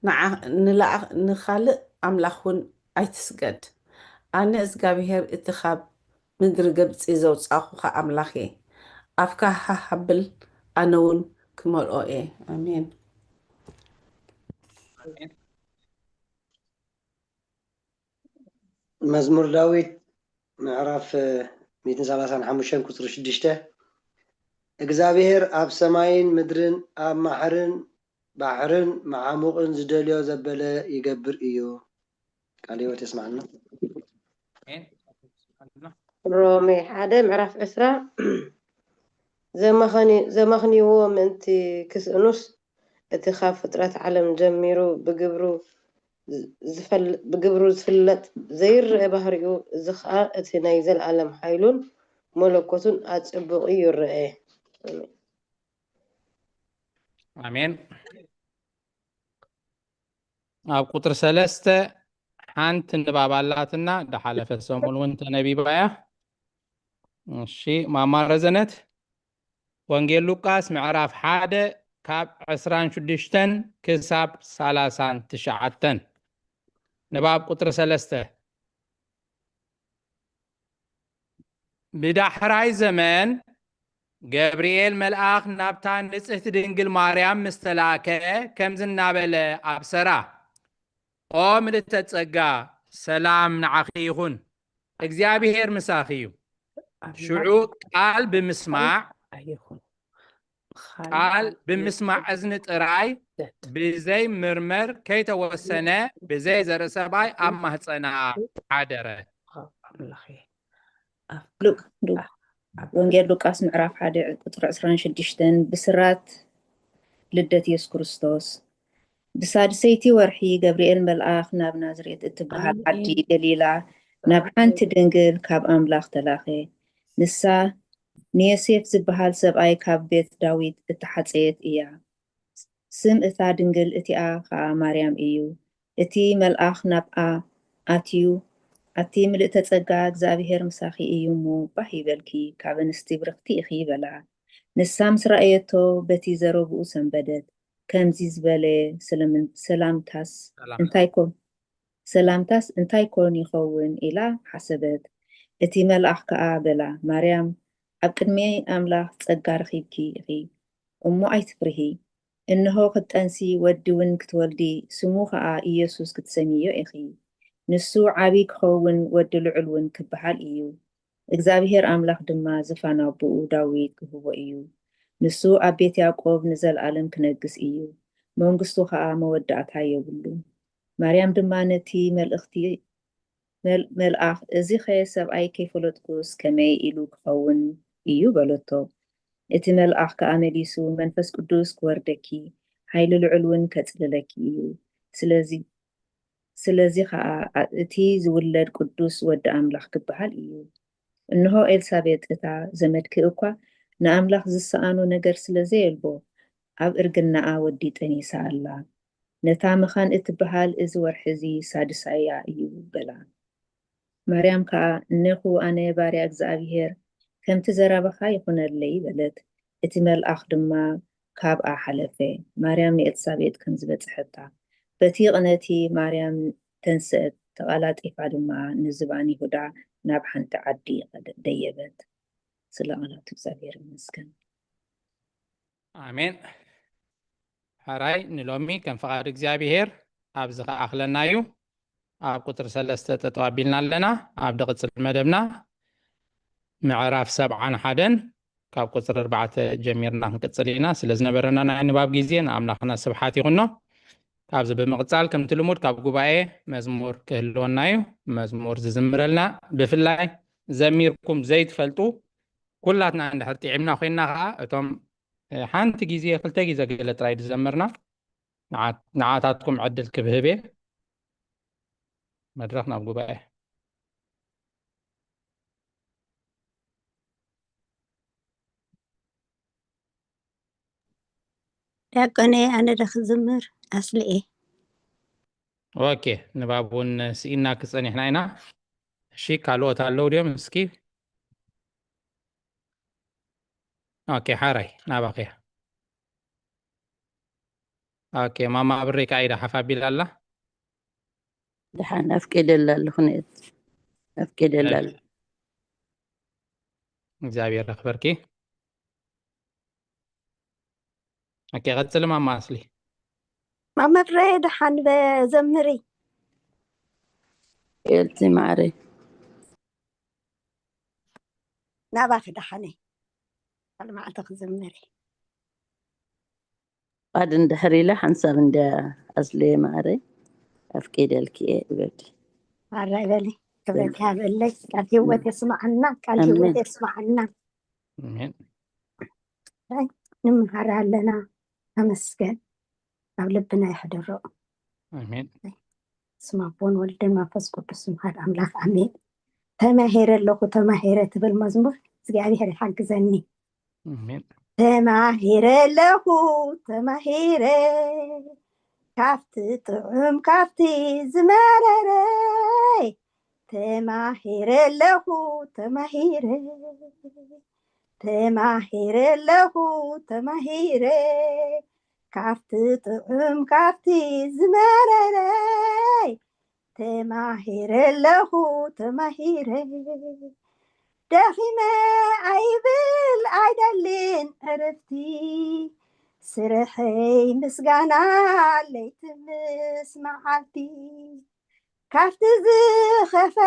ንዓ- ንላእ- ንኻልእ ኣምላኽ እውን ኣይትስገድ። ኣነ እግዚኣብሄር እቲ ካብ ምድሪ ግብጺ ዘውጻእኹኻ ኣምላኽ እየ። ኣፍካ ሃህ ኣብል ኣነ እውን ክመልኦ እየ። ኣሜን። መዝሙር ዳዊት ምዕራፍ ሚእትን ሰላሳን ሓሙሽተን ቁጽሪ ሽዱሽተ። እግዚኣብሔር ኣብ ሰማይን ምድርን ኣብ ማሕርን ባሕርን መዓሙቕን ዝደልዮ ዘበለ ይገብር እዩ። ቃለ ሕይወት የስማዕና። ኣሜን። ሮሜ ሓደ ምዕራፍ ዕስራ ዘማኸኒ-፣ ዘማኽንይዎ ምእንቲ ክስእኑስ፣ እቲ ካብ ፍጥረት ዓለም ጀሚሩ ብግብሩ ዝ-፣ ዝፈል-፣ ብግብሩ ዝፍለጥ ዘይረአ ባህሪኡ፣ እዚ ኸኣ እቲ ናይ ዘለኣለም ሓይሉን መለኮቱን ኣጽብቑ ይረአ። ኣሜን። ኣሜን። ኣብ ቁጥሪ ሰለስተ ሓንቲ ንባብ ኣላትና፣ ዝሓለፈ ሰሙን እውን ተነቢባ እያ። እሺ፣ ማማ ረዘነት፣ ወንጌል ሉቃስ ምዕራፍ ሓደ ካብ ዕስራን ሽዱሽተን ክሳብ ሰላሳን ትሽዓተን። ንባብ ቁጥሪ ሰለስተ። ብዳሕራይ ዘመን ገብርኤል መልኣኽ ናብታ ንጽህቲ ድንግል ማርያም ምስ ተላእከ ከምዚ እናበለ ኣብሰራ፣ ኦ ምልእተ ጸጋ፣ ሰላም ንዓኺ ይኹን፣ እግዚኣብሄር ምሳኺ እዩ። ኣምላኽ ሽዑ ቃል ብምስማዕ ኣይኹን። ቃል ብምስማዕ እዝኒ ጥራይ ብዘይ ምርመር ከይተወሰነ ብዘይ ዘርኢ ሰብኣይ ኣብ ማህፀና ሓደረ። ኣምላኽ እዩ። ኣብ ሉቅ-፣ ሉቅ-፣ ኣብ ወንጌል ሉቃስ ምዕራፍ ሓደ ቁፅሪ ዕስራን ሽዱሽተን ብስራት ልደት የሱስ ክርስቶስ። ብሳድሰይቲ ወርሒ ገብርኤል መልኣኽ ናብ ናዝሬት እትበሃል ዓዲ ገሊላ ናብ ሓንቲ ድንግል ካብ ኣምላኽ ተላኸ። ንሳ ንዮሴፍ ዝበሃል ሰብኣይ ካብ ቤት ዳዊት እተሓጸየት እያ። ስም እታ ድንግል እቲኣ ኸኣ ማርያም እዩ። እቲ መልኣኽ ናብኣ ኣትዩ፣ ኣቲ ምልእተ ጸጋ፣ እግዚኣብሄር ምሳኺ እዩ እሞ፣ ባህ ይበልኪ፣ ካብ ኣንስቲ ብርኽቲ ኢኺ፣ በላ። ንሳ ምስ ረኣየቶ፣ በቲ ዘረብኡ ሰንበደት። ከምዚ ዝበለ ሰለምን-፣ ሰላምታስ ሰላም። እንታይ ኮን-፣ ሰላምታስ እንታይ ኮን ይኸውን? ኢላ ሓሰበት። እቲ መልኣኽ ከኣ በላ፣ ማርያም፣ ኣብ ቅድሚ ኣምላኽ ጸጋ ረኺብኪ ኢኺ፣ እሞ ኣይትፍርሂ። እንሆ፣ ክትጠንሲ ወዲ እውን ክትወልዲ፣ ስሙ ኸኣ ኢየሱስ ክትሰምይዮ ኢኺ። ንሱ ዓቢ ክኸውን፣ ወዲ ልዑል እውን ክበሃል እዩ። እግዚኣብሄር ኣምላኽ ድማ ዝፋን ኣቦኡ ዳዊት ክህቦ እዩ። ንሱ ኣብ ቤት ያዕቆብ ንዘለኣለም ክነግስ እዩ፣ መንግስቱ ኸኣ መወዳእታ የብሉን። ማርያም ድማ ነቲ መልእኽቲ፣ መል-፣ መልኣኽ፣ "እዚኸ ሰብኣይ ከይፈለጥኩስ ከመይ ኢሉ ክኸውን እዩ?" በለቶ። እቲ መልኣኽ ከኣ መሊሱ፣ "መንፈስ ቅዱስ ክወርደኪ፣ ሓይሊ ልዑል እውን ከጽልለኪ እዩ። ስለዚ፣ ስለዚ ኸኣ ኣ-፣ እቲ ዝውለድ ቅዱስ ወዲ ኣምላኽ ክበሃል እዩ። እንሆ ኤልሳቤጥ እታ ዘመድኪ እኳ ንኣምላኽ ዝሰኣኖ ነገር ስለ ዘየልቦ፣ ኣብ እርግናኣ ወዲ ጠኒሳ ኣላ። ነታ መኻን እትበሃል እዚ ወርሒ እዚ ሳድሳያ እዩ" በላ። ማርያም ከኣ፣ "እነኹ ኣነ ባርያ እግዚኣብሄር፣ ከምቲ ዘረባኻ ይኹነለይ" በለት። እቲ መልኣኽ ድማ ካብኣ ሓለፈ። ማርያም ንኤልሳቤጥ ከም ዝበጽሐታ፣ በቲ ቅነቲ ማርያም ተንስአት፣ ተቐላጢፋ ድማ ንዝባን ይሁዳ ናብ ሓንቲ ዓዲ ኸደ-፣ ደየበት። ስለ ቃላቱ እግዚኣብሔር ይመስገን። ኣሜን። ሕራይ ንሎሚ ከም ፍቓድ እግዚኣብሔር ኣብዚ ኸኣኽለና እዩ። ኣብ ቁጽሪ ሰለስተ ጠጠው ኣቢልና ኣለና። ኣብ ድቕጽል መደብና ምዕራፍ ሰብዓን ሓደን ካብ ቁጽሪ ኣርባዕተ ጀሚርና ክንቅጽል ኢና። ስለ ዝነበረና ናይ ንባብ ግዜ ንኣምላኽና ስብሓት ይኹኖ። ካብዚ ብምቕጻል ከምቲ ልሙድ ካብ ጉባኤ መዝሙር ክህልወና እዩ። መዝሙር ዝዝምረልና፣ ብፍላይ ዘሚርኩም ዘይትፈልጡ፣ ኩላትና እንድሕር ጥዒምና ኮይንና ኸዓ እቶም፣ እ፣ ሓንቲ ግዜ ክልተ ግዜ ገለ ጥራይ ዝዘመርና ንዓ-፣ ንዓታትኩም ዕድል ክብህብ እየ። መድረኽ ናብ ጉባኤ። ዲያቆነይ፣ ኣነ ዶ ክዝምር? ኣስሊ እየ። ኦኬ፣ ንባብ እውን ስኢና ክጸኒሕና ኢና። እሺ፣ ካልኦት ኣለዉ ድዮም? እስኪ። ኦኬ፣ ሓራይ ናባኺ እያ። ኦኬ፣ ማማ ብሬ ከኣ ኢዳ ሓፍ ኣቢላ ኣላ። ደሓን ኣፍቂደላ ኣለኹ፣ ነየት ኣፍቂደላ እሺ። ኣለኹ። እግዚኣብሔር ኣኽበርኪ። ኦኬ፣ ቀጽሊ ማማ ኣስሊ። ማማ ብሬ ደሓን በ-፣ ዘምሪ። ኤልቲ ማዕረይ። ናባኺ ደሓነይ። ካልእ መዓልቲ ክዝምር እየ። ባድ እንድሕር ኢለ ሓንሳብ እንድያ ኣስለየ ማዕረ ኣፍቂደልኪ እየ እበሊ። ማራ ይበሊ። ክብረት በሊ። ይሃበለይ። ቃል ህይወት በሊ። የስማዓና። ቃል ኣሜን። ህይወት የስማዓና። ኣሜን። ንምሃር ኣለና። ተመስገን። ኣብ ልብና የሕድሮ። ኣሜን። ስም ኣቦን ወልድን መንፈስ ቅዱስ ስም ሓደ ኣምላኽ ኣሜን። ተማሂረ ኣለኹ ተማሂረ ትብል መዝሙር እግዚኣብሔር ይሓግዘኒ። ኣሜን። ተማሂረ ኣለኹ ተማሂረ ካብቲ ጥዑም ካብቲ ዝመረረ ተማሂረ ኣለኹ ተማሂረ ተማሂረ ኣለኹ ተማሂረ ካብቲ ጥዑም ካብቲ ዝመረረ ተማሂረ ኣለኹ ተማሂረ ደኺመ ኣይብል ኣይደልን ዕረፍቲ ስርሐይ ምስጋና ለይቲ ምስ መዓልቲ ካብቲ ዝኸፈ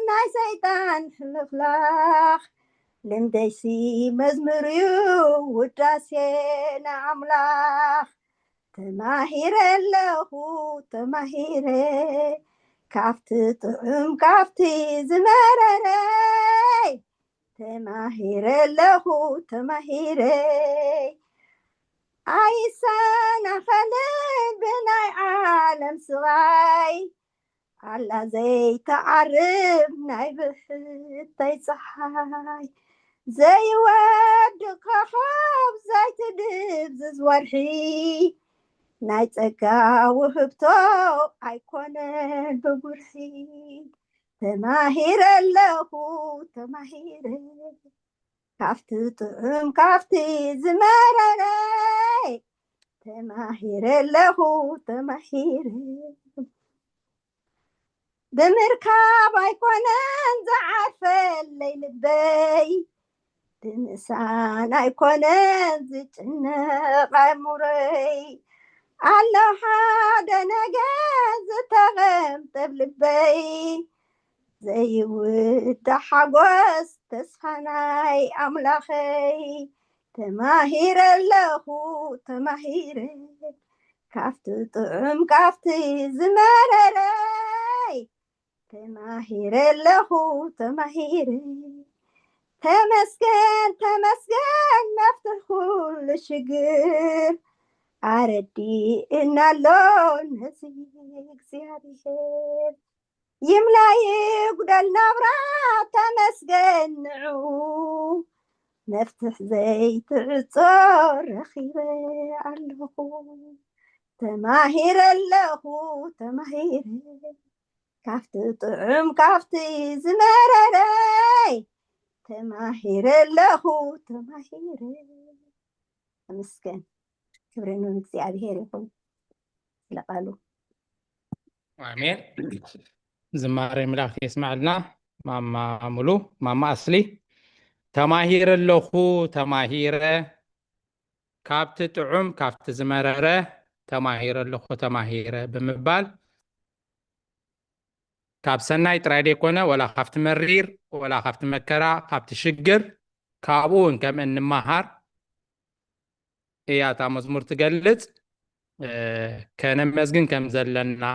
ናይ ሰይጣን ሕልኽላኽ ልምደይሲ መዝሙር እዩ ውዳሴ ንኣምላኽ ተማሂረ ኣለኹ ተማሂረ ካብቲ ጥዑም ካብቲ ዝመረረ ተማሂረ ኣለኹ ተማሂረ ኣይሰናኸልን ብናይ ዓለም ስቓይ ኣላ ዘይተዓርብ ናይ ብሕተይ ፀሓይ ዘይወድቕ ኮኸብ ዘይትድብዝዝ ወርሒ ናይ ጸጋ ውህብቶ ኣይኮነን ብጉርሒ ተማሂረ ኣለኹ ተማሂረ ካብቲ ጥዑም ካብቲ ዝመረረ ተማሂረ ኣለኹ ተማሂረ ብምርካብ ኣይኮነን ዝዓርፈለይ ልበይ ብምሳን ኣይኮነን ዝጭነቕ ኣእምሮይ ኣሎ ሓደ ነገር ዝተቐምጠብ ልበይ ዘይውዳእ ሓጎስ ተስፋ ናይ ኣምላኸይ ተማሂረ ኣለኹ ተማሂረ ካብቲ ጥዑም ካብቲ ዝመረረይ ተማሂረ ኣለኹ ተማሂረ ተመስገን ተመስገን መፍትሕ ኩሉ ሽግር ኣረዲእና ኣሎ ነዚ እግዚኣብሔር ይምላ ይጉደል ናብራ ተመስገን ንዑ መፍትሕ ዘይትዕጾ ረኺበ ኣለኹ ተማሂረ ኣለኹ ተማሂረ ካብቲ ጥዑም ካብቲ ዝመረረይ ተማሂረ ኣለኹ ተማሂረ ተመስገን ክብሪ ንእግዚኣብሔር ይኹን ስለቃሉ ኣሜን። ዝማሬ መላእክት የስማዕልና። ማማ ሙሉ ማማ ኣስሊ ተማሂረ ኣለኹ ተማሂረ ካብቲ ጥዑም ካብቲ ዝመረረ ተማሂረ ኣለኹ ተማሂረ ብምባል ካብ ሰናይ ጥራይ ዘይኮነ ወላ ካብቲ መሪር ወላ ካብቲ መከራ ካብቲ ሽግር ካብኡ እውን ከም እንመሃር እያ እታ መዝሙር ትገልጽ። ከነመስግን ከም ዘለና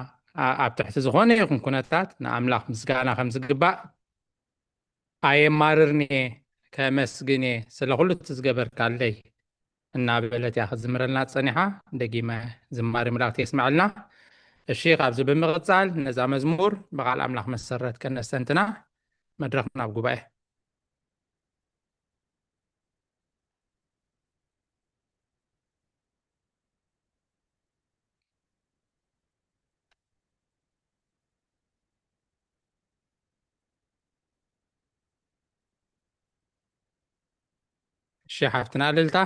ኣብ ትሕቲ ዝኾነ ይኹን ኩነታት ንኣምላኽ ምስጋና ከም ዝግባእ ኣየማርርንየ ከመስግንየ ስለ ኩሉ እቲ ዝገበርካለይ እናበለት እያ ክዝምረልና ጸኒሓ። ደጊመ ዝማሬ መላእክት የስመዐልና። እሺ፣ ካብዚ ብምቕጻል ነዛ መዝሙር ብቓል ኣምላኽ መሰረት ከነስተንትና መድረኽ ናብ ጉባኤ። እሺ ሓፍትና ልልታ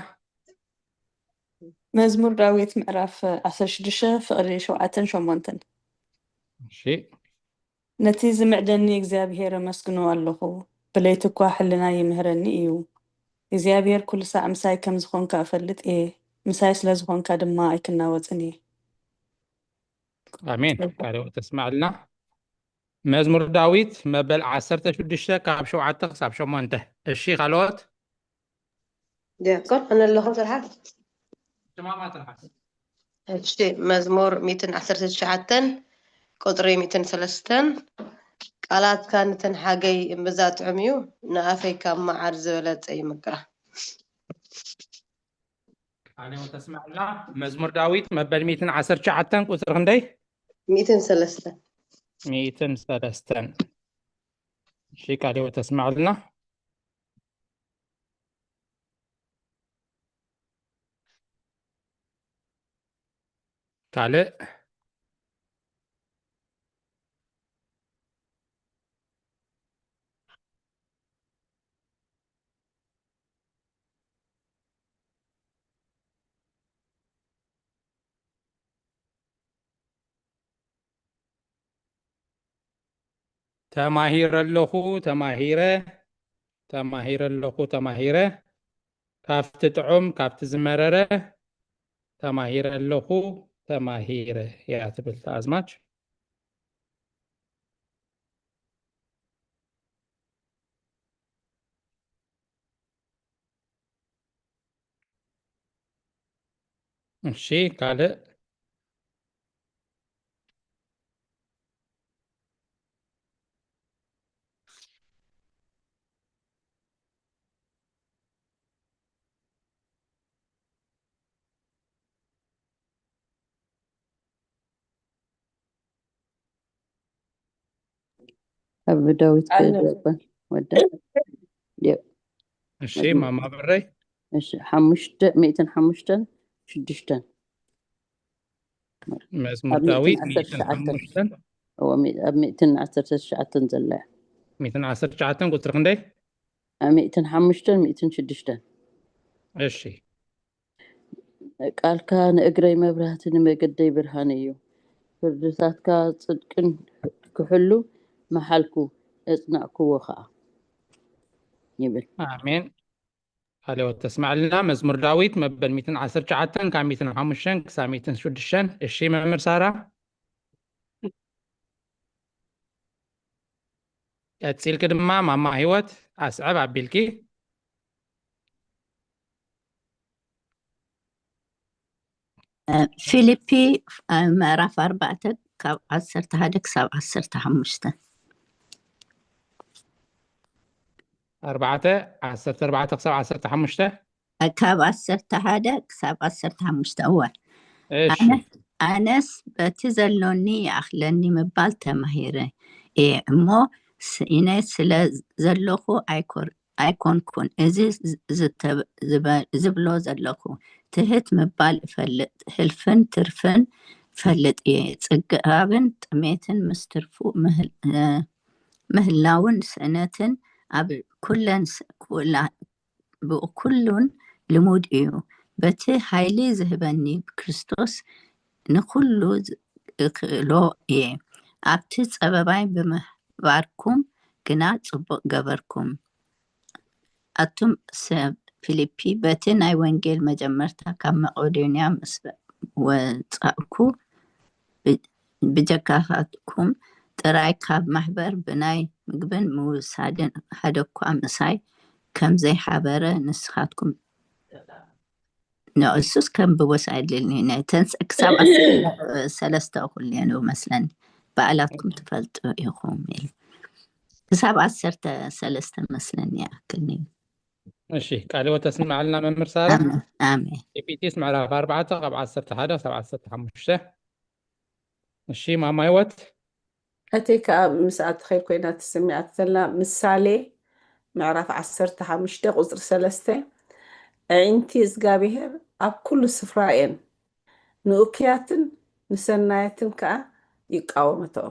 መዝሙር ዳዊት ምዕራፍ ዓሰርተ ሽዱሽተ ፍቕሪ ሸውዓተን ሸሞንተን እሺ ነቲ ዝምዕደኒ እግዚኣብሔር ኣመስግኖ ኣለኹ ብለይቲ እኳ ሕልና ይምህረኒ እዩ እግዚኣብሔር ኩሉ ሳዕ ምሳይ ከም ዝኾንካ እፈልጥ እየ ምሳይ ስለ ዝኾንካ ድማ ኣይክናወፅን እየ ኣሜን። ቃለ ሕይወት ተስማዕልና። መዝሙር ዳዊት መበል ዓሰርተ ሽዱሽተ ካብ ሸውዓተ ክሳብ ሸሞንተ። እሺ ካልኦት? ዲያቆን ኣነ ኣለኹ ትርሓስ። ትማማ ትርሓስ። እሺ መዝሙር ሚእትን ዓሰርተ ትሽዓተን ቁፅሪ ሚእትን ሰለስተን ቃላትካ ንተን ሓገይ እምብዛ ጥዑም እዩ ንኣፈይ ካብ መዓር ዝበለፀ ይምቅራ። ቃለ ሕይወት ተስምዐልና። መዝሙር ዳዊት መበል ሚእትን ዓሰርተ ትሽዓተን ቁፅሪ ክንደይ? ሚእትን ሰለስተን። ሚእትን ሰለስተን። እሺ፣ ቃለ ሕይወት ተስምዐልና። ካልእ? ተማሂረ ኣለኹ፣ ተማሂረ፣ ተማሂረ ኣለኹ፣ ተማሂረ። ካብቲ ጥዑም፣ ካብቲ ዝመረረ፣ ተማሂረ ኣለኹ፣ ተማሂረ እያ ትብል ኣዝማች። እሺ፣ ካልእ? ኣብ ዳዊት ኣነ። ከይድረበ ወደ እሺ፣ ማማ ብረይ። እሺ፣ ሓሙሽተ፣ ሚእትን ሓሙሽተን ሽዱሽተን። መዝሙር ኣብ ዳዊት ሚእትን ዓሰርተ ትሽዓተን። ሚእትን ሓሙሽተን። እዎ፣ ሚ-፣ ኣብ ሚእትን ዓሰርተ ትሽዓተን ዘላ እያ። ሚእትን ዓሰርተ ትሽዓተን ቁፅሪ ክንደይ? ኣብ ሚእትን ሓሙሽተን፣ ሚእትን ሽዱሽተን። እሺ፣ ቃልካ ንእግረይ መብራህቲ ንመገደይ ብርሃን እዩ። ፍርድታትካ ጽድቅን ክሕሉ መሓልኩ፣ እጽናዕክዎ ኸኣ ይብል። ኣሜን። ቃለ ሕይወት ተስማዕልና። መዝሙር ዳዊት መበል ሚእትን ዓሰርተ ትሽዓተን ካብ ሚእትን ሓሙሽተን ክሳብ ሚእትን ሽዱሽተን። እሺ መምህር ሳራ። ቀጺልኪ ድማ ማማ ህይወት ኣስዕብ ኣቢልኪ። ፊልፒ ምዕራፍ ኣርባዕተ ካብ ዓሰርተ ሓደ ክሳብ ዓሰርተ ሓሙሽተ። ኣርባዕተ ዓሰርተ ኣርባዕተ ክሳብ ዓሰርተ ሓሙሽተ። ካብ ዓሰርተ ሓደ ክሳብ ዓሰርተ ሓሙሽተ። እወ። እሺ ኣነስ በቲ ዘሎኒ ይኣኽለኒ ምባል ተማሂረ እየ እሞ፣ ስኢነ ስለ ዘለኹ ኣይኮር-፣ ኣይኮንኩን። እዚ ዝ-፣ ዝተብ-፣ ዝበ-፣ ዝብሎ ዘለኹ፣ ትህት ምባል እፈልጥ፣ ህልፍን ትርፍን እፈልጥ እየ። ጽጋብን ጥሜትን ምስ ትርፉ ምህል-፣ እ፣ ምህላውን ስእነትን ኣብ ኩለን ስ-፣ ኩላ-፣ ብኩሉን ልሙድ እዩ። በቲ ሓይሊ ዝህበኒ ብክርስቶስ ንኹሉ ዝ-፣ እኽእሎ እየ። ኣብቲ ጸበባይ ብምሕባርኩም ግና ጽቡቕ ገበርኩም። ኣቱም ሰብ ፊልፒ፣ በቲ ናይ ወንጌል መጀመርታ ካብ መቄዶንያ ምስ ወጻእኩ፣ ብ-፣ ብጀካኻትኩም ጥራይ ካብ ማሕበር ብናይ ምግብን ምውሳድን ሓደ እኳ ምሳይ ከም ዘይሓበረ ንስኻትኩም፣ ንእሱስ ከም ብወስ ኣይድልኒ፣ ነተን ስ-፣ ክሳብ ዓሰርተ ሰለስተ እኹል እየን መስለኒ፣ ባዕላትኩም ትፈልጡ ኢኹም ኢሉ። ክሳብ ዓሰርተ ሰለስተ መስለኒ ይኣክል ነይሩ። እሺ፣ ቃለ ሕይወት ተስምዓልና መምህር ሳራ። ኣሜን፣ ኣሜን። ፊልጵስዩስ ምዕራፍ ኣርባዕተ ካብ ዓሰርተ ሓደ ክሳብ ዓሰርተ ሓሙሽተ። እሺ፣ ማማ ህይወት። እቲ ከኣ ምስኣ ትኸይድ ኮይና ትስምዕ ዘላ ምሳሌ ምዕራፍ ዓሰርተ ሓሙሽተ ቁጽሪ ሰለስተ፣ ኣዒንቲ እግዚኣብሔር ኣብ ኩሉ ስፍራ እየን፣ ንእኩያትን ንሰናያትን ከኣ ይቃወመተኦ።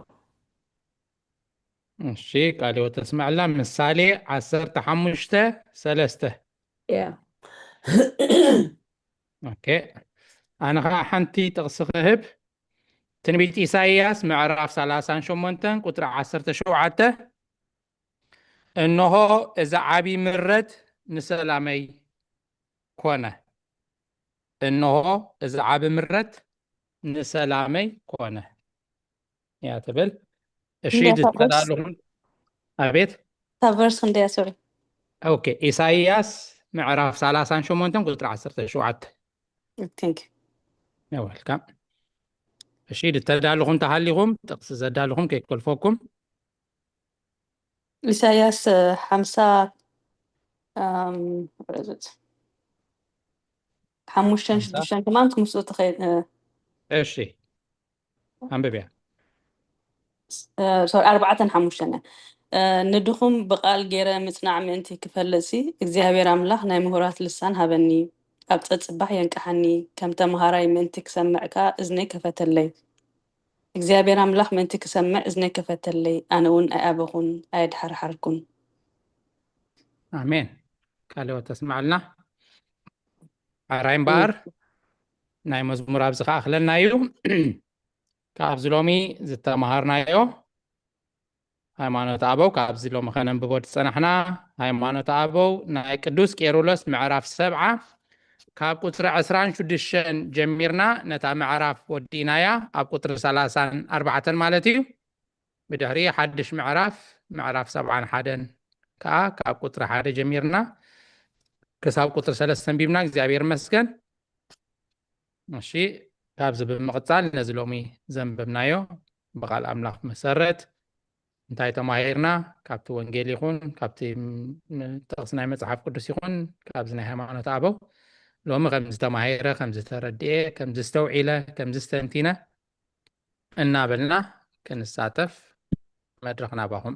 እሺ፣ ቃለ ሕይወት ተስምዓልና። ምሳሌ ዓሰርተ ሓሙሽተ ሰለስተ። ያ። ኦኬ። ኣነ ኸዓ ሓንቲ ጥቕሲ ክህብ። ትንቢት ኢሳይያስ ምዕራፍ ሰላሳን ሸሞንተን ቁጽሪ ዓሰርተ ሸውዓተ፣ "እንሆ እዚ ዓቢ ምረት ንሰላመይ ኮነ። እንሆ እዚ ዓቢ ምረት ንሰላመይ ኮነ" እያ ትብል። እሺ፣ እንዴት ድተዳለኹም። ኣቤት። እታ ቨርስ ክንደያ? ሶሪ። ኦኬ፣ ኢሳይያስ ምዕራፍ ሰላሳን ሸሞንተን ቁጽሪ ዓሰርተ ሸውዓተ። ቴንክ You're welcome። እሺ፣ ድተዳለኹም ተሃሊኹም ጥቕሲ ዘዳለኹም ከይኮልፈኩም። ኢሳያስ ሓምሳ፣ ኣም፣ what is it? ሓሙሽተን ሽዱሽተን ከማን ምስኡ ትኸይድ። እሺ፣ ኣንብብያ። ሶሪ፣ ኣርባዕተን ሓሙሽተን እያ። ንድኹም ብቓል ገይረ ምጽናዕ ምእንቲ ክፈልጥሲ እግዚኣብሔር ኣምላኽ ናይ ምሁራት ልሳን ሃበኒ። ኣብ ጸጽባሕ የንቅሓኒ፣ ከም ተምሃራይ ምእንቲ ክሰምዕ ከኣ እዝነይ ከፈተለይ። እግዚኣብሔር ኣምላኽ ምእንቲ ክሰምዕ እዝነይ ከፈተለይ፣ ኣነ እውን ኣይኣበኹን፣ ኣየድሓርሓርኩን። ኣሜን። ቃለ ሕይወት ተስምዓልና። ኣራይ እምበኣር ናይ መዝሙር ኣብዚ ከኣኽለና እዩ። ካብዚ ሎሚ ዝተምሃርናዮ ሃይማኖት ኣበው ካብዚ ሎሚ ኸነንብቦ ዝጸናሕና ሃይማኖት ኣበው ናይ ቅዱስ ቄሩሎስ ምዕራፍ ሰብዓ ካብ ቁጽሪ ዕስራን ሽዱሽተን ጀሚርና ነታ ምዕራፍ ወዲእናያ ኣብ ቁጽሪ ሰላሳን ኣርባዕተን ማለት እዩ። ብድሕሪ ሓድሽ ምዕራፍ ምዕራፍ ሰብዓን ሓደን ከኣ ካብ ቁጽሪ ሓደ ጀሚርና ክሳብ ቁጽሪ ሰለስተ ኣንቢብና እግዚኣብሔር ይመስገን። እሺ፣ ካብዚ ብምቕጻል ነዚ ሎሚ ዘንበብናዮ ብቓል ኣምላኽ መሰረት እንታይ ተማሂርና ካብቲ ወንጌል ይኹን ካብቲ ጥቕስ ናይ መጽሓፍ ቅዱስ ይኹን ካብዚ ናይ ሃይማኖት ኣበው ሎሚ ከምዚ ተማሂረ ከምዚ ተረድኤ ከምዚ ዝተውዒለ ከምዚ ዝተንቲነ እናበልና ክንሳተፍ መድረኽ ናባኹም።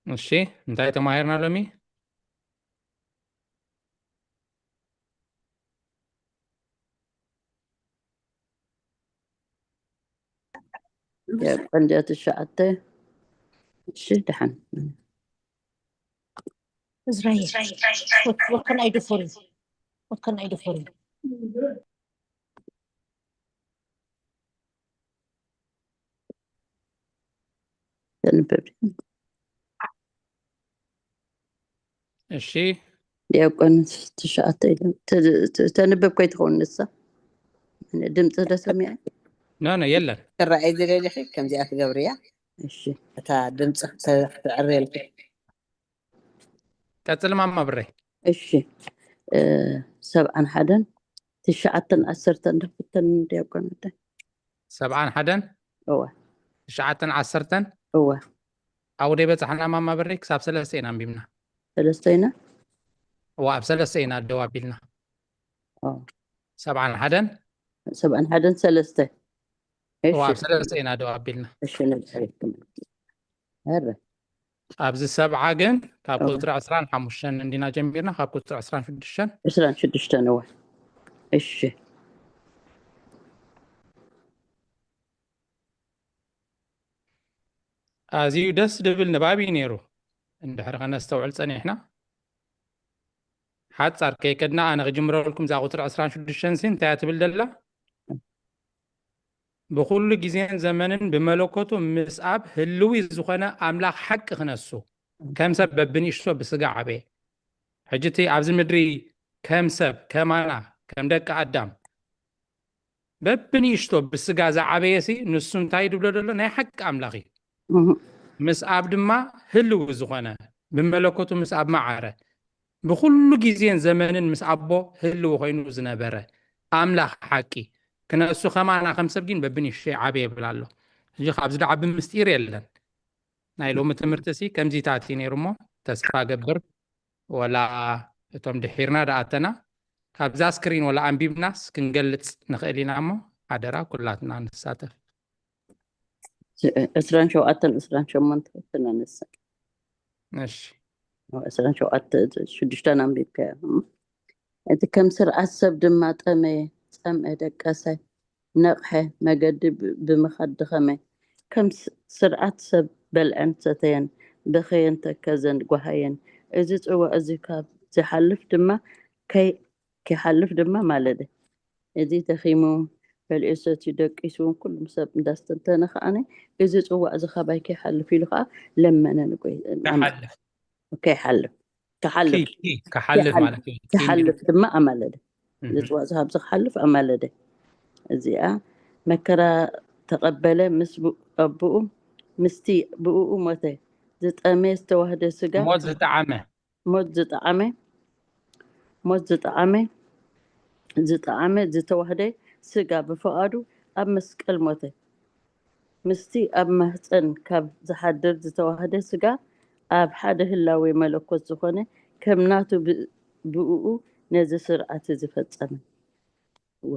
እሺ፣ እንታይ ተማሂርና ሎሚ? ዲያቆን ዲያ ትሽዓተ። እሺ፣ ደሓን። እዝራኤል፣ what, what can I do for you? What can I do for you? ተንብብ። እሺ፣ ዲያቆን ትሽዓተ ኢሉ ተ- ተ- ተንብብ ከይትኸውን ንሳ ድምፂ ደሰሚዐ ኖ ኖ የለን። ክረኣይ ዝደሊኺ ከምዚኣ ትገብርያ እሺ እታ ድምፂ ክትዕርየልኪ ቀጽል ማማ ብረይ። እሺ እ፣ ሰብዓን ሓደን ትሽዓተን ዓሰርተን ደፍተን ዲያቆን ኣደ ሰብዓን ሓደን እወ ትሽዓተን ዓሰርተን እወ ኣብኡ ደይ በጻሕና ማማ ብረይ ክሳብ ሰለስተ ኢና ኣንቢብና። ሰለስተ ኢና እዋ ኣብ ሰለስተ ኢና ደው ኣቢልና። ኦ፣ ሰብዓን ሓደን ሰብዓን ሓደን ሰለስተ እሺ እዋ ኣብ ሰለስተ ኢና ደው ኣቢልና። እሺ ንብሕሪኩም ረ ኣብዚ ሰብዓ ግን ካብ እወ ቁፅሪ ዕስራን ሓሙሽተን እንዲና ጀሚርና ካብ ቁፅሪ ዕስራን ሽዱሽተን ዕስራን ሽዱሽተን እወ እሺ ኣዝዩ ደስ ድብል ንባብ እዩ ነይሩ። እንድሕሪ ከነስተውዕል ፀኒሕና ሓፃር ከይከድና ኣነ ክጅምረልኩም እዛ ቁፅሪ ዕስራን ሽዱሽተን ሲ እንታይ እያ ትብል ደላ? ብኩሉ ግዜን ዘመንን ብመለኮቱ ምስ ኣብ ህልዊ ዝኾነ ኣምላኽ ሓቂ ክነሱ ከም ሰብ በብንእሽቶ ብስጋ ዓበየ። ሕጂ እቲ ኣብዚ ምድሪ ከም ሰብ ከማና ከም ደቂ ኣዳም በብንእሽቶ ብስጋ ዝዓበየ ሲ ንሱ እንታይ ድብሎ ዘሎ ናይ ሓቂ ኣምላኽ እዩ። ምስ ኣብ ድማ ህልው ዝኾነ ብመለኮቱ ምስ ኣብ መዓረ ብኩሉ ግዜን ዘመንን ምስ ኣቦ ህልው ኮይኑ ዝነበረ ኣምላኽ ሓቂ ክነሱ ከማና ከም ሰብ ግን በብንእሽቶ ይዓበየ ይብል ኣሎ። እዚ ካብዚ ድዓቢ ምስጢር የለን። ናይ ሎሚ ትምህርቲ ሲ ከምዚታት እዩ ነይሩ እሞ ተስፋ ገብር ወላ እቶም ድሒርና ድኣተና ካብዛ ስክሪን ወላ ኣንቢብናስ ክንገልጽ ንኽእል ኢና እሞ ሓደራ ኩላትና ንሳተፍ። ዕስራን ሸውዓተን ዕስራን ሸሞንተ ክነንሳ እሺ ዕስራን ሸውዓተ ሽዱሽተን ኣንቢብካዮ እቲ ከም ስርዓት ሰብ ድማ ጠመየ ጸምአ ደቀሰ ነቕሐ መገዲ ብምኻድ ደኸመ ከም ስርዓት ሰብ በልዐን ሰተየን በኸየን ተከዘን ጓሃየን እዚ ጽዋእ እዚ ካብ ዝሓልፍ ድማ ከይ ክሓልፍ ድማ ማለደ። እዚ ደኺሙ በሊዑ ሰትዩ ደቂሱ እውን ኩሉም ሰብ እንዳስተንተነ ከዓነ እዚ ጽዋእ እዚ ካባይ ከይሓልፍ ኢሉ ከዓ ለመነ ንጎይ ክሓልፍ ከይሓልፍ፣ ክሓልፍ፣ ኪ ኪ ክሓልፍ ክሓልፍ፣ ማለት እዩ። ኪ እንዲ- ክሓልፍ ድማ ኣማለደ። እህ። ንጽዋዕ ዝሃብ ዝክሓልፍ ኣማለደ። እዚኣ መከራ ተቐበለ፣ ምስ ብ- ኣቦኡ ምስቲ ብእኡ ሞተ። ዝጠመየ ዝተዋህደ ስጋ ሞት ዝጠዓመ ሞት ዝጠዓመ ሞት ዝጠዓመ ዝጠዓመ ዝተዋህደ ስጋ ብፍቓዱ ኣብ መስቀል ሞተ። ምስቲ ኣብ ማህፀን ካብ ዝሓድር ዝተዋህደ ስጋ ኣብ ሓደ ህላዌ መለኮት ዝኾነ ከም ናቱ ብ- ብእኡ ነዚ ስርዓት እዚ ፈጸመ። እወ።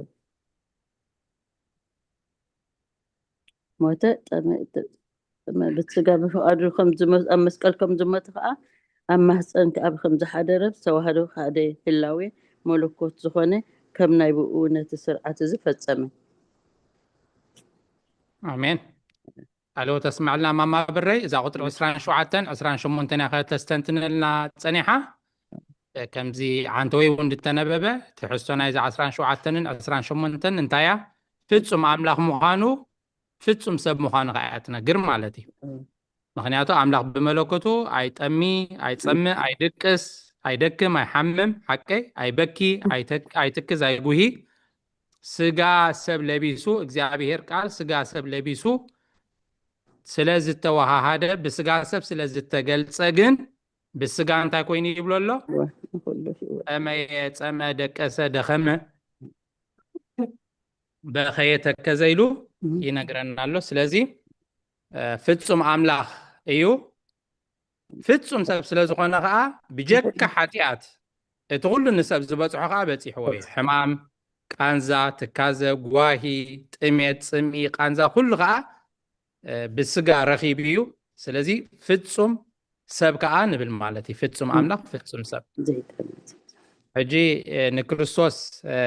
ሞተ፣ ጠመ-፣ ጠመ-፣ ብስጋ ብፍቓዱ ከም ዝመ-፣ ኣብ መስቀል ከም ዝሞተ ከዓ ኣብ ማህፀን ከዓ ከም ዝሓደረ ዝተዋህዶ ሓደ ህላዌ መለኮት ዝኾነ ከም ናይ ብኡ ነቲ ስርዓት እዚ ፈጸመ። ኣሜን። ኣሎ ተስማዕልና ማማ ብረይ፣ እዛ ቁፅሪ ዕስራን ሸውዓተን ዕስራን ሸሞንተን እያ ከተስተንትነልና ፀኒሓ። እ፣ ከምዚ ዓንተወይ እውን ዝተነበበ ትሕዝቶ ናይዛ ዕስራን ሸውዓተንን ዕስራን ሸሞንተን እንታይ እያ? ፍጹም ኣምላኽ ምዃኑ ፍጹም ሰብ ምዃኑ ከዓ እያ ትነግር ማለት እዩ። እም። ምኽንያቱ ኣምላኽ ብመለኮቱ ኣይጠሚ፣ ኣይጸምእ፣ ኣይድቅስ፣ ኣይደክም፣ ኣይሓምም፣ ሓቀይ፣ ኣይበኪ፣ ኣይተ- ኣይትክዝ፣ ኣይጉሂ፣ ስጋ ሰብ ለቢሱ፣ እግዚኣብሔር ቃል ስጋ ሰብ ለቢሱ ስለ ዝተወሃሃደ፣ ብስጋ ሰብ ስለ ዝተገልጸ ግን ብስጋ እንታይ ኮይኑ ይብሎ ኣሎ? እወ፣ ንኹሉ ህይወት። ጠመየ፣ ጸምአ፣ ደቀሰ፣ ደኸመ፣ በኸየ፣ ተከዘ ኢሉ እም። ይነግረና ኣሎ። ስለዚ እ፣ ፍጹም ኣምላኽ እዩ። ፍጹም ሰብ ስለ ዝኾነ ኸዓ ብጀካ ሓጢኣት እቲ ኩሉ ንሰብ ዝበጽሖ ኸዓ በጺሕዎ እዩ። ሕማም፣ ቃንዛ፣ ትካዘ፣ ጓሂ፣ ጥሜት፣ ጽምኢ፣ ቃንዛ ኩሉ ኸዓ እ፣ ብስጋ ረኺቡ እዩ። ስለዚ ፍጹም ሰብ ከኣ ንብል ማለት እዩ። ፍጹም ኣምላኽ ፍጹም ሰብ። ዘይጠምት። ሕጂ እ፣ ንክርስቶስ እ፣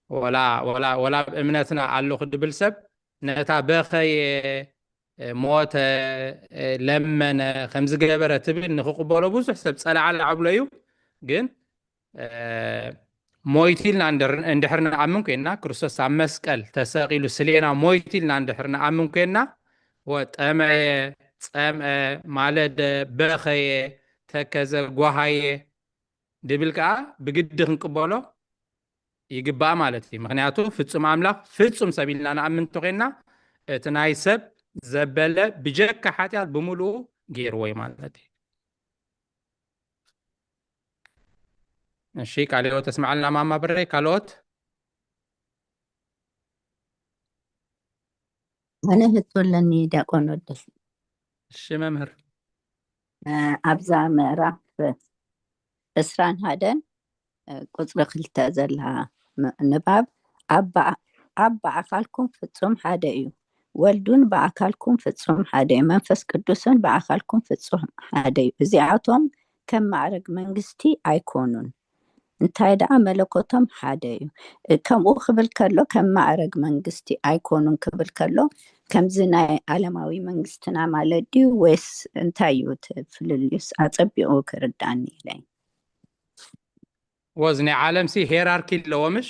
ወላ ወላ ወላ ኣብ እምነትና ኣለኹ ድብል ሰብ ነታ በኸየ እ፣ ሞተ እ፣ ለመነ ከምዚ ገበረ ትብል ንክቕበሎ ብዙሕ ሰብ ጸላዕላዕ ኣብሎ እዩ። ግን እ፣ ሞይቱ ኢልና እንድር- እንድሕር ንኣምን ኮይና ክርስቶስ ኣብ መስቀል ተሰቒሉ ስሌና ሞይቱ ኢልና እንድሕር ንኣምን ኮይና ወጠመየ፣ ጸምአ፣ ማለደ፣ በኸየ፣ ተከዘ፣ ጓሃየ ድብል ከኣ ብግዲ ክንቅበሎ ይግባእ ማለት እዩ። ምክንያቱ ፍጹም ኣምላኽ ፍጹም ሰብ ኢልና ንኣምን እንተኮይና እቲ ናይ ሰብ ዘበለ ብጀካ ሓጢኣት ብምሉኡ ገይርዎ እዩ ማለት እዩ። እሺ ካልኦት ተስማዕልና ማማ ብረይ ካልኦት ኣነ ህቶ ኣለኒ ዲያቆን ወደል። እሺ መምህር። ኣብዛ ምዕራፍ ዕስራን ሓደን ቁፅሪ ክልተ ዘላ ንባብ ኣብ ብኣካልኩም ፍፁም ሓደ እዩ፣ ወልዱን ብኣካልኩም ፍፁም ሓደ እዩ፣ መንፈስ ቅዱስን ብኣካልኩም ፍፁም ሓደ እዩ። እዚኣቶም ከም ማዕረግ መንግስቲ ኣይኮኑን፣ እንታይ ደኣ መለኮቶም ሓደ እዩ። ከምኡ ክብል ከሎ ከም ማዕረግ መንግስቲ ኣይኮኑን ክብል ከሎ ከምዚ ናይ ዓለማዊ መንግስትና ማለት ድዩ ወይስ እንታይ እዩ እቲ ፍልልዩስ? ኣጸቢቑ ክርዳኒ ኢለ። ወዝ ናይ ዓለም ሲ ሄራርኪ ኣለዎ ምሽ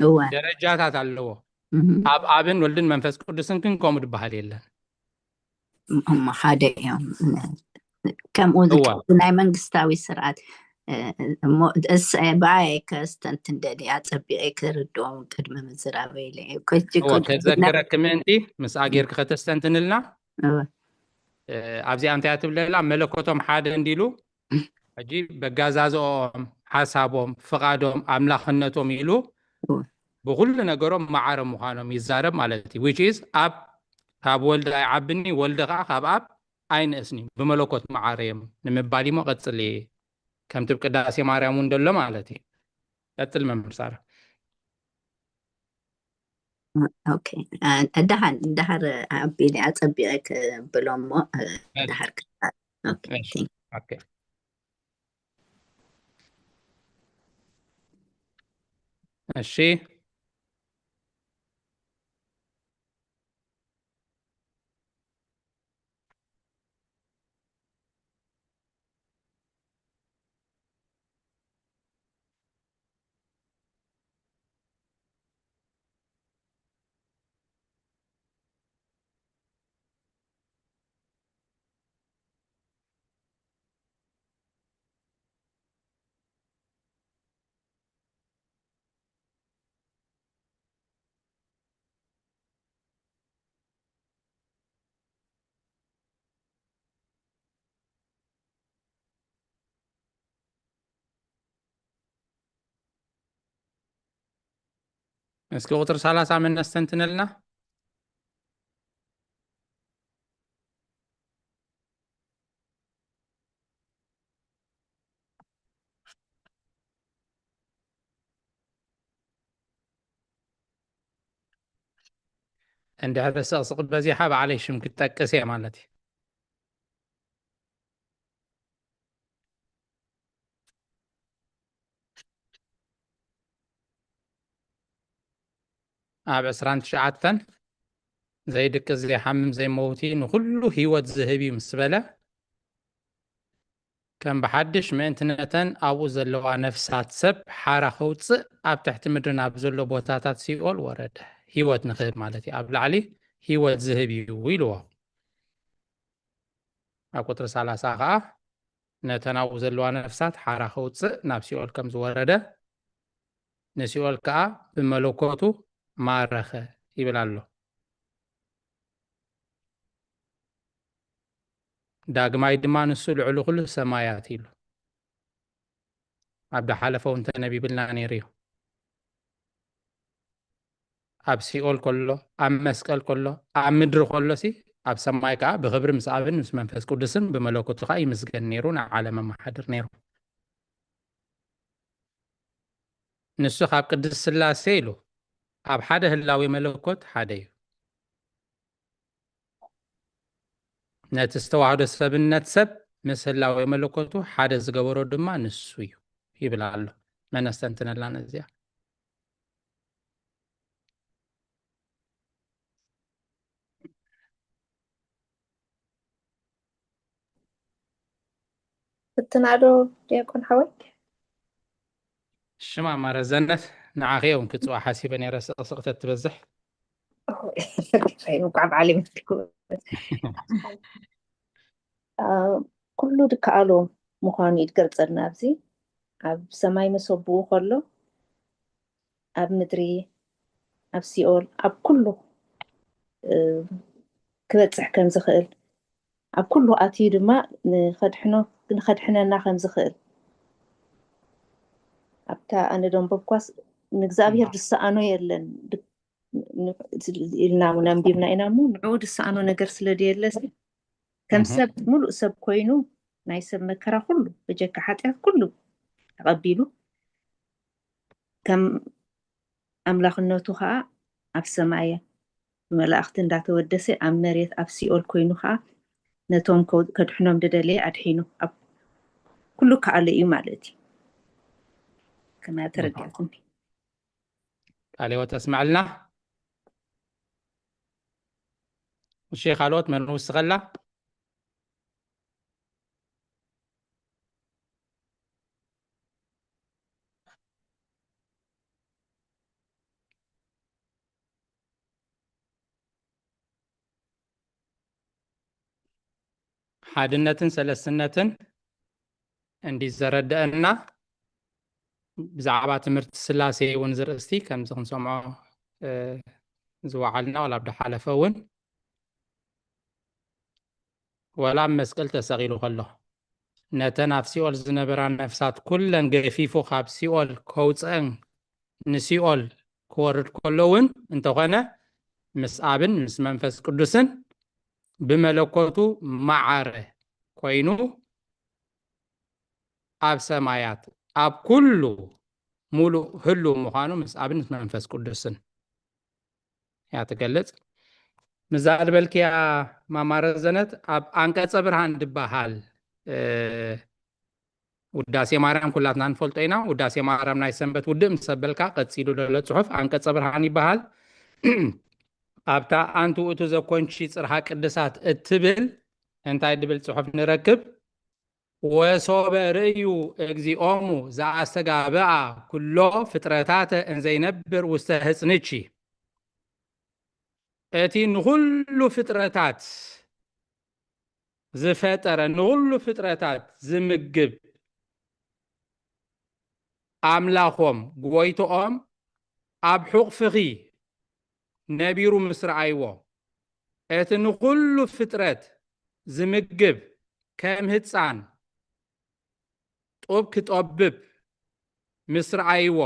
እወ ደረጃታት ኣለዎ። እህ፣ ኣብ ኣብን ወልድን መንፈስ ቅዱስን ግን ከምኡ ዝበሃል የለን። እሞ ሓደ እዮም። ከምኡ እወ። ዝከ- ናይ መንግስታዊ ስርዓት እ፣ እሞ እስ- ብኣይ ከስተንትን ደሊ ኣጸቢቐ ክርድኦም ቅድሚ ምዝራበይ ኢለ እየ። ኮ- እወ ኮ- ከዘክረክ ምእንቲ ምስ ኣጌርክ ከተስተንትንልና እወ። እ፣ ኣብዚኣ እንታይ ትብለላ መለኮቶም ሓደ እንዲሉ ሕጂ በጋዛዝኦም ሓሳቦም ፍቓዶም ኣምላኽነቶም ኢሉ እወ። ብኩሉ ነገሮም ማዕረ ምዃኖም ይዛረብ ማለት እዩ። Which is ኣብ ካብ ወልድ ኣይዓብኒ ወልድ ከዓ ካብ ኣብ ኣይንእስኒ ብመለኮት ማዕረ እዮም ንምባል እሞ ቀጽሊ ከምቲ ብ ቅዳሴ ማርያም እውን ደሎ ማለት እዩ። ቀጽል መምህር ሳራ። ኦኬ። እ፣ ደሓን ደሓር ኣቢለ ኣጸቢቐ ክብሎ እሞ እ፣ ደሓር ክሳብ። ኦኬ፣ እሺ፣ ቴንክ ኦኬ። እሺ። እስኪ ቁፅሪ ሰላሳ መን ነስተንትነልና? እንድሕር ስቕስቕ በዚሓ ባዕለይ ሽም ክጠቅስ እየ ማለት እዩ። ኣብ ዕስራን ትሽዓተን ዘይድቅስ ዘይሓምም ዘይመውቲ ንኹሉ ህይወት ዝህብ እዩ ምስ በለ፣ ከም ብሓድሽ ምእንቲ ነተን ኣብኡ ዘለዋ ነፍሳት ሰብ ሓራ ከውፅእ ኣብ ትሕቲ ምድሪ ናብ ዘሎ ቦታታት ሲኦል ወረደ። ህይወት ንኽህብ ማለት እዩ። ኣብ ላዕሊ ህይወት ዝህብ እዩ ኢልዎ። ኣብ ቁፅሪ ሰላሳ ከዓ ነተን ኣብኡ ዘለዋ ነፍሳት ሓራ ከውፅእ ናብ ሲኦል ከም ዝወረደ፣ ንሲኦል ከዓ ብመለኮቱ ማረኸ ይብል ኣሎ። ዳግማይ ድማ ንሱ ልዕሊ ኩሉ ሰማያት ኢሉ። ኣብ ዝሓለፈ እውን ተነቢብልና ነይሩ እዩ። ኣብ ሲኦል ከሎ፣ ኣብ መስቀል ከሎ፣ ኣብ ምድሪ ከሎ ሲ ኣብ ሰማይ ከዓ ብኽብሪ ምስ ኣብን ምስ መንፈስ ቅዱስን ብመለኮቱ ከዓ ይምስገን ነይሩ፣ ንዓለም ኣመሓድር ነይሩ። ንሱ ካብ ቅድስት ስላሴ ኢሉ ኣብ ሓደ ህላዊ መለኮት ሓደ እዩ። ነቲ ዝተዋህዶ ሰብነት ሰብ ምስ ህላዊ መለኮቱ ሓደ ዝገበሮ ድማ ንሱ እዩ ይብል ኣሎ። መን ነስተንትነላ ነዚኣ? ፍትና ዶ ዲያቆን ሓወይ? ሽማ ማረዘነት ንዓኺ እውን ክፅዋ ሓሲበ ነይረ፣ ስቕስቕተ ትበዝሕ። እንኳዕ በዓል ይመስልኩ። ኩሉ ድከኣሎ ምዃኑ እዩ ዝገልጸልና። ኣብዚ ኣብ ሰማይ መሰብኡ ከሎ ኣብ ምድሪ፣ ኣብ ሲኦል፣ ኣብ ኩሉ ክበጽሕ ከም ዝኽእል፣ ኣብ ኩሉ ኣትዩ ድማ ንኸድሕኖ ንኸድሕነና ከም ዝኽእል ኣብታ ኣነ ደንበብኳስ ንእግዚኣብሔር ዝሰኣኖ የለን ኢልና እውን ኣንቢብና ኢና። እሞ ንዕኡ ዝሰኣኖ ነገር ስለ ዘየለ ከም ሰብ ሙሉእ ሰብ ኮይኑ ናይ ሰብ መከራ ኩሉ ብጀካ ሓጢኣት ኩሉ ተቐቢሉ ከም ኣምላኽነቱ ኸዓ ኣብ ሰማይ ብመላእኽቲ እንዳተወደሰ ኣብ መሬት ኣብ ሲኦል ኮይኑ ኸዓ ነቶም ከድሕኖም ዝደለየ ኣድሒኑ ኣብ ኩሉ ከኣለ እዩ ማለት እዩ። ከመይ ተረዲእኩም? ቃለ ሕይወት ኣስምዐልና። እሺ ካልኦት መን ውስኸላ? ሓድነትን ሰለስትነትን እንዲ ዘረደአና ብዛዕባ ትምህርቲ ስላሴ እውን ዝርእስቲ ከምዚ ክንሰምዖ ዝወዓልና ዋላ ኣብ ዝሓለፈ እውን ወላ ኣብ መስቀል ተሰቒሉ ከሎ ነተን ኣብ ሲኦል ዝነበራ ነፍሳት ኩለን ገፊፉ ካብ ሲኦል ከውፅአን ንሲኦል ክወርድ ከሎ እውን እንተኾነ ምስ ኣብን ምስ መንፈስ ቅዱስን ብመለኮቱ ማዓረ ኮይኑ ኣብ ሰማያት ኣብ ኩሉ ሙሉእ ህሉው ምዃኑ ምስ ኣብን ምስ መንፈስ ቅዱስን እያ ትገልጽ። ምዛ ዝበልክያ ማማ ረዘነት ኣብ ኣንቀጸ ብርሃን ዝበሃል ውዳሴ ማርያም ኩላትና ንፈልጦ ኢና። ውዳሴ ማርያም ናይ ሰንበት ውድእ ምስ ኣበልካ ቀጺሉ ዘሎ ጽሑፍ ኣንቀጸ ብርሃን ይበሃል። ኣብታ ኣንቲ ውእቱ ዘኮንቺ ጽርሃ ቅድሳት እትብል እንታይ ድብል ጽሑፍ ንረክብ? ወሶበ ርእዩ እግዚኦሙ ዘኣስተጋብኣ ኩሎ ፍጥረታተ እንዘይነብር ውስተ ህጽንቺ። እቲ ንኹሉ ፍጥረታት ዝፈጠረ ንኹሉ ፍጥረታት ዝምግብ ኣምላኾም ጎይቶኦም ኣብ ሕቑፍኺ ነቢሩ ምስ ረኣይዎ እቲ ንኹሉ ፍጥረት ዝምግብ ከም ህፃን ጡብ ክጠብብ ምስ ረኣይዎ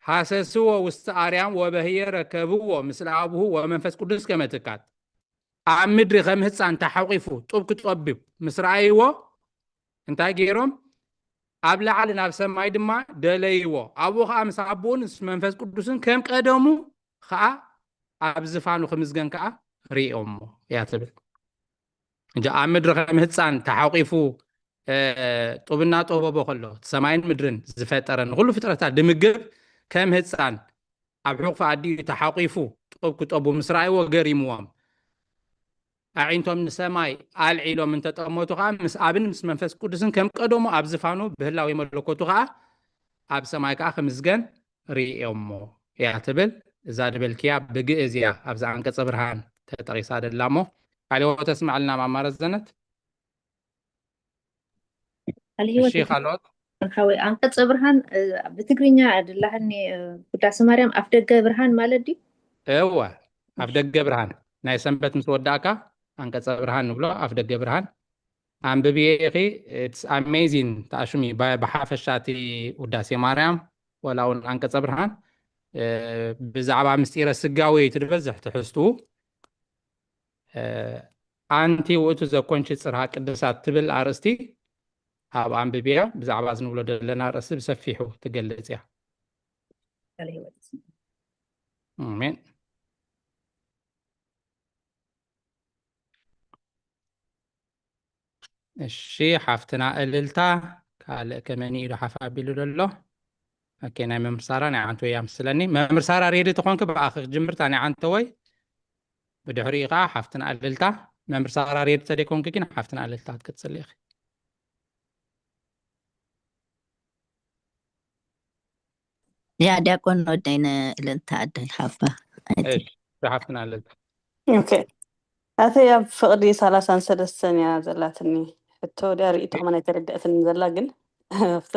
ሃሰስዎ ውስተ ኣርያም ወበህየ ረከብዎ ምስለ ኣቡሁ ወመንፈስ ቅዱስ ከመ ትካት። ኣብ ምድሪ ከም ህፃን ተሓቂፉ ጡብ ክጠብብ ምስ ረኣይዎ እንታይ ገይሮም? ኣብ ላዕሊ ናብ ሰማይ ድማ ደለይዎ። ኣብኡ ከዓ ምስ ኣቦኡን ምስ መንፈስ ቅዱስን ከም ቀደሙ ከዓ ኣብ ዝፋኑ ክምዝገን ከዓ ርእዮሞ እያ ትብል። እንጂ ኣብ ምድሪ ከም ህፃን ተሓቂፉ ጡብና ጠበቦ ከሎ እቲ ሰማይን ምድርን ዝፈጠረ ንኩሉ ፍጥረታት ድምግብ ከም ህፃን ኣብ ሕቑፊ ኣዲኡ ተሓቂፉ ጡብ ክጠቡ ምስ ረኣይዎ ገሪምዎም። ኣዒንቶም ንሰማይ ኣልዒሎም እንተጠመቱ ከዓ ምስ ኣብን ምስ መንፈስ ቅዱስን ከም ቀደሙ ኣብ ዝፋኑ ብህላዊ መለኮቱ ከዓ ኣብ ሰማይ ከዓ ክምዝገን ርእዮሞ እያ ትብል። እዛ ድበልክያ ብግእዝ እያ ኣብዛ ኣንቀጸ ብርሃን ተጠቂሳ ደላ እሞ ቃል ህይወት ተስማዕልና ማማረ ዘነት። ቃል ህይወት እሺ፣ ካልኦት? ሓወይ ኣንቀጸ ብርሃን፣ እ፣ ብትግርኛ ድላህኒ፣ እ፣ ውዳሴ ማርያም ኣፍ ደገ ብርሃን ማለት ድዩ? እወ፣ ኣፍ ደገ ብርሃን። ናይ ሰንበት ምስ ወዳእካ ኣንቀጸ ብርሃን ንብሎ፣ ኣፍ ደገ ብርሃን። ኣንብብዬ ኢኺ፣ it's amazing። ተኣሽሚ ባ-፣ ብሓፈሻ እቲ ውዳሴ ማርያም፣ ወላ እውን ኣንቀጸ ብርሃን፣ እ፣ ብዛዕባ ምስጢረ ስጋዌ እዩ ትበዝሕ ትሕዝትኡ። እ፣ ኣንቲ ውእቱ ዘኮንቺ ጽርሃ ቅድሳት ትብል ኣርእስቲ ኣብ ኣንብብያ። ብዛዕባ እዚ ንብሎ ዘለና ኣርእስቲ ብሰፊሑ ትገልጽ እያ። ቃለ ህይወት። ኣሜን። እሺ፣ ሓፍትና እልልታ፣ ካልእ ከመኒ ኢሉ ሓፍ ኣቢሉ ዘሎ? ኦኬ፣ ናይ መምህር ሳራ ናይ ዓንተወይ እያ ምስለኒ። መምህር ሳራ ሬዲ ተኾንኪ ብኣኺ ክጅምር፣ እታ ናይ ዓንተወይ። ብድሕሪኡ ከዓ ሓፍትና እልልታ። መምህር ሳራ ሬዲ ተደይኮንኪ ግን ሓፍትና እልልታ ክትቅጽሊ ኢኺ። ያ ዲያቆን ወደይ ንእልልታ ኣደይ ሓባ። እሺ፣ ሓፍትና እልልታ። ኦኬ። ኣተይ ኣብ ፍቕዲ ሰላሳን ሰለስተን እያ ዘላትኒ። ሕቶ ድያ ርእይቶ ከማን ኣይተረድአትን ዘላ፣ ግን ኣብታ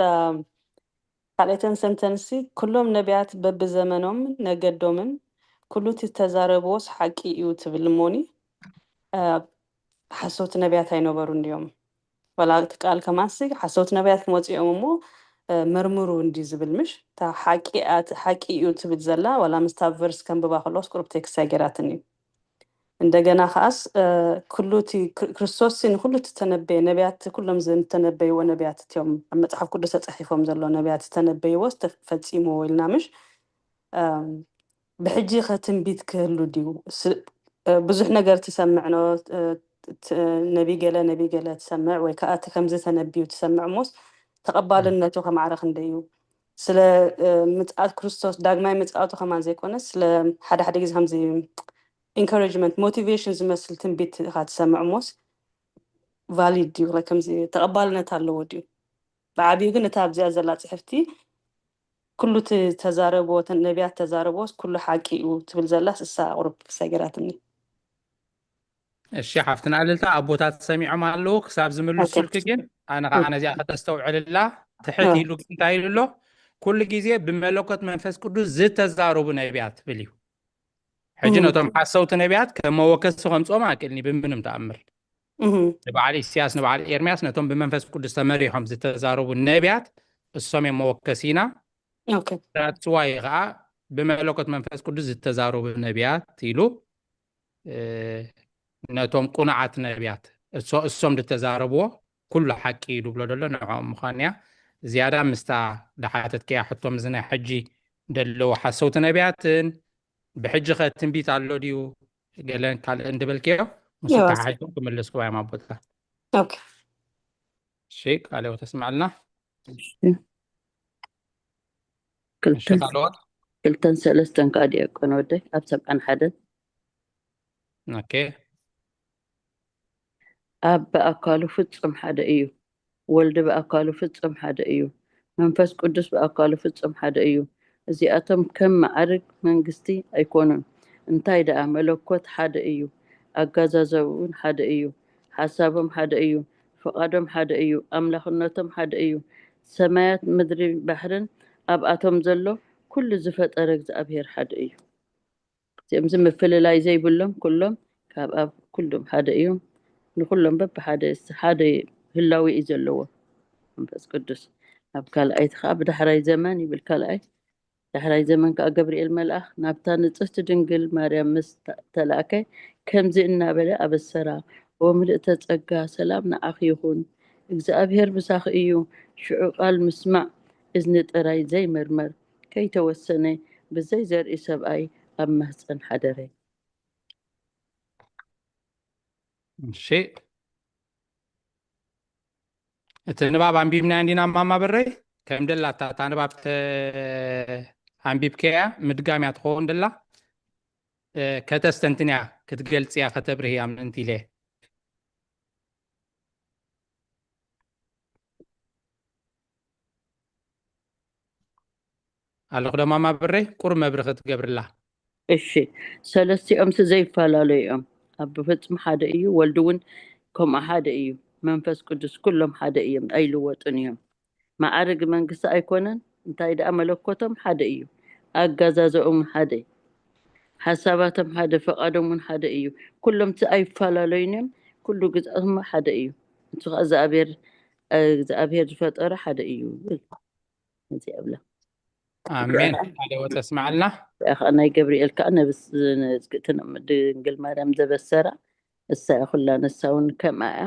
ካልኣይተን ሰንተንሲ "ኩሎም ነቢያት በብዘመኖም ነገዶምን ኩሉ እቲ ዝተዛረብዎስ ሓቂ እዩ" ትብል እሞኒ፣ እ፣ ሓሰውቲ ነቢያት ኣይነበሩን ድዮም? ዋላ እቲ ቃል ከማንሲ ሓሰውቲ ነቢያት ክመፁ እዮም እሞ፣ እ፣ መርምሩ እንዲ ዝብል ምሽ? እታ ሓቂ ኣት-፣ ሓቂ እዩ ትብል ዘላ ዋላ ምስታ ቨርስ ከንብባ ከለዎስ ቁሩብ ቴክስት ኣይገይራትን እዩ። እንደገና ከኣስ፣ እ፣ ኩሉ እቲ ክር-፣ ክርስቶስ ሲ ንኩሉ እቲ ተነበየ፣ ነቢያት ኩሎም ዝተነበይዎ ነቢያት እቲኦም ኣብ መጽሓፍ ቅዱስ ተጻሒፎም ዘለዉ ነቢያት ዝተነበይዎ ዝተፈጺምዎ ኢልና ምሽ? እም፣ ብሕጂ ኸ ትንቢት ክህሉ ድዩ? ስ-፣ እ፣ ብዙሕ ነገር ትሰምዕ ኖ፣ እ፣ ት-፣ ነቢ ገለ፣ ነቢ ገለ ትሰምዕ ወይ ከኣ እቲ ከምዚ ተነብዩ ትሰምዕ እሞስ ተቐባልነቱ ከማዕረ ክንደይ እዩ? ስለ፣ እ፣ ምጽኣት ክርስቶስ፣ ዳግማይ ምጽኣቱ ከማን ዘይኮነ፣ ስለ ሓደ ሓደ ግዜ ከምዚ ኢንካሬጅመንት፣ ሞቲቬሽን ዝመስል ትንቢት ኢኻ ትሰምዕ እሞስ ቫሊድ ድዩ? ላይክ ከምዚ ተቐባልነት ኣለዎ ድዩ? ብዓብዩ ግን እታ ኣብዚኣ ዘላ ጽሕፍቲ ኩሉ እቲ ተዛረብዎ፣ እተን ነቢያት ተዛረብዎስ ኩሉ ሓቂ እዩ ትብል ዘላስ እሳ ቁሩብ ክሳይ ገይራትኒ። እሺ፣ ሓፍትና እልልታ፣ ኣቦታት ሰሚዖም ኣለዉ ክሳብ ዝምልሱልኪ። ኦኬ። ግን ኣነ ከዓ እ። ነዚኣ ከተስተውዕልላ ትሕት እ። ኢሉ ግን እንታይ ኢሉ ኣሎ? ኩሉ ግዜ ብመለኮት መንፈስ ቅዱስ ዝተዛረቡ ነቢያት ትብል እዩ። ሕጂ እህ። ነቶም ሓሰውቲ ነቢያት ከም መወከሲ ከምጽኦም ኣክእልኒ ብምንም ተኣምር። እህ። ንበዓል ኢሳያስ፣ ንበዓል ኤርምያስ፣ ነቶም ብመንፈስ ቅዱስ ተመሪሖም ዝተዛረቡ ነቢያት እሶም እዮም መወከሲና። ኦኬ። That's why ከዓ ብመለኮት መንፈስ ቅዱስ ዝተዛረቡ ነቢያት ኢሉ፣ እ፣ ነቶም ቁኑዓት ነቢያት እሶ-፣ እሶም ዝተዛረብዎ ኩሉ ሓቂ እዩ ዝብሎ ዘሎ ንዕኦም ምዃን እያ። ዝያዳ ምስታ ዝሓተትክያ ሕቶ፣ ምስዚ ናይ ሕጂ ዘለዉ ሓሰውቲ ነቢያትን ብሕጂ ኸ ትንቢት ኣሎ ድዩ ገለን ካልእን ዝበልክዮ፣ ምስ የዋ። ተሓሒዞም ክምልስዎ እዮም ኣቦታት። ኦኬ። እሺ፣ ቃለ ሕይወት ተስምዐልና። እሺ። እሺ፣ ክልተን፣ ካልኦት? ክልተን ሰለስተን ከዓ ዲያቆን ወደይ ኣብ ሰብዓን ሓደን። ኦኬ። ኣብ ብኣካሉ ፍጹም ሓደ እዩ። ወልድ ብኣካሉ ፍጹም ሓደ እዩ። መንፈስ ቅዱስ ብኣካሉ ፍጹም ሓደ እዩ። እዚኣቶም ከም መዓርግ መንግስቲ ኣይኮኑን። እንታይ ደኣ መለኮት ሓደ እዩ። ኣጋዛዛብኡን ሓደ እዩ። ሓሳቦም ሓደ እዩ። ፍቓዶም ሓደ እዩ። ኣምላኽነቶም ሓደ እዩ። ሰማያት ምድሪ ባሕርን ኣብኣቶም ዘሎ ኩሉ ዝፈጠረ እግዚኣብሔር ሓደ እዩ። እዚኦም እዚ ምፍልላይ ዘይብሎም ኩሎም ካብ ኣብ ኩሎም ሓደ እዮም። ንኩሎም በብሓደ ሓደ ህላዊ እዩ ዘለዎ መንፈስ ቅዱስ። ኣብ ካልኣይቲ ከዓ ብዳሕራይ ዘመን ይብል ካልኣይ ዳሕራይ ዘመን ከኣ ገብርኤል መልኣኽ ናብታ ንጽህቲ ድንግል ማርያም ምስ ተ-፣ ተላእከ፣ ከምዚ እናበለ ኣበሰራ፣ "ኦ ምልእተ ጸጋ፣ ሰላም ንዓኺ ይኹን። እግዚኣብሔር ምሳኺ እዩ። ሽዑ ቃል ምስማዕ እዝኒ ጥራይ ዘይምርመር፣ ከይተወሰነ ብዘይ ዘርኢ ሰብኣይ ኣብ ማህጸን ሓደረ።" እሺ። እቲ ንባብ ኣንቢብናዮ እንዲና ማማ በረይ? ከም ደላ እታ፣ እታ ንባብ ተ-፣ ኣንቢብከያ ምድጋም እያ ትኸውን ደላ። እ፣ ከተስተንትን እያ፣ ክትገልጽ እያ፣ ከተብርህ እያ ምእንቲ ኢለ። ኣለኹ ዶ ማማ በረይ? ቁሩብ መብርህ ክትገብርላ። እሺ፣ ሰለስቲኦምሲ ዘይፈላለዩ እዮም። ኣብ ብፍጹም ሓደ እዩ፣ ወልዲ እውን ከምኡ ሓደ እዩ። መንፈስ ቅዱስ ኩሎም ሓደ እዮም፣ ኣይልወጡን እዮም። መዓርግ መንግስቲ ኣይኮነን፣ እንታይ ደኣ መለኮቶም ሓደ እዩ። ኣጋዛዝኦም ሓደ፣ ሓሳባቶም ሓደ፣ ፈቓዶም እውን ሓደ እዩ። ኩሎምሲ ኣይፈላለዩን እዮም፣ ኩሉ ግዝኣቶም ሓደ እዩ። ንሱ ኸኣ እግዚኣብሔር፣ እግዚኣብሔር ዝፈጠሮ ሓደ እዩ። እዚ ኣብላ። ኣሜን። ሓደ ወፀ ስማዕልና። እዚኣ ኸዓ ናይ ገብርኤል ከኣ ነብስ-፣ ንእዝግእትን ድንግል ማርያም ዘበሰራ እሳ እያ ኩላ፣ ንሳ እውን ከምኣ እያ።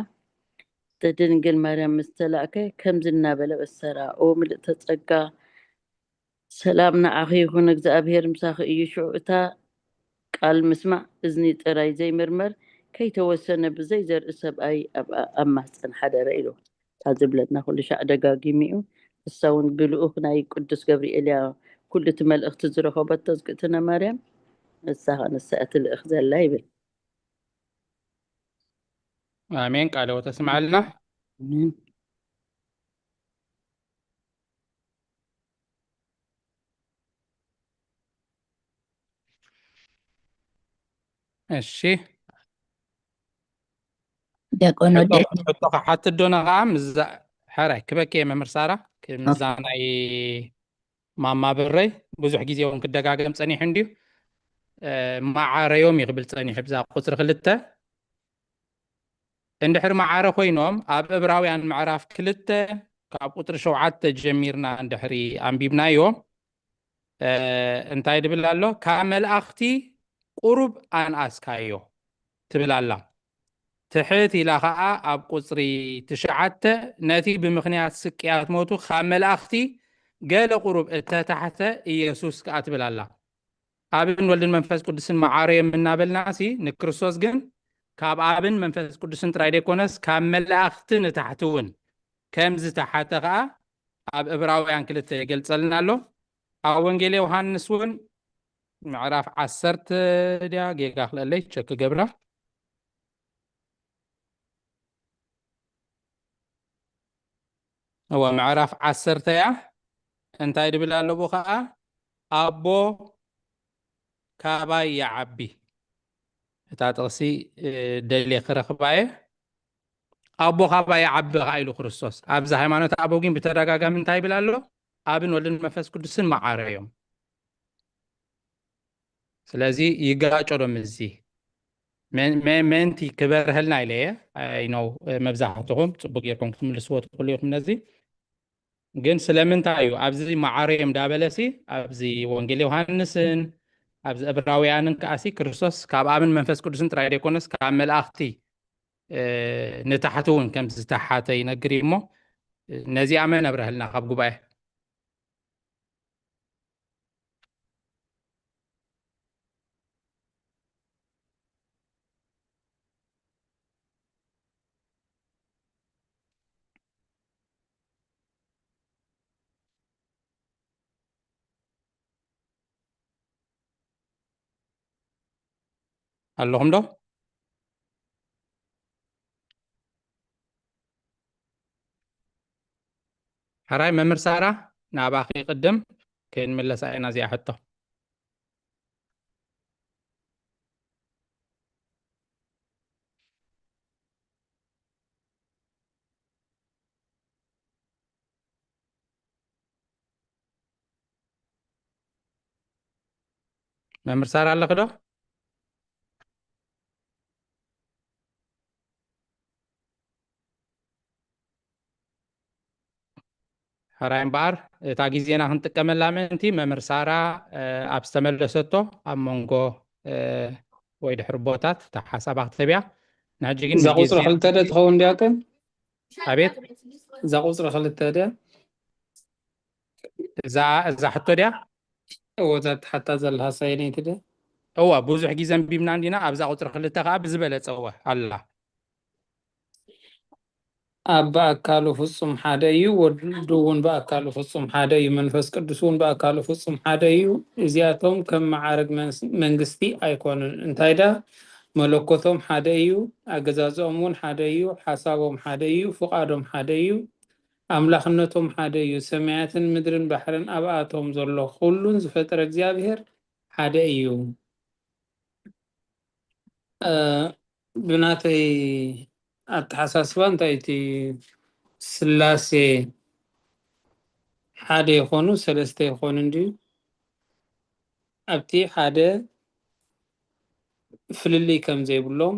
ድንግል ማርያም ምስ ተላእከ ከምዚ እናበለ በሰራ፣ "ኦ ምልእተ ጸጋ፣ ሰላም ንዓኺ ይኹን፣ እግዚኣብሔር ምሳኺ እዩ። ሽዑ እታ ቃል ምስማዕ እዝኒ ጥራይ ዘይምርመር፣ ከይተወሰነ ብዘይ ዘርኢ ሰብኣይ ኣብ፣ ኣብ ማህፀን ሓደረ" ኢሉ። እታ ዝብለና ኩሉ ሻዕ ደጋጊሙ እዩ። እሳ እውን ብልኡኽ ናይ ቅዱስ ገብርኤል እያ ኩሉ እቲ መልእኽቲ ዝረኸበቶ ዝግእትነ ማርያም፣ እሳ ኸዓ ንሳ እያ ትልእኽ ዘላ ይብል። ኣሜን። ቃለ ሕይወት ተስምዓልና። ኣሜን። እሺ። ዲያቆን ሕቶ፣ ወደ- ሕቶ ክሓትት ዶ ነኸዓ? ምዛ-፣ ሕራይ ክበኪ እየ መምህር ሳራ። ክ-፣ ምዛ ናይ ማማ ብረይ ብዙሕ ግዜ እውን ክደጋገም ጸኒሑ እንድዩ። እ፣ መዓረዮም እዩ ክብል ጸኒሑ ብዛ ቁጽሪ ክልተ። እንድሕሪ መዓረ ኮይኖም ኣብ ዕብራውያን ምዕራፍ ክልተ ካብ ቁጽሪ ሸውዓተ ጀሚርና እንድሕሪ ኣንቢብናዮ፣ እ፣ እንታይ ድብል ኣሎ? ካብ መላእኽቲ ቁሩብ ኣንኣስካዮ ትብል ኣላ። ትሕት ኢላ ኸኣ ኣብ ቁጽሪ ትሽዓተ፣ ነቲ ብምኽንያት ስቅያት ሞቱ ካብ መላእኽቲ ገለ ቁሩብ እተታሕተ ኢየሱስ ከኣ ትብል ኣላ። ኣብን ወልድን መንፈስ ቅዱስን መዓረዮም እናበልናሲ፣ ንክርስቶስ ግን ካብ ኣብን መንፈስ ቅዱስን ጥራይ ደይኮነስ፣ ካብ መላእኽቲ ንታሕቲ እውን ከም ዝተሓተ ኸኣ ኣብ ዕብራውያን ክልተ ይገልጸልና ኣሎ። ኣብ ወንጌል ዮሃንስ እውን ምዕራፍ ዓሰርተ ድያ? ጌጋ ክለለይ ቸክ ገብራ። እወ፣ ምዕራፍ ዓሰርተ እያ። እንታይ ድብል ኣለዎ ኸዓ? ኣቦ ካባይ ይዓቢ። እታ ጥቕሲ፣ እ፣ ደልየ ክረኽባ እየ። ኣቦ ካባይ ይዓቢ ኸዓ ኢሉ ክርስቶስ። ኣብዚ ሃይማኖት ኣበው ግን ብተደጋጋሚ እንታይ ይብል ኣሎ? ኣብን ወልድን መንፈስ ቅዱስን መዓረ እዮም። ስለዚ ይጋጮ ዶ ምስዚ? መን-፣ መ-፣ ምእንቲ ክበርሀልና ኢለ እየ። I know፣ መብዛሕትኹም ጽቡቅ ጌርኩም ክትምልስዎ ትኽእሉ ኢኹም ነዚ። ግን ስለምንታይ እዩ ኣብዚ መዓረዮም ዳበለሲ፣ ኣብዚ ወንጌል ዮሃንስን ኣብዚ ዕብራውያንን ከኣሲ ክርስቶስ ካብ ኣብን መንፈስ ቅዱስን ጥራይ ደይኮነስ ካብ መላእኽቲ፣ እ፣ ንታሕቲ እውን ከም ዝተሓተ ይነግር እዩ እሞ፣ ነዚኣ መን ኣብረሀልና ካብ ጉባኤ? ኣለኹም ዶ? ሕራይ መምህር ሳራ፣ ናባኺ ቅድም ክንምለሳ ኢና እዚኣ ሕቶ። መምህር ሳራ ኣለኺ ዶ? ሕራይ እምበኣር፣ እታ ግዜና ክንጥቀመላ ምእንቲ፣ መምህር ሳራ፣ እ፣ ኣብ ዝተመለሰቶ ኣብ መንጎ፣ እ፣ ወይ ድሕሪ ቦታት እታ ሓሳባ ክትህብ እያ። ንሕጂ ግን እዛ ቁጽሪ ግዜ ክልተ ዶ ትኸውን፣ ዲያቆን? ኣቤት? እዛ ቁጽሪ ክልተ ድያ? እዛ፣ እዛ ሕቶ ድያ? እዎ፣ እዛ ትሓታ ዘለኻ ሳይነይቲ ድያ? እዋ፣ ብዙሕ ግዜ ኣንቢብና እንዲና፣ ኣብዛ ቁጽሪ ክልተ ከኣ ብዝበለጸ፣ እወ፣ ኣላ። ኣብ ብኣካሉ ፍጹም ሓደ እዩ፣ ወዱ እውን ብኣካሉ ፍጹም ሓደ እዩ፣ መንፈስ ቅዱስ እውን ብኣካሉ ፍጹም ሓደ እዩ። እዚኣቶም ከም መዓርግ መንስ-፣ መንግስቲ ኣይኮኑን። እንታይ ደኣ፣ መለኮቶም ሓደ እዩ፣ ኣገዛዝኦም እውን ሓደ እዩ፣ ሓሳቦም ሓደ እዩ፣ ፍቓዶም ሓደ እዩ፣ ኣምላኽነቶም ሓደ እዩ። ሰማያትን ምድርን ባሕርን ኣብኣቶም ዘሎ ኩሉን ዝፈጠረ እግዚኣብሔር ሓደ እዩ። እ፣ ብናተይ ኣተሓሳስባ እንታይ እቲ ስላሴ ሓደ ይኾኑ ሰለስተ ይኾኑ እንድዩ? ኣብቲ ሓደ ፍልልይ ከም ዘይብሎም፣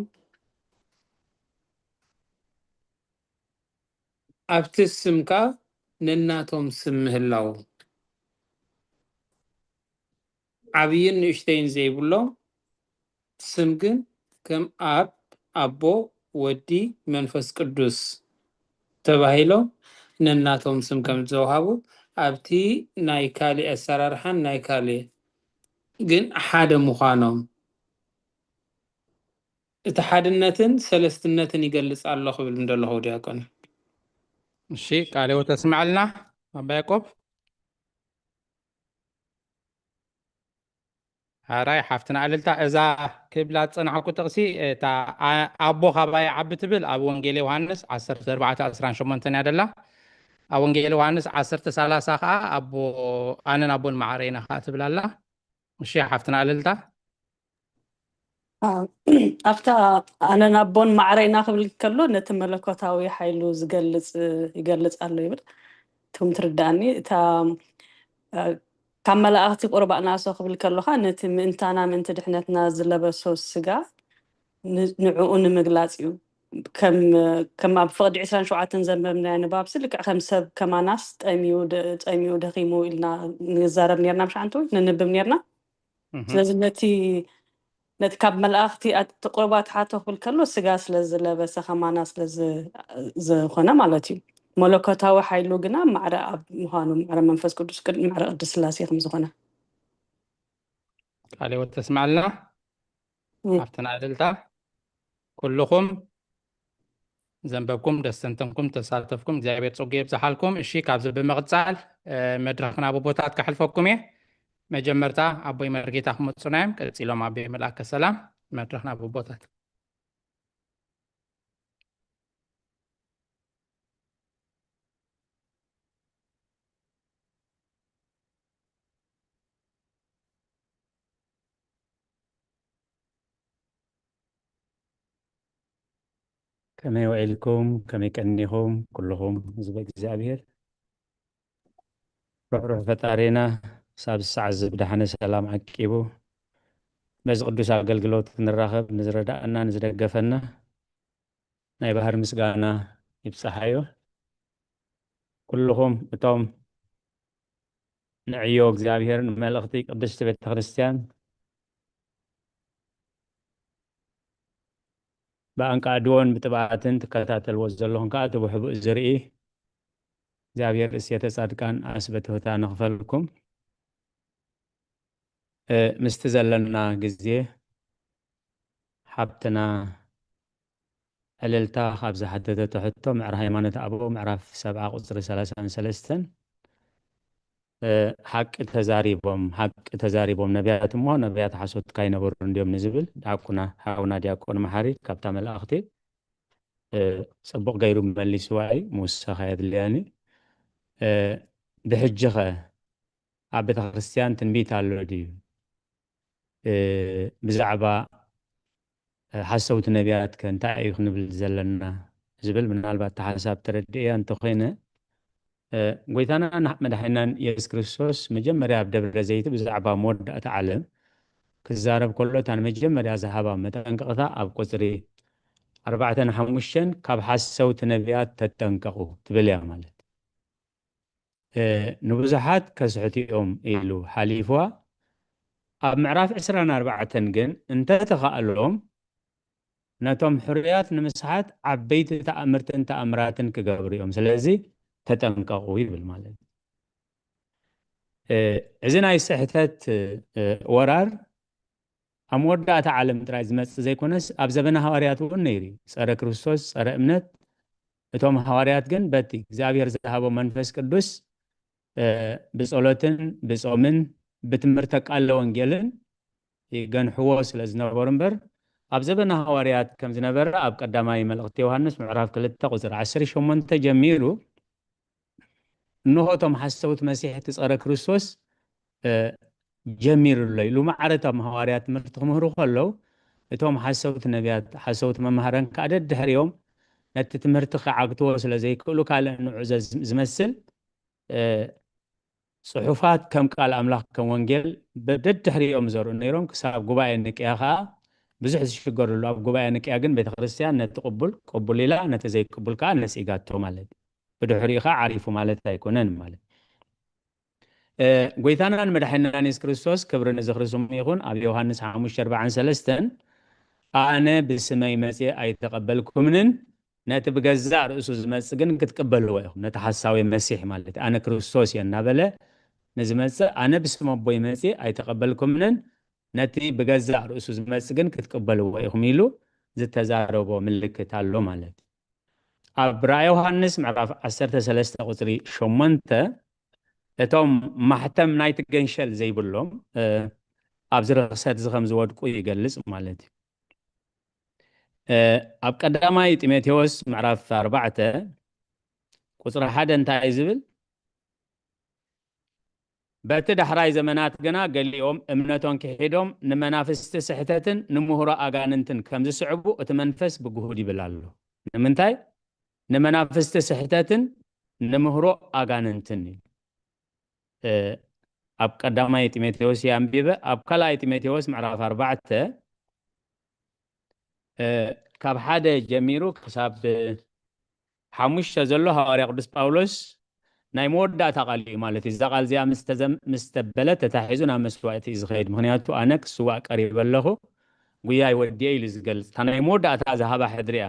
ኣብቲ ስም ከኣ ነናቶም ስም ምህላው፣ ዓብይን ንእሽተይን ዘይብሎም፣ ስም ግን ከም ኣብ፣ ኣቦ፣ ወዲ፣ መንፈስ ቅዱስ ተባሂሎም ነናቶም ስም ከም ዝተዋሃቡ፣ ኣብቲ ናይ ካልእ ኣሰራርሓን ናይ ካልእ ግን ሓደ ምዃኖም፣ እቲ ሓድነትን ሰለስትነትን ይገልጽ ኣሎ ክብል እንደለኹ፣ ዲያቆን። እሺ፣ ቃለ ሕይወት ተስምዐልና ኣባ ያዕቆብ። ሕራይ ሓፍትና እልልታ፣ እዛ ክብላ ዝጸናሕኩ ጥቕሲ፣ እታ ኣ-፣ ኣቦ ካባይ ዓቢ ትብል ኣብ ወንጌል ዮሃንስ ዓሰርተ ኣርባዕተ ዕስራን ሸሞንተን እያ ደላ። ኣብ ወንጌል ዮሃንስ ዓሰርተ ሰላሳ ከኣ ኣቦ፣ ኣነን ኣቦን ማዕረ ኢና ከኣ ትብል ኣላ። እሺ ሓፍትና እልልታ። ኣ-፣ ኣብታ ኣነን ኣቦን ማዕረ ኢና ክብል ከሎ ነቲ መለኮታዊ ሓይሉ ዝገልጽ፣ ይገልጽ ኣሎ ይብል። ትም ትርዳእኒ። እታ፣ እ፣ ካብ መላእኽቲ ቁርባእ ናሶ ክብል ከሎ ኸኣ ነቲ ምእንታና ምእንቲ ድሕነትና ዝለበሶ ስጋ ን-፣ ንዕኡ ንምግላጽ እዩ። ከም፣ ከም ኣብ ፍቕዲ ዕስራን ሸውዓተን ዘንበብናዮ ንባብሲ ልክዕ ከም ሰብ ከማናስ ጠምዩ ደ-፣ ጸሚኡ ደኺሙ ኢልና ንዛረብ ኔርና፣ ምሽ ሓንቲ እውን ንንብብ ኔርና። እህ። ስለዚ ነቲ፣ ነቲ ካብ መላእኽቲ ኣት-፣ እቲ ቁርባእ ተሓቶ ክብል ከሎ ስጋ ስለ ዝለበሰ ከማና ስለ ዝ-፣ ዝኾነ ማለት እዩ። መለኮታዊ ሓይሉ ግና ማዕረ ኣብ ምዃኑ፣ ማዕረ መንፈስ ቅዱስ ቅድ-፣ ማዕረ ቅድስት ስላሴ ከም ዝኾነ። ቃለ ሕይወት ተስምዐልና። እም። ሓፍትና እልልታ፣ ኩልኹም ዘንበብኩም፣ ዘስተንተንኩም፣ ተሳተፍኩም እግዚኣብሔር ጸጉ የብዝሓልኩም። እሺ፣ ካብዚ ብምቕጻል፣ እ፣ መድረኽ ናብ ኣቦታት ከሕልፈኩም እየ። መጀመርታ ኣቦይ መርጌታ ክመጹና እዮም። ቀጺሎም ኣቦይ መልኣከ ሰላም፣ መድረኽ ናብ ኣቦታት። ከመይ ውዒልኩም? ከመይ ቀኒኹም? ኩልኹም ህዝበ እግዚኣብሔር። ርሕሩሕ ፈጣሪና ክሳብ ሰዓት እዚ ብደሓነ ሰላም ዓቂቡ፣ በዚ ቅዱስ ኣገልግሎት ክንራኸብ ንዝረዳእና፣ ንዝደገፈና፣ ናይ ባህር ምስጋና ይብጽሓዮ። ኩልኹም እቶም ንዕዮ እግዚኣብሔር፣ ንመልእኽቲ ቅድስቲ ቤተ ክርስቲያን ብኣንቃድዎን ብጥብኣትን ትከታተልዎ ዘለኹም ከኣ፣ እቲ ብሕቡእ ዝርኢ እግዚኣብሔር እሴተ ጻድቃን ኣስበ ትሑታን ይኽፈልኩም። እ፣ ምስቲ ዘለና ግዜ፣ ሓብትና ዕልልታ ካብ ዝሓተተቶ ሕቶ፣ ምዕራፍ ሃይማኖት ኣበው ምዕራፍ ሰብዓ ቁጽሪ ሰላሳን ሰለስተን፣ እ፣ ሓቂ ተዛሪቦም፣ ሓቂ ተዛሪቦም ነቢያት እሞ፣ ነቢያት ሓሶት ካይነበሩ እንድዮም ንዝብል፣ ዲያቆና፣ ሓውና ዲያቆን መሓሪ ካብታ መልእኽቲ፣ እ፣ ጽቡቕ ገይሩ መሊስዋ እዩ፣ ምውሳኽ ኣየድልያን እዩ። እ፣ ብሕጂ ኸ ኣብ ቤተ ክርስቲያን ትንቢት ኣሎ ድዩ? እ፣ ብዛዕባ፣ እ፣ ሓሰውቲ ነቢያት ከ እንታይ እዩ ክንብል ዘለና ዝብል፣ ምናልባት እቲ ሓሳብ ተረድእያ እንተኾይነ፣ እ፣ ጎይታና ና-፣ መድሓኒናን የሱስ ክርስቶስ መጀመርያ ኣብ ደብረ ዘይቲ ብዛዕባ መወዳእታ ዓለም ክዛረብ ከሎ፣ እታ ንመጀመርያ ዝሃባ መጠንቀቕታ ኣብ ቁጽሪ ኣርባዕተን ሓሙሽተን፣ "ካብ ሓሰውቲ ነቢያት ተጠንቀቑ" ትብል እያ ማለት። እ፣ ንብዙሓት ከስሕቱ እዮም ኢሉ ሓሊፍዋ። ኣብ ምዕራፍ ዕስራን ኣርባዕተን ግን እንተተኻእሎም ነቶም ሕሩያት ንምስሓት ዓበይቲ ተኣምርትን ተኣምራትን ክገብሩ እዮም። ስለዚ ተጠንቀቑ ይብል ማለት እዩ። እ፣ እዚ ናይ ስሕተት፣ እ፣ ወራር ኣብ መወዳእታ ዓለም ጥራይ ዝመጽእ ዘይኮነስ ኣብ ዘበነ ሃዋርያት እውን ነይሩ እዩ። ጸረ ክርስቶስ፣ ጸረ እምነት። እቶም ሃዋርያት ግን በቲ እግዚኣብሔር ዝሃቦም መንፈስ ቅዱስ፣ እ፣ ብጸሎትን ብጾምን ብትምህርተ ቃለ ወንጌልን ይገንሕዎ ስለ ዝነበሩ እምበር፣ ኣብ ዘበነ ሃዋርያት ከም ዝነበረ ኣብ ቀዳማይ መልእኽቲ ዮሃንስ ምዕራፍ ክልተ ቁጽሪ ዓሰርተ ሸሞንተ ጀሚሩ፣ እንሆ እቶም ሓሰውቲ መሲሕቲ ጸረ ክርስቶስ፣ እ፣ ጀሚሩ ኣሎ ኢሉ ማዕረ እቶም ሃዋርያት ትምህርቲ ክምህሩ ከለዉ፣ እቶም ሓሰውቲ ነቢያት፣ ሓሰውቲ መምሃራን ከኣ ደድሕሪኦም ነቲ ትምህርቲ ክዓግትዎ ስለ ዘይክእሉ፣ ካልእ ንዑ ዘዝ-፣ ዝመስል፣ እ፣ ጽሑፋት ከም ቃል ኣምላኽ፣ ከም ወንጌል በደድሕሪኦም ዘርኡ ነይሮም። ክሳብ ጉባኤ ንቅያ ከኣ ብዙሕ ዝሽገሩሉ፣ ኣብ ጉባኤ ንቅያ ግን ቤተ ክርስቲያን ነቲ ቅቡል ቅቡል ኢላ፣ ነቲ ዘይቅቡል ከኣ ነጺጋቶ ማለት እዩ። ብድሕሪኡ ከኣ ዓሪፉ ማለት ኣይኮነን ማለት። እ፣ ጎይታናን መድሓኒናን የሱስ ክርስቶስ ክብሪ ንዝኽሪ ስሙ ይኹን። ኣብ ዮሃንስ ሓሙሽተ ኣርባዓን ሰለስተን፣ "ኣነ ብስመይ መጽየ ኣይተቐበልኩምንን፣ ነቲ ብገዛእ ርእሱ ዝመጽእ ግን ክትቅበልዎ ኢኹም።" ነቲ ሓሳዊ መሲሕ ማለት እዩ። "ኣነ ክርስቶስ እየ" እናበለ ንዝመጽእ፣ "ኣነ ብስም ኣቦይ መጽየ ኣይተቐበልኩምንን፣ ነቲ ብገዛእ ርእሱ ዝመጽእ ግን ክትቅበልዎ ኢኹም" ኢሉ ዝተዛረቦ ምልክት ኣሎ ማለት እዩ። ኣብ ራእየ ዮሃንስ ምዕራፍ ዓሰርተ ሰለስተ ቁጽሪ ሸሞንተ፣ እቶም ማሕተም ናይቲ ገንሸል ዘይብሎም፣ እ፣ ኣብዚ ርኽሰት እዚ ከም ዝወድቁ ይገልጽ ማለት እዩ። እ፣ ኣብ ቀዳማይ ጢሞቴዎስ ምዕራፍ ኣርባዕተ ቁጽሪ ሓደ እንታይ እዩ ዝብል? "በቲ ዳሕራይ ዘመናት ግና ገሊኦም እምነቶም ክሒዶም ንመናፍስቲ ስሕተትን ንምህሮ ኣጋንንትን ከም ዝስዕቡ እቲ መንፈስ ብግሁድ ይብል ኣሎ።" ንምንታይ? ንመናፍስቲ ስሕተትን ንምህሮ ኣጋንንትን እዩ። እ፣ ኣብ ቀዳማይ ጢሞቴዎስ እየ ኣንቢበ። ኣብ ካልኣይ ጢሞቴዎስ ምዕራፍ ኣርባዕተ፣ እ፣ ካብ ሓደ ጀሚሩ ክሳብ ሓሙሽተ ዘሎ ሃዋርያ ቅዱስ ጳውሎስ ናይ መወዳእታ ቃል እዩ ማለት እዩ። እዛ ቃል እዚኣ ምስ ተዘም-፣ ምስ ተበለት ተታሒዙ ናብ መስዋእቲ እዩ ዝኸይድ። "ምኽንያቱ ኣነ ክስዋእ ቀሪበ ኣለኹ፣ ጉያይ ወዲየ" ኢሉ ዝገልጽ። እታ ናይ መወዳእታ ዝሃባ ሕድሪ እያ።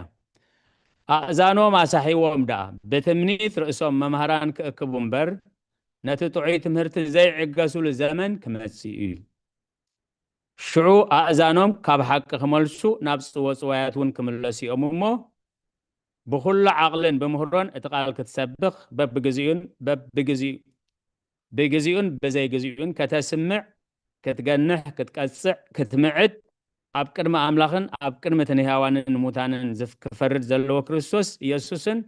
"ኣእዛኖም ኣሳሒዎም ደኣ፣ ብትምኒት ርእሶም መምሃራን ክእክቡ እምበር፣ ነቲ ጥዑይ ትምህርቲ ዘይዕገሱሉ ዘመን ክመጽእ እዩ። ሽዑ ኣእዛኖም ካብ ሓቂ ክመልሱ፣ ናብ ጽወጽዋያት እውን ክምለሱ እዮም እሞ፣ ብኹሉ ዓቕልን ብምህሮን እቲ ቃል ክትሰብኽ፣ በብግዚኡን በብግዚኡ-፣ ብግዚኡን ብዘይግዚኡን ከተስምዕ፣ ክትገንሕ፣ ክትቀጽዕ፣ ክትምዕድ፣ ኣብ ቅድሚ ኣምላኽን ኣብ ቅድሚ እቲ ንህያዋንን ንሙታንን ዝፍ-፣ ክፈርድ ዘለዎ ክርስቶስ ኢየሱስን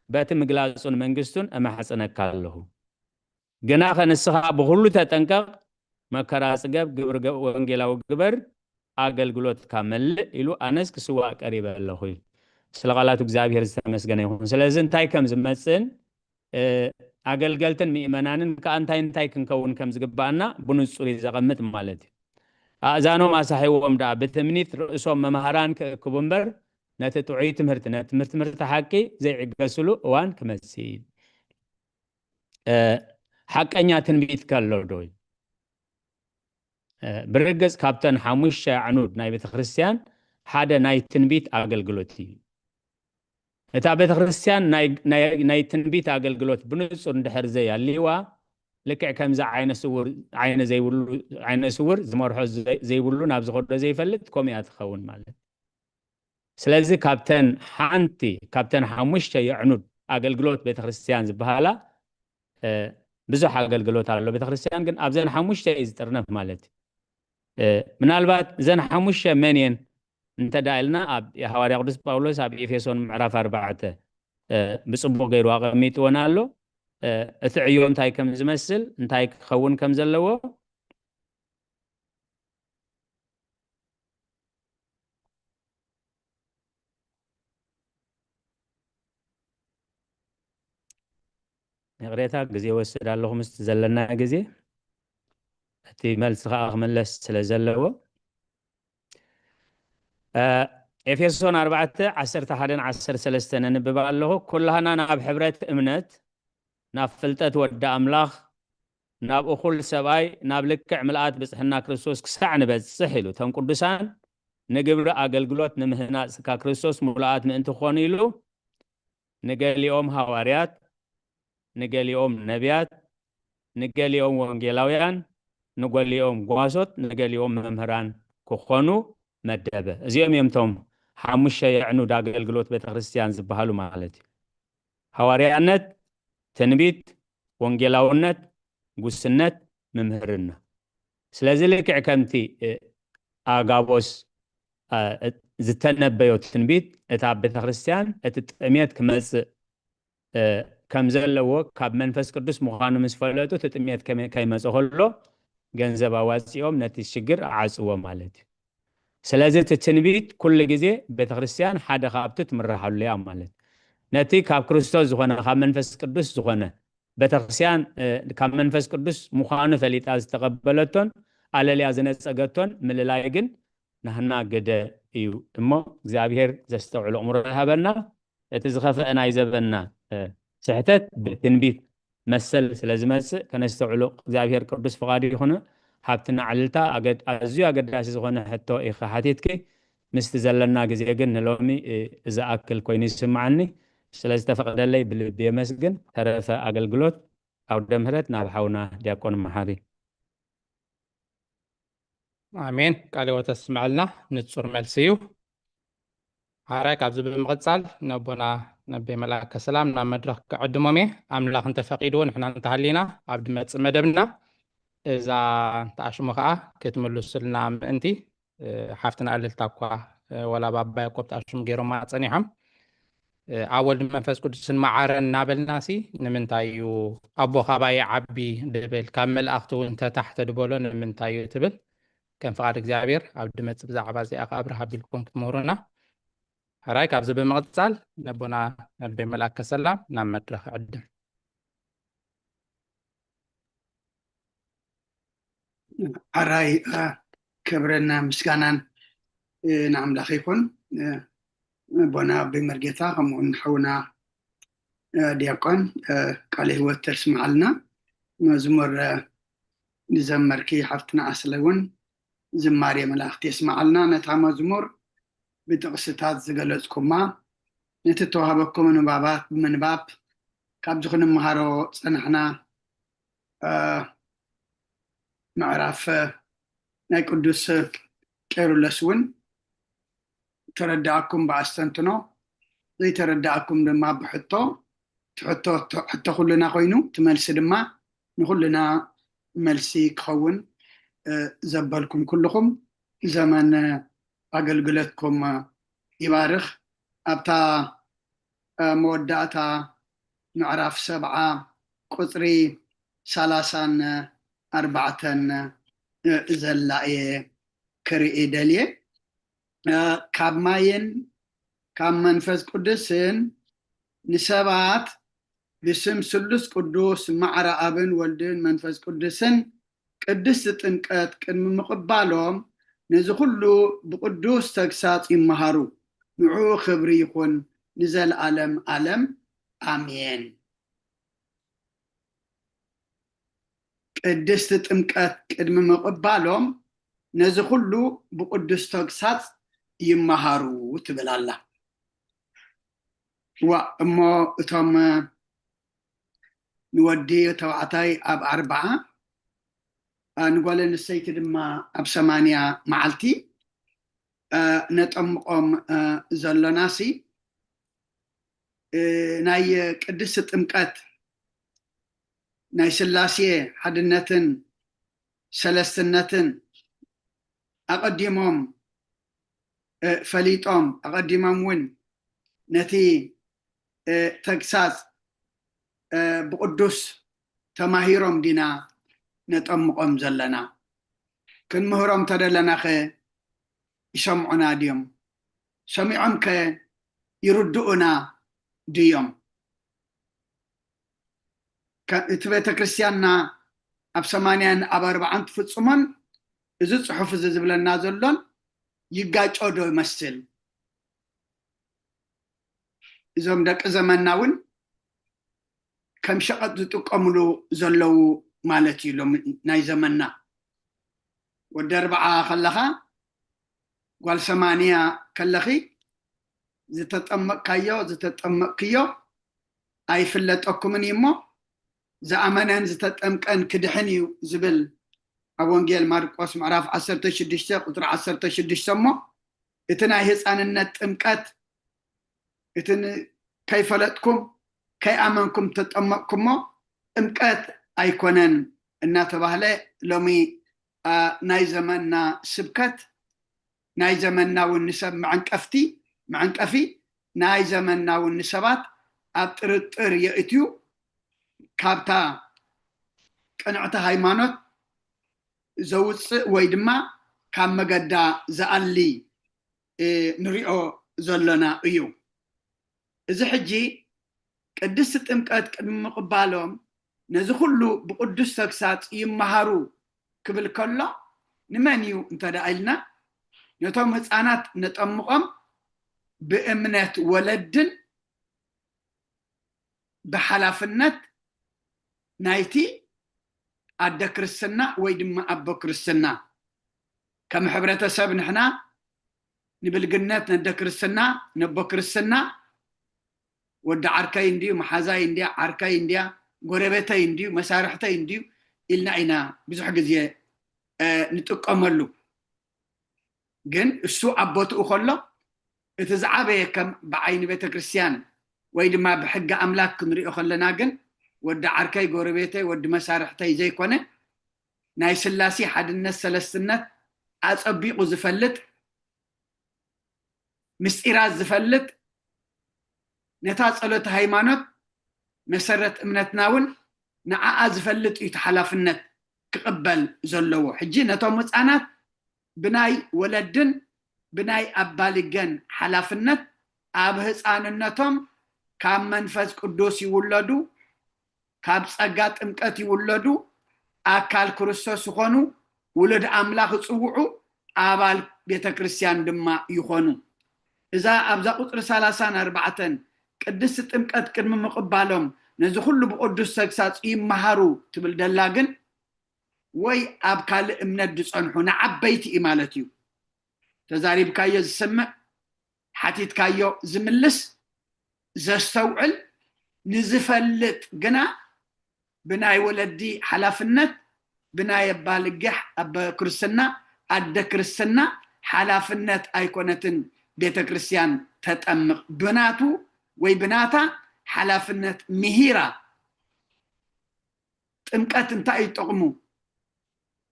በቲ ምግላጹን መንግስቱን እማሕጽነካ ኣለኹ። ግናኸ ንስኻ ብኹሉ ተጠንቀቕ፣ መከራ ጽገብ፣ ግብሪ ገ-፣ ወንጌላዊ ግበር፣ ኣገልግሎትካ መልእ" ኢሉ፣ "ኣነስ ክስዋእ ቀሪበ ኣለኹ" ኢሉ። ስለ ቃላቱ እግዚኣብሔር ዝተመስገነ ይኹን። ስለዚ እንታይ ከም ዝመጽእን፣ እ፣ ኣገልገልትን ምእመናንን ከኣ እንታይ እንታይ ክንከውን ከም ዝግባኣና ብንጹር እዩ ዘቐምጥ ማለት እዩ። "ኣእዛኖም ኣሳሒዎም ደኣ፣ ብትምኒት ርእሶም መምሃራን ክእክቡ እምበር፣ ነቲ ጥዑይ ትምህርቲ፣ ነቲ ትምህርቲ፣ ትምህርቲ ሓቂ ዘይዕገስሉ እዋን ክመጽእ እዩ።" እ፣ ሓቀኛ ትንቢት ከሎ ዶ? እ፣ ብርግጽ ካብተን ሓሙሽተ ኣዕኑድ ናይ ቤተ ክርስቲያን ሓደ ናይ ትንቢት ኣገልግሎት እዩ። እታ ቤተ ክርስቲያን ናይ፣ ናይ፣ ናይ ትንቢት ኣገልግሎት ብንጹር እንድሕር ዘይኣልይዋ፣ ልክዕ ከምዚ ዓይነ ስውር፣ ዓይነ ዘይብሉ፣ ዓይነ ስውር ዝመርሖ ዘይ-፣ ዘይብሉ ናብ ዝኸዶ ዘይፈልጥ፣ ከምኡ እያ ትኸውን ማለት። ስለዚ ካብተን ሓንቲ፣ ካብተን ሓሙሽተ የዕኑድ ኣገልግሎት ቤተክርስትያን ዝበሃላ፣ እ፣ ብዙሕ ኣገልግሎት ኣሎ። ቤተክርስትያን ግን ኣብዘን ሓሙሽተ እዩ ዝጥርነፍ ማለት እዩ። እ፣ ምናልባት እዘን ሓሙሽተ መን እየን እንተ ደኣ ኢልና፣ ኣብ ሃዋርያ ቅዱስ ጳውሎስ ኣብ ኤፌሶን ምዕራፍ ኣርባዕተ፣ እ፣ ብጽቡቕ ገይሩ ኣቐሚጥወን ኣሎ። እ፣ እቲ ዕዮ እንታይ ከም ዝመስል፣ እንታይ ክኸውን ከም ዘለዎ፣ ይቕሬታ፣ ግዜ ወስድ ኣለኹ ምስቲ ዘለና ግዜ። እቲ መልሲ ከኣ ክምለስ ስለ ዘለዎ። እ፣ ኤፌሶን ኣርባዕተ፣ ዓሰርተ ሓደን ዓሰርተ ሰለስተን ነንብብ ኣለኹ። "ኩላህና ናብ ሕብረት እምነት ናብ ፍልጠት ወዲ ኣምላኽ፣ ናብ እኹል ሰብኣይ፣ ናብ ልክዕ ምልኣት ብጽሕና ክርስቶስ ክሳዕ ንበጽሕ ኢሉ። እቶም ቅዱሳን ንግብሪ ኣገልግሎት ንምህናጽካ ክርስቶስ ምሉኣት ምእንቲ ክኾኑ ኢሉ፣ ንገሊኦም ሃዋርያት፣ ንገሊኦም ነቢያት፣ ንገሊኦም ወንጌላውያን፣ ንገሊኦም ጓሶት፣ ንገሊኦም መምህራን ክኾኑ መደበ። እዚኦም እዮም እቶም ሓሙሽተ የዕኑድ ኣገልግሎት ቤተክርስትያን ዝበሃሉ ማለት እዩ። ሃዋርያነት፣ ትንቢት፣ ወንጌላውነት፣ ጉስነት፣ ምምህርና። ስለዚ ልክዕ ከምቲ፣ እ፣ ኣጋቦስ፣ እ፣ ዝተነበዮ ትንቢት፣ እታ ቤተክርስትያን እቲ ጥሜት ክመጽእ፣ እ፣ ከም ዘለዎ ካብ መንፈስ ቅዱስ ምዃኑ ምስ ፈለጡ፣ እቲ ጥሜት ከመ-፣ ከይመጽእ ከሎ ገንዘብ ኣዋጺኦም ነቲ ሽግር ኣዓጽዎ ማለት እዩ። ስለዚ እቲ ትንቢት ኩሉ ግዜ ቤተክርስትያን ሓደ ካብቲ ትምርሓሉ እያ ማለት እዩ። ነቲ ካብ ክርስቶስ ዝኾነ፣ ካብ መንፈስ ቅዱስ ዝኾነ፣ ቤተክርስትያን፣ እ፣ ካብ መንፈስ ቅዱስ ምዃኑ ፈሊጣ ዝተቐበለቶን ኣለልያ ዝነጸገቶን ምልላይ ግን ናህና ግደ እዩ እሞ፣ እግዚኣብሔር ዘስተውዕሎ እምሮ ይሃበና። እቲ ዝኸፍአ ናይ ዘበንና፣ እ፣ ስሕተት ብትንቢት መሰል ስለ ዝመጽእ ከነስተውዕሎ እግዚኣብሔር ቅዱስ ፍቓዱ ይኹን። ሓብትና ዕልልታ፣ ኣገድ-፣ ኣዝዩ ኣገዳሲ ዝኾነ ሕቶ ኢኻ ሓቲትኪ። ምስቲ ዘለና ግዜ ግን ንሎሚ፣ እ፣ ዝኣክል ኮይኑ ይስምዓኒ። ስለ ዝተፈቕደለይ ብልቢ የመስግን። ተረፈ ኣገልግሎት ኣውደ ምህረት ናብ ሓውና ዲያቆን መሓሪ። ኣሜን። ቃለ ሕይወት ተስምዐልና። ንጹር መልሲ እዩ። ሓራይ ካብዚ ብምቕጻል ነቦና ነቤ መልኣከ ሰላም ናብ መድረኽ ክዕድሞም እየ። ኣምላኽ እንተፈቒድዎ ንሕና እንተሃሊና ኣብ ድመጽእ መደብና እዛ እንተኣሽሙ ከኣ ክትምልሱልና ምእንቲ፣ እ፣ ሓፍትና እልልታ እኳ፣ እ፣ ወላ ባባ ያዕቆብ ተኣሽሙ ገይሮማ ጸኒሖም። እ፣ ኣብ ወልድ መንፈስ ቅዱስን መዓረን እናበልናሲ ንምንታይ እዩ ኣቦ ካባይ ዓቢ ድብል? ካብ መላእኽቲ እውን ተታሕተ ድበሎ ንምንታይ እዩ ትብል? ከም ፍቓድ እግዚኣብሔር ኣብ ድመጽእ ብዛዕባ እዚኣ ከኣ ኣብርህ ኣቢልኩም ክትምህሩና። ሕራይ ካብዚ ብምቕጻል ነቦና ነቤ መልኣከ ሰላም ናብ መድረኽ ዕድም። ሕራይ፣ እ፣ ክብርን ምስጋናን፣ እ፣ ንኣምላኽ ይኹን። እ፣ ኣቦና ኣቦይ መርጌታ፣ ከምኡውን ሓውና፣ እ፣ ዲያቆን፣ እ፣ ቃለ ሕይወት ተስምዓልና። መዝሙር፣ እ፣ ዝዘመርኪ ሓፍትና ኣስለ እውን ዝማሬ መላእኽቲ የስምዓልና። ነታ መዝሙር ብጥቕስታት ዝገለጽኩማ፣ ነቲ እተዋህበኩም ንባባት ብምንባብ ካብዚ ክንመሃሮ ጸናሕና፣ እ፣ ምዕራፍ፣ እ፣ ናይ ቅዱስ ቄርሎስ እውን ተረዳእኩም ብኣስተንትኖ፣ ዘይተረዳእኩም ድማ ብሕቶ፣ እቲ ሕቶ፣ ሕቶ ኩልና ኮይኑ፣ እቲ መልሲ ድማ ንኹልና መልሲ ክኸውን፣ እ፣ ዘበልኩም ኩልኹም፣ ዘመን ኣገልግሎትኩም ይባርኽ። ኣብታ፣ እ፣ መወዳእታ ምዕራፍ ሰብዓ ቁጽሪ ሰላሳን ኣርባዕተን፣ እ፣ ዘላ እየ ክርኢ ደልየ። እ፣ ካብ ማይን ካብ መንፈስ ቅዱስን ንሰባት ብስም ስሉስ ቅዱስ ማዕረ ኣብን ወልድን መንፈስ ቅዱስን ቅድስቲ ጥምቀት ቅድሚ ምቕባሎም ነዚ ኩሉ ብቅዱስ ተግሳጽ ይመሃሩ። ንዕኡ ክብሪ ይኹን ንዘለዓለም ዓለም። ኣሜን። ቅድስቲ ጥምቀት ቅድሚ ምቕባሎም ነዚ ኩሉ ብቅዱስ ተግሳጽ ይመሃሩ ትብል ኣላ። ዋ፣ እሞ እቶም ንወዲ ተባዕታይ ኣብ ኣርብዓ፣ እ፣ ንጓል ኣንስተይቲ ድማ ኣብ ሰማንያ መዓልቲ፣ እ፣ ነጠምቖም፣ እ፣ ዘሎናሲ፣ እ፣ ናይ ቅድስቲ ጥምቀት ናይ ስላሴ ሓድነትን ሰለስትነትን ኣቐዲሞም፣ እ፣ ፈሊጦም፣ ኣቐዲሞም እውን ነቲ፣ እ፣ ተግሳጽ፣ እ፣ ብቕዱስ ተማሂሮም ዲና ነጠምቖም ዘለና? ክንምህሮም ተደለናኸ ይሰምዑና ድዮም? ሰሚዖምከ ይርድኡና ድዮም? ከ-፣ እቲ ቤተ ክርስቲያንና ኣብ ሰማንያን ኣብ ኣርባዓን ትፍጽሞን እዚ ጽሑፍ እዚ ዝብለና ዘሎን ይጋጮ ዶ ይመስል? እዞም ደቂ ዘመንና እውን ከም ሸቐጥ ዝጥቀምሉ ዘለዉ ማለት እዩ። ሎሚ ናይ ዘመንና ወዲ ኣርባዓ ከለኻ፣ ጓል ሰማንያ ከለኺ፣ ዝተጠመቕካዮ ዝተጠመቕክዮ ኣይፍለጠኩምን እዩ እሞ፣ ዝኣመነን ዝተጠምቀን ክድሕን እዩ ዝብል ኣብ ወንጌል ማርቆስ ምዕራፍ ዓሰርተ ሽዱሽተ ቁፅሪ ዓሰርተ ሽዱሽተ እሞ፣ እቲ ናይ ህፃንነት ጥምቀት፣ እቲ ን-፣ ከይፈለጥኩም ከይኣመንኩም ተጠመቕኩሞ ጥምቀት ኣይኮነን እናተባህለ፣ ሎሚ፣ አ፣ ናይ ዘመንና ስብከት፣ ናይ ዘመንና እውን ንሰብ መዕንቀፍቲ፣ መዕንቀፊ፣ ናይ ዘመንና እውን ንሰባት ኣብ ጥርጥር የእትዩ፣ ካብታ ቅንዕቲ ሃይማኖት ዘውፅእ ወይ ድማ ካብ መገዳ ዝኣሊ፣ እ፣ ንሪኦ ዘሎና እዩ። እዚ ሕጂ ቅድስቲ ጥምቀት ቅድሚ ምቕባሎም ነዚ ኩሉ ብቅዱስ ተግሳጽ ይመሃሩ ክብል ከሎ፣ ንመን እዩ እንተ ደኣ ኢልና፣ ነቶም ህፃናት ነጠምቖም ብእምነት ወለድን ብሓላፍነት ናይቲ ኣደ ክርስትና ወይ ድማ ኣቦ ክርስትና። ከም ሕብረተሰብ ንሕና ንብልግነት ነደ ክርስትና፣ ነቦ ክርስትና፣ ወዲ ዓርከይ እንድዩ፣ መሓዛይ እንድያ፣ ዓርከይ እንድያ፣ ጎረቤተይ እንድዩ፣ መሳርሕተይ እንድዩ ኢልና ኢና ብዙሕ ግዜ፣ እ፣ ንጥቀመሉ። ግን እሱ ኣብ ቦትኡ ከሎ፣ እቲ ዝዓበየ ከም ብዓይኒ ቤተ ክርስቲያን ወይ ድማ ብሕጊ ኣምላክ ክንሪኦ ከለና ግን፣ ወዲ ዓርከይ፣ ጎረቤተይ፣ ወዲ መሳርሕተይ ዘይኮነ፣ ናይ ስላሴ ሓድነት ሰለስትነት ኣጸቢቑ ዝፈልጥ፣ ምስጢራት ዝፈልጥ፣ ነታ ጸሎት ሃይማኖት መሰረት እምነትና እውን ንዓኣ ዝፈልጥ እዩ እቲ ሓላፍነት ክቕበል ዘለዎ። ሕጂ ነቶም ህፃናት ብናይ ወለድን ብናይ ኣባልገን ሓላፍነት ኣብ ህፃንነቶም ካብ መንፈስ ቅዱስ ይውለዱ፣ ካብ ጸጋ ጥምቀት ይውለዱ፣ ኣካል ክርስቶስ ዝኾኑ፣ ውሉድ ኣምላኽ ይጽውዑ፣ ኣባል ቤተ ክርስቲያን ድማ ይኾኑ። እዛ ኣብዛ ቁጽሪ ሰላሳን ኣርባዕተን ቅድስቲ ጥምቀት ቅድሚ ምቕባሎም ነዚ ኩሉ ብቅዱስ ተግሳጽ ይመሃሩ ትብል ደላ ግን፣ ወይ ኣብ ካልእ እምነት ዝጸንሑ ንዓበይቲ እዩ ማለት እዩ። ተዛሪብካዮ ዝስምዕ፣ ሓቲትካዮ ዝምልስ፣ ዘስተውዕል፣ ንዝፈልጥ ግና ብናይ ወለዲ ሓላፍነት፣ ብናይ ኣባልገሕ ኣበ ክርስትና፣ ኣደ ክርስትና ሓላፍነት ኣይኮነትን ቤተ ክርስቲያን ተጠምቕ። ብናቱ ወይ ብናታ ሓላፍነት ምሂራ። ጥምቀት እንታይ እዩ ጥቕሙ?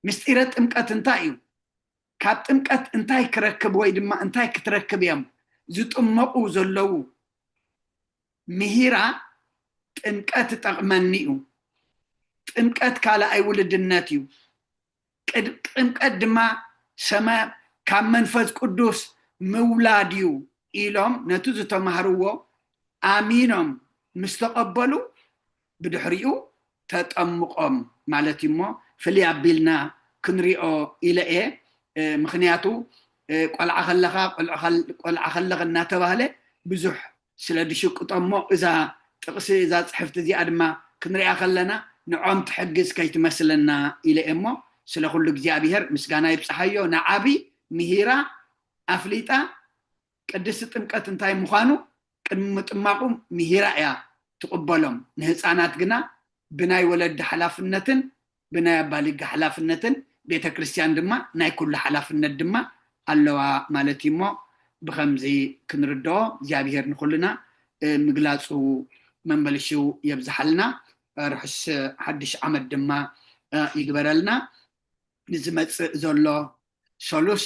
ምስጢረ ጥምቀት እንታይ እዩ? ካብ ጥምቀት እንታይ ክረክብ ወይ ድማ እንታይ ክትረክብ እዮም ዝጥመቑ ዘለዉ? ምሂራ ጥምቀት ይጠቕመኒ እዩ። ጥምቀት ካልኣይ ውልድነት እዩ። ቅድ-፣ ጥምቀት ድማ ሰማይ ካብ መንፈስ ቅዱስ ምውላድ እዩ ኢሎም ነቲ ዝተማህርዎ ኣሚኖም ምስ ተቐበሉ ብድሕሪኡ ተጠምቖም ማለት እዩ። እሞ ፍልይ ኣቢልና ክንሪኦ ኢለ እየ። እ፣ ምኽንያቱ፣ እ፣ ቆልዓ ከለኻ፣ ቆልዓ ከል-፣ ቆልዓ ከለኽ እናተባህለ ብዙሕ ስለ ድሽቅጦ እሞ እዛ ጥቕሲ፣ እዛ ጽሕፍቲ እዚኣ ድማ ክንሪኣ ከለና ንዖም ትሕግዝ ከይትመስለና ኢለ እየ። እሞ ስለ ኩሉ እግዚኣብሔር ምስጋና ይብጽሓዮ። ንዓቢ ምሂራ ኣፍሊጣ ቅድስቲ ጥምቀት እንታይ ምዃኑ ቅድሚ ምጥማቑ ምሂራ እያ ትቕበሎም። ንህፃናት ግና ብናይ ወለዲ ሓላፍነትን ብናይ ኣባሊጋ ሓላፍነትን ቤተ ክርስቲያን ድማ ናይ ኩሉ ሓላፍነት ድማ ኣለዋ ማለት እዩ። እሞ ብኸምዚ ክንርድኦ እግዚኣብሔር ንኹልና፣ እ፣ ምግላፁ መመልሽው የብዝሓልና። እ፣ ርሑስ ሓድሽ ዓመት ድማ፣ እ፣ ይግበረልና። ንዝመፅእ ዘሎ ሰሉስ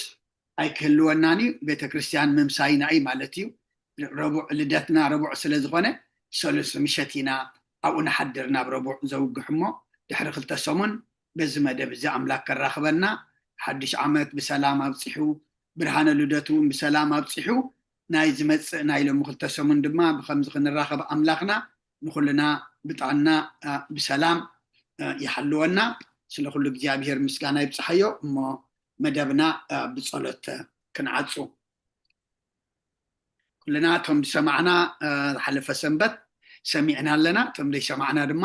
ኣይክህልወናን እዩ። ቤተ ክርስቲያን ምምሳይና እዩ ማለት እዩ። ረቡዕ ልደትና ረቡዕ ስለ ዝኾነ ሰሉስ ምሸት ኢና ኣብኡ ንሓድር ናብ ረቡዕ ዘውግሕ እሞ ድሕሪ ክልተ ሰሙን በዚ መደብ እዚ ኣምላክ ከራኽበና፣ ሓድሽ ዓመት ብሰላም ኣብፂሑ፣ ብርሃነ ልደቱ እውን ብሰላም ኣብፂሑ፣ ናይ ዝመፅእ ናይ ሎሚ ክልተ ሰሙን ድማ ብከምዚ ክንራኸብ ኣምላኽና ንኹልና ብጥዕና፣ እ፣ ብሰላም፣ እ፣ ይሓልወና። ስለ ኩሉ እግዚኣብሔር ምስጋና ይብጽሓዮ። እሞ መደብና፣ እ፣ ብጸሎት ክንዓጹ። ኩልና እቶም ዝሰማዕና፣ እ፣ ዝሓለፈ ሰንበት ሰሚዕና ኣለና። እቶም ዘይሰማዕና ድማ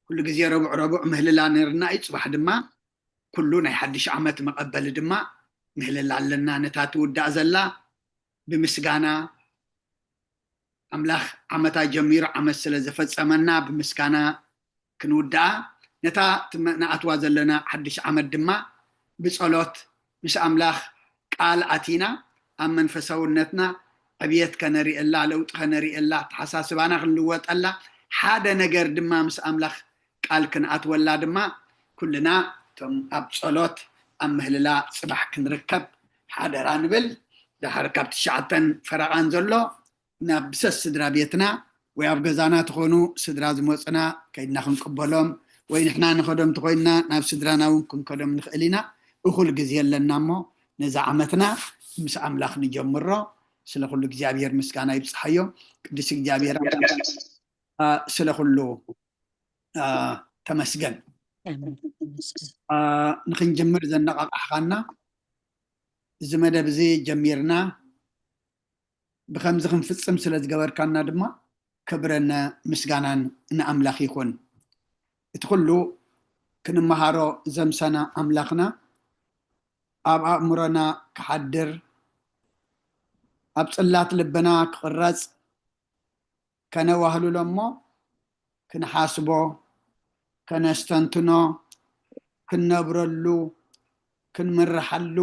ኩሉ ግዜ ረቡዕ ረቡዕ ምህልላ ነርና እዩ። ፅባሕ ድማ ኩሉ ናይ ሓድሽ ዓመት መቐበሊ ድማ ምህልላ ኣለና። ነታ ትውዳእ ዘላ ብምስጋና ኣምላኽ ዓመታ ጀሚሩ ዓመት ስለ ዘፈጸመና ብምስጋና ክንውድኣ፣ ነታ ትመ- ንኣትዋ ዘለና ሓድሽ ዓመት ድማ ብጸሎት ምስ ኣምላኽ ቃል ኣቲና ኣብ መንፈሳውነትና ዕብየት ከነርእየላ፣ ለውጢ ከነርእየላ፣ ኣተሓሳስባና ክንልወጠላ፣ ሓደ ነገር ድማ ምስ ኣምላኽ ቃል ክንኣትወላ ድማ ኩልና እቶም ኣብ ጸሎት ኣብ ምህልላ ጽባሕ ክንርከብ ሓደራ ንብል። ድሓር ካብ ትሽዓተን ፈረቓን ዘሎ ናብ ብሰስ ስድራ ቤትና ወይ ኣብ ገዛና ትኾኑ ስድራ ዝመፁና ከይድና ክንቅበሎም ወይ ንሕና ንኸዶም ተኾይንና ናብ ስድራና እውን ክንከዶም ንኽእል ኢና። እኹል ግዜ ኣለና እሞ ነዛ ዓመትና ምስ ኣምላኽ ንጀምሮ። ስለ ኩሉ እግዚኣብሔር ምስጋና ይብፅሓዮ። ቅዱስ እግዚኣብሔር ስለ ኩሉ ተመስገን። ንክንጅምር ዘነቃቃሕካና፣ እዚ መደብ እዚ ጀሚርና ብከምዚ ክንፍፅም ስለ ዝገበርካና ድማ ክብርን ምስጋናን ንኣምላኽ ይኹን። እቲ ኩሉ ክንመሃሮ ዘምሰና ኣምላኽና ኣብ ኣእምሮና ክሓድር፣ ኣብ ፅላት ልብና ክቕረፅ፣ ከነዋህልሎ እሞ ክንሓስቦ፣ ከነስተንትኖ፣ ክንነብረሉ፣ ክንምርሓሉ፣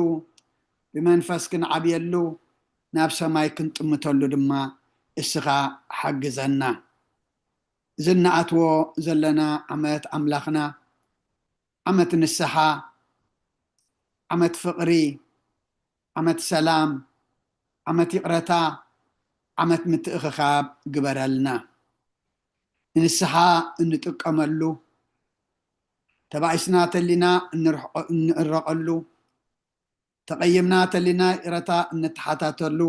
ብመንፈስ ክንዓብየሉ፣ ናብ ሰማይ ክንጥምተሉ ድማ እስኻ ሓግዘና። እዚ እንኣትዎ ዘለና ዓመት ኣምላኽና ዓመት ንስሓ፣ ዓመት ፍቕሪ፣ ዓመት ሰላም፣ ዓመት ይቕረታ፣ ዓመት ምትእኽኻብ ግበረልና። ንንስሓ እንጥቀመሉ፣ ተባኢስና ተሊና እንርሕቆ- እንእረቐሉ፣ ተቐይምና ተሊና ይቕረታ እንተሓታተሉ፣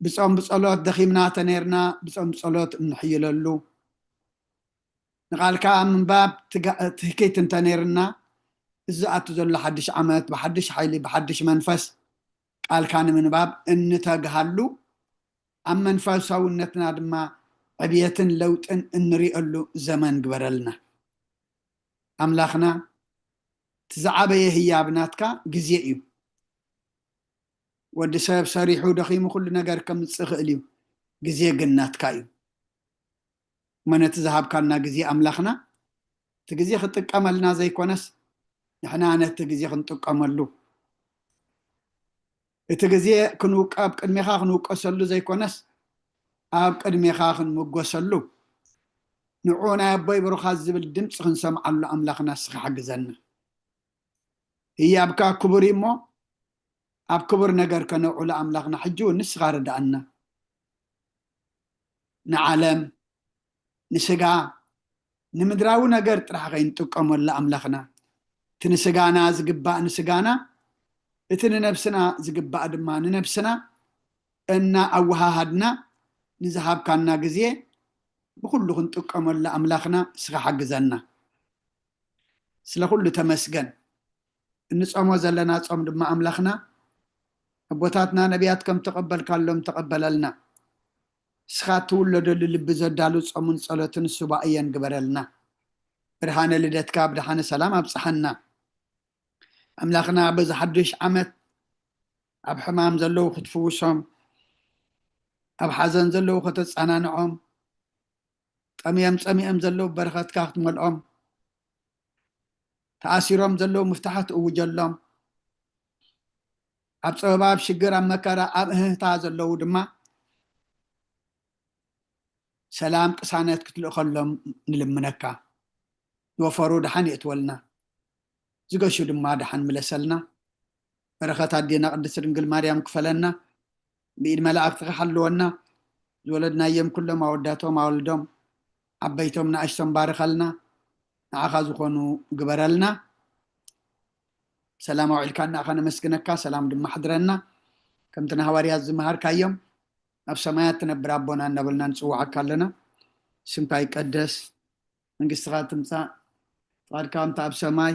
ብጾም ብጸሎት ደኺምና ተነይርና ብጾም ብጸሎት እንሕይለሉ፣ ንቓልካ ምንባብ ትጋ- ትህኪት እንተነይርና እዚ ኣቱ ዘሎ ሓድሽ ዓመት ብሓድሽ ሓይሊ ብሓድሽ መንፈስ ቃልካ ንምንባብ እንተግሃሉ፣ ኣብ መንፈሳውነትና ድማ ዕብየትን ለውጥን እንሪእሉ ዘመን ግበረልና። ኣምላኽና እቲ ዝዓበየ ህያብ ናትካ ግዜ እዩ። ወዲ ሰብ ሰሪሑ ደኺሙ ኩሉ ነገር ከምፅእ ይኽእል እዩ። ግዜ ግን ናትካ እዩ። እሞ ነቲ ዝሃብካና ግዜ ኣምላኽና እቲ ግዜ ክጥቀመልና ዘይኮነስ ንሕና ነቲ ግዜ ክንጥቀመሉ፣ እቲ ግዜ ክንውቀ ኣብ ቅድሜኻ ክንውቀሰሉ ዘይኮነስ ኣብ ቅድሜኻ ክንምጎሰሉ፣ ንዑ ናይ ኣቦይ ብሩኻት ዝብል ድምፂ ክንሰምዓሉ ኣምላኽና እስኻ ሓግዘና። ህያብካ ክቡር እዩ እሞ ኣብ ክቡር ነገር ከነውዕሎ ኣምላኽና ሕጂ እውን ንስኻ ርድኣና። ንዓለም፣ ንስጋ፣ ንምድራዊ ነገር ጥራሕ ከይንጥቀመሉ ኣምላኽና፣ እቲ ንስጋና ዝግባእ ንስጋና፣ እቲ ንነብስና ዝግባእ ድማ ንነብስና እና ኣወሃሃድና ንዝሃብካና ግዜ ብኩሉ ክንጥቀመሉ ኣምላኽና እስኻ ሓግዘና። ስለ ኩሉ ተመስገን። እንጾሞ ዘለና ጾም ድማ ኣምላኽና ኣቦታትና ነቢያት ከም ተቐበልካሎም ተቐበለልና። እስኻ ትውለደሉ ልቢ ዘዳሉ ጾምን ጸሎትን ሱባኤን ግበረልና። ብርሃነ ልደትካ ብድሓነ ሰላም ኣብጽሓና። ኣምላኽና በዚ ሓድሽ ዓመት ኣብ ሕማም ዘለዉ ክትፍውሶም፣ ኣብ ሓዘን ዘለዉ ከተጸናንዖም፣ ጠምዮም ጸሚኦም ዘለዉ በረኸትካ ክትመልኦም፣ ተኣሲሮም ዘለዉ ምፍታሕ ትእውጀሎም፣ ኣብ ጸበባ ኣብ ሽግር ኣብ መከራ ኣብ እህህታ ዘለዉ ድማ ሰላም ቅሳነት ክትልእኸሎም ንልምነካ። ዝወፈሩ ደሓን የእትወልና፣ ዝገሹ ድማ ደሓን ምለሰልና። በረኸት ኣዴና ቅድስት ድንግል ማርያም ክፈለና፣ ብኢድ መላእክትኻ ሓልወና። ዝወለድናዮም ኩሎም ኣወዳቶም ኣወልዶም ዓበይቶም ንኣሽቶም ባርኸልና፣ ንዓኻ ዝኾኑ ግበረልና። ሰላም ኣውዒልካ ንኣኻ ነመስግነካ፣ ሰላም ድማ ሕድረና። ከምቲ ንሃዋርያት ዝመሃርካዮም ኣብ ሰማያት ትነብር ኣቦና እናበልና ንጽውዓካ ኣለና። ስምካ ይቀደስ፣ መንግስትኻ ትምጻእ፣ ፍቓድካ ከምቲ ኣብ ሰማይ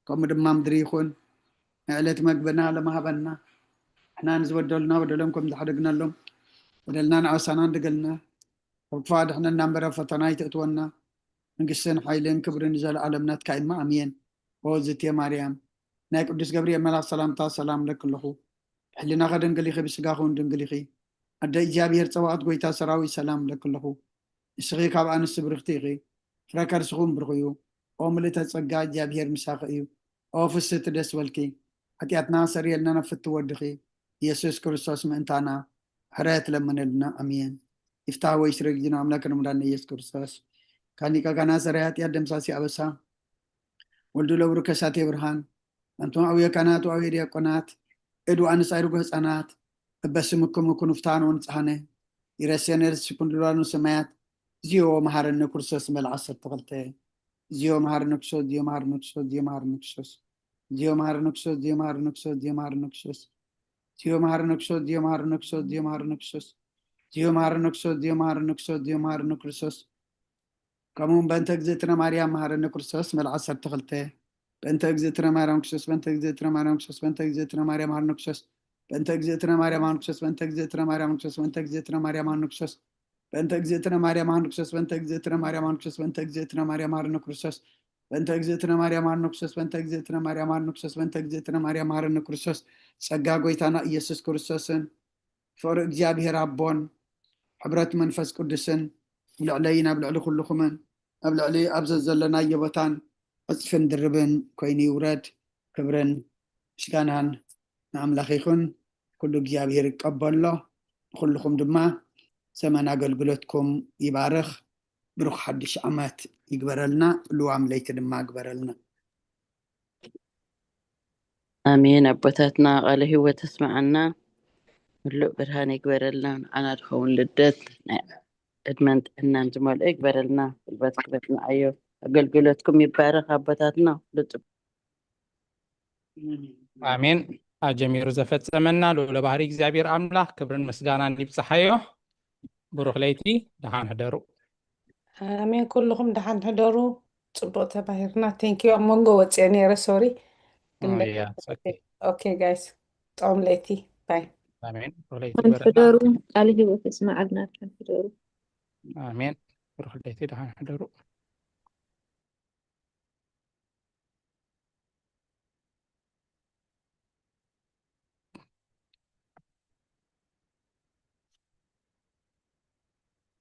ከምኡ ድማ ምድሪ ይኹን። ናይ ዕለት መግብና ለማሃበና፣ ንሕና ንዝበደሉና በደሎም ከም ዝሓደግናሎም በደልናን ኣበሳናን ድገልና፣ ካብ ክፉእ ኣድሕነና እምበር ኣብ ፈተና ኣይተእትወና። መንግስትን ሓይልን ክብርን ንዘለኣለም ናትካ እማ ኣሜን። ኦ ዝትየ ማርያም፣ ናይ ቅዱስ ገብርኤል መልኣኽ ሰላምታ ሰላም እለኪ ኣለኹ። ብሕሊናኸ ድንግል ኢኺ፣ ብስጋኸ እውን ድንግል ኢኺ። ኣደ እግዚኣብሔር ጸባኦት፣ ጎይታ ሰራዊት፣ ሰላም እለኪ ኣለኹ። ንስኺ ካብ ኣንስቲ ብርኽቲ ኢኺ፣ ፍረ ከርስኹም ብሩኽ እዩ። ኦ ምልእተ ጸጋ፣ እግዚኣብሔር ምሳኺ እዩ። ኦ ፍስህቲ ደስ በልኪ፣ ሓጢኣትና ሰርየልና ናብ ፍትው ወድኺ ኢየሱስ ክርስቶስ ምእንታና ምሕረት ለምንልና። ኣሜን። ይፍታህ ወይ ስረግጅና ኣምላክ ንምዳን ኢየሱስ ክርስቶስ ካኒቃ ካና ሰራይ ሓጢኣት ደምሳሲ ኣበሳ ወልዱ ለብሩ ከሳቴ ብርሃን ኣንቱም ኣውየ ካህናት ወኣውየ ዲያቆናት እድ ወኣንስቲ ኣይርጉ ህፃናት እበስምኩም ኩኑፍታን ወንፅሃነ ይረሴነ ርስኩም ድሏኑ ሰማያት እዚዮ መሃረነ ክርስቶስ መልዓ ዓሰርተ ክልተ እዚዮ መሃረነ ክርስቶስ እዚዮ መሃረነ ክርስቶስ እዚዮ መሃረነ ክርስቶስ እዚዮ መሃረነ ክርስቶስ እዚዮ መሃረነ ክርስቶስ እዚዮ መሃረነ ክርስቶስ እዚዮ መሃረነ ክርስቶስ እዚዮ መሃረነ ክርስቶስ እዚዮ መሃረነ ክርስቶስ እዚዮ መሃረነ ክርስቶስ እዚዮ መሃረነ ክርስቶስ እዚዮ መሃረነ ክርስቶስ ከምኡ እውን በእንተ እግዝእትነ ማርያም መሃረነ ክርስቶስ መልዓ ዓሰርተ ክልተ በእንተ እግዝእትነ ማርያም ክርስቶስ በእንተ እግዝእትነ ማርያም ክርስቶስ በእንተ እግዝእትነ ማርያም መሃረነ ክርስቶስ በእንተ እግዝእትነ ማርያም መሃረነ ክርስቶስ በእንተ እግዝእትነ ማርያም መሃረነ ክርስቶስ በእንተ እግዝእትነ ማርያም መሃረነ ክርስቶስ በእንተ እግዝእትነ ማርያም መሃረነ ክርስቶስ በእንተ እግዝእትነ ማርያም መሃረነ ክርስቶስ በእንተ እግዝእትነ ማርያም መሃረነ ክርስቶስ በእንተ እግዝእትነ ማርያም መሃረነ ክርስቶስ በእንተ እግዝእትነ ማርያም መሃረነ ክርስቶስ በእንተ እግዝእትነ ማርያም መሃረነ ክርስቶስ ጸጋ ጎይታና ኢየሱስ ክርስቶስን ፍቕሪ እግዚኣብሔር ኣቦን ሕብረት መንፈስ ቅዱስን ኣብ ልዕለይን ኣብ ልዕሊ ኩልኹምን ኣብ ልዕሊ ኣብ ዘዘለናዮ ቦታን ዕፅፍን ድርብን ኮይኑ ይውረድ። ክብርን ምስጋናን ንኣምላኽ ይኹን። ኩሉ እግዚኣብሔር ይቀበሎ። ንኹልኹም ድማ ዘመን ኣገልግሎትኩም ይባርኽ። ብሩኽ ሓድሽ ዓመት ይግበረልና። ልዋም ለይቲ ድማ ይግበረልና። ኣሜን። ኣቦታትና ቃለ ህይወት ተስምዓና፣ ምሉእ ብርሃን ይግበረልና። ንዓና ዝኸውን ልደት ናይ ዕድመን ጥዕናን ዝመልኦ ይግበረልና። ጉልበት ክበጽና ኣዮ። ኣገልግሎትኩም ይባረኽ ኣቦታትና። ብጽ- ኣሜን። ኣጀሚሩ ዘፈጸመና ልዑለ ባህሪ እግዚኣብሔር ኣምላኽ ክብርን ምስጋናን ይብጽሓዮ። ብሩኽ ለይቲ፣ ደሓን ሕደሩ። ኣሜን። ኩልኹም ደሓን ሕደሩ። ጽቡቕ ተባሂርና። ቴንኪዩ። ኣብ መንጎ ወፅየ ነይረ፣ ሶሪ። ግን Oh, በቃ፣ yeah, it's okay. ኦኬ ጋይስ፣ ጥዑም ለይቲ። ባይ። ኣሜን። ብሩኽ ለይቲ ደሓን ይግበረልና። ሕደሩ። ቃለ ህይወት የስምዓልና። ደሓን ሕደሩ። ኣሜን። ብሩኽ ለይቲ፣ ደሓን ሕደሩ።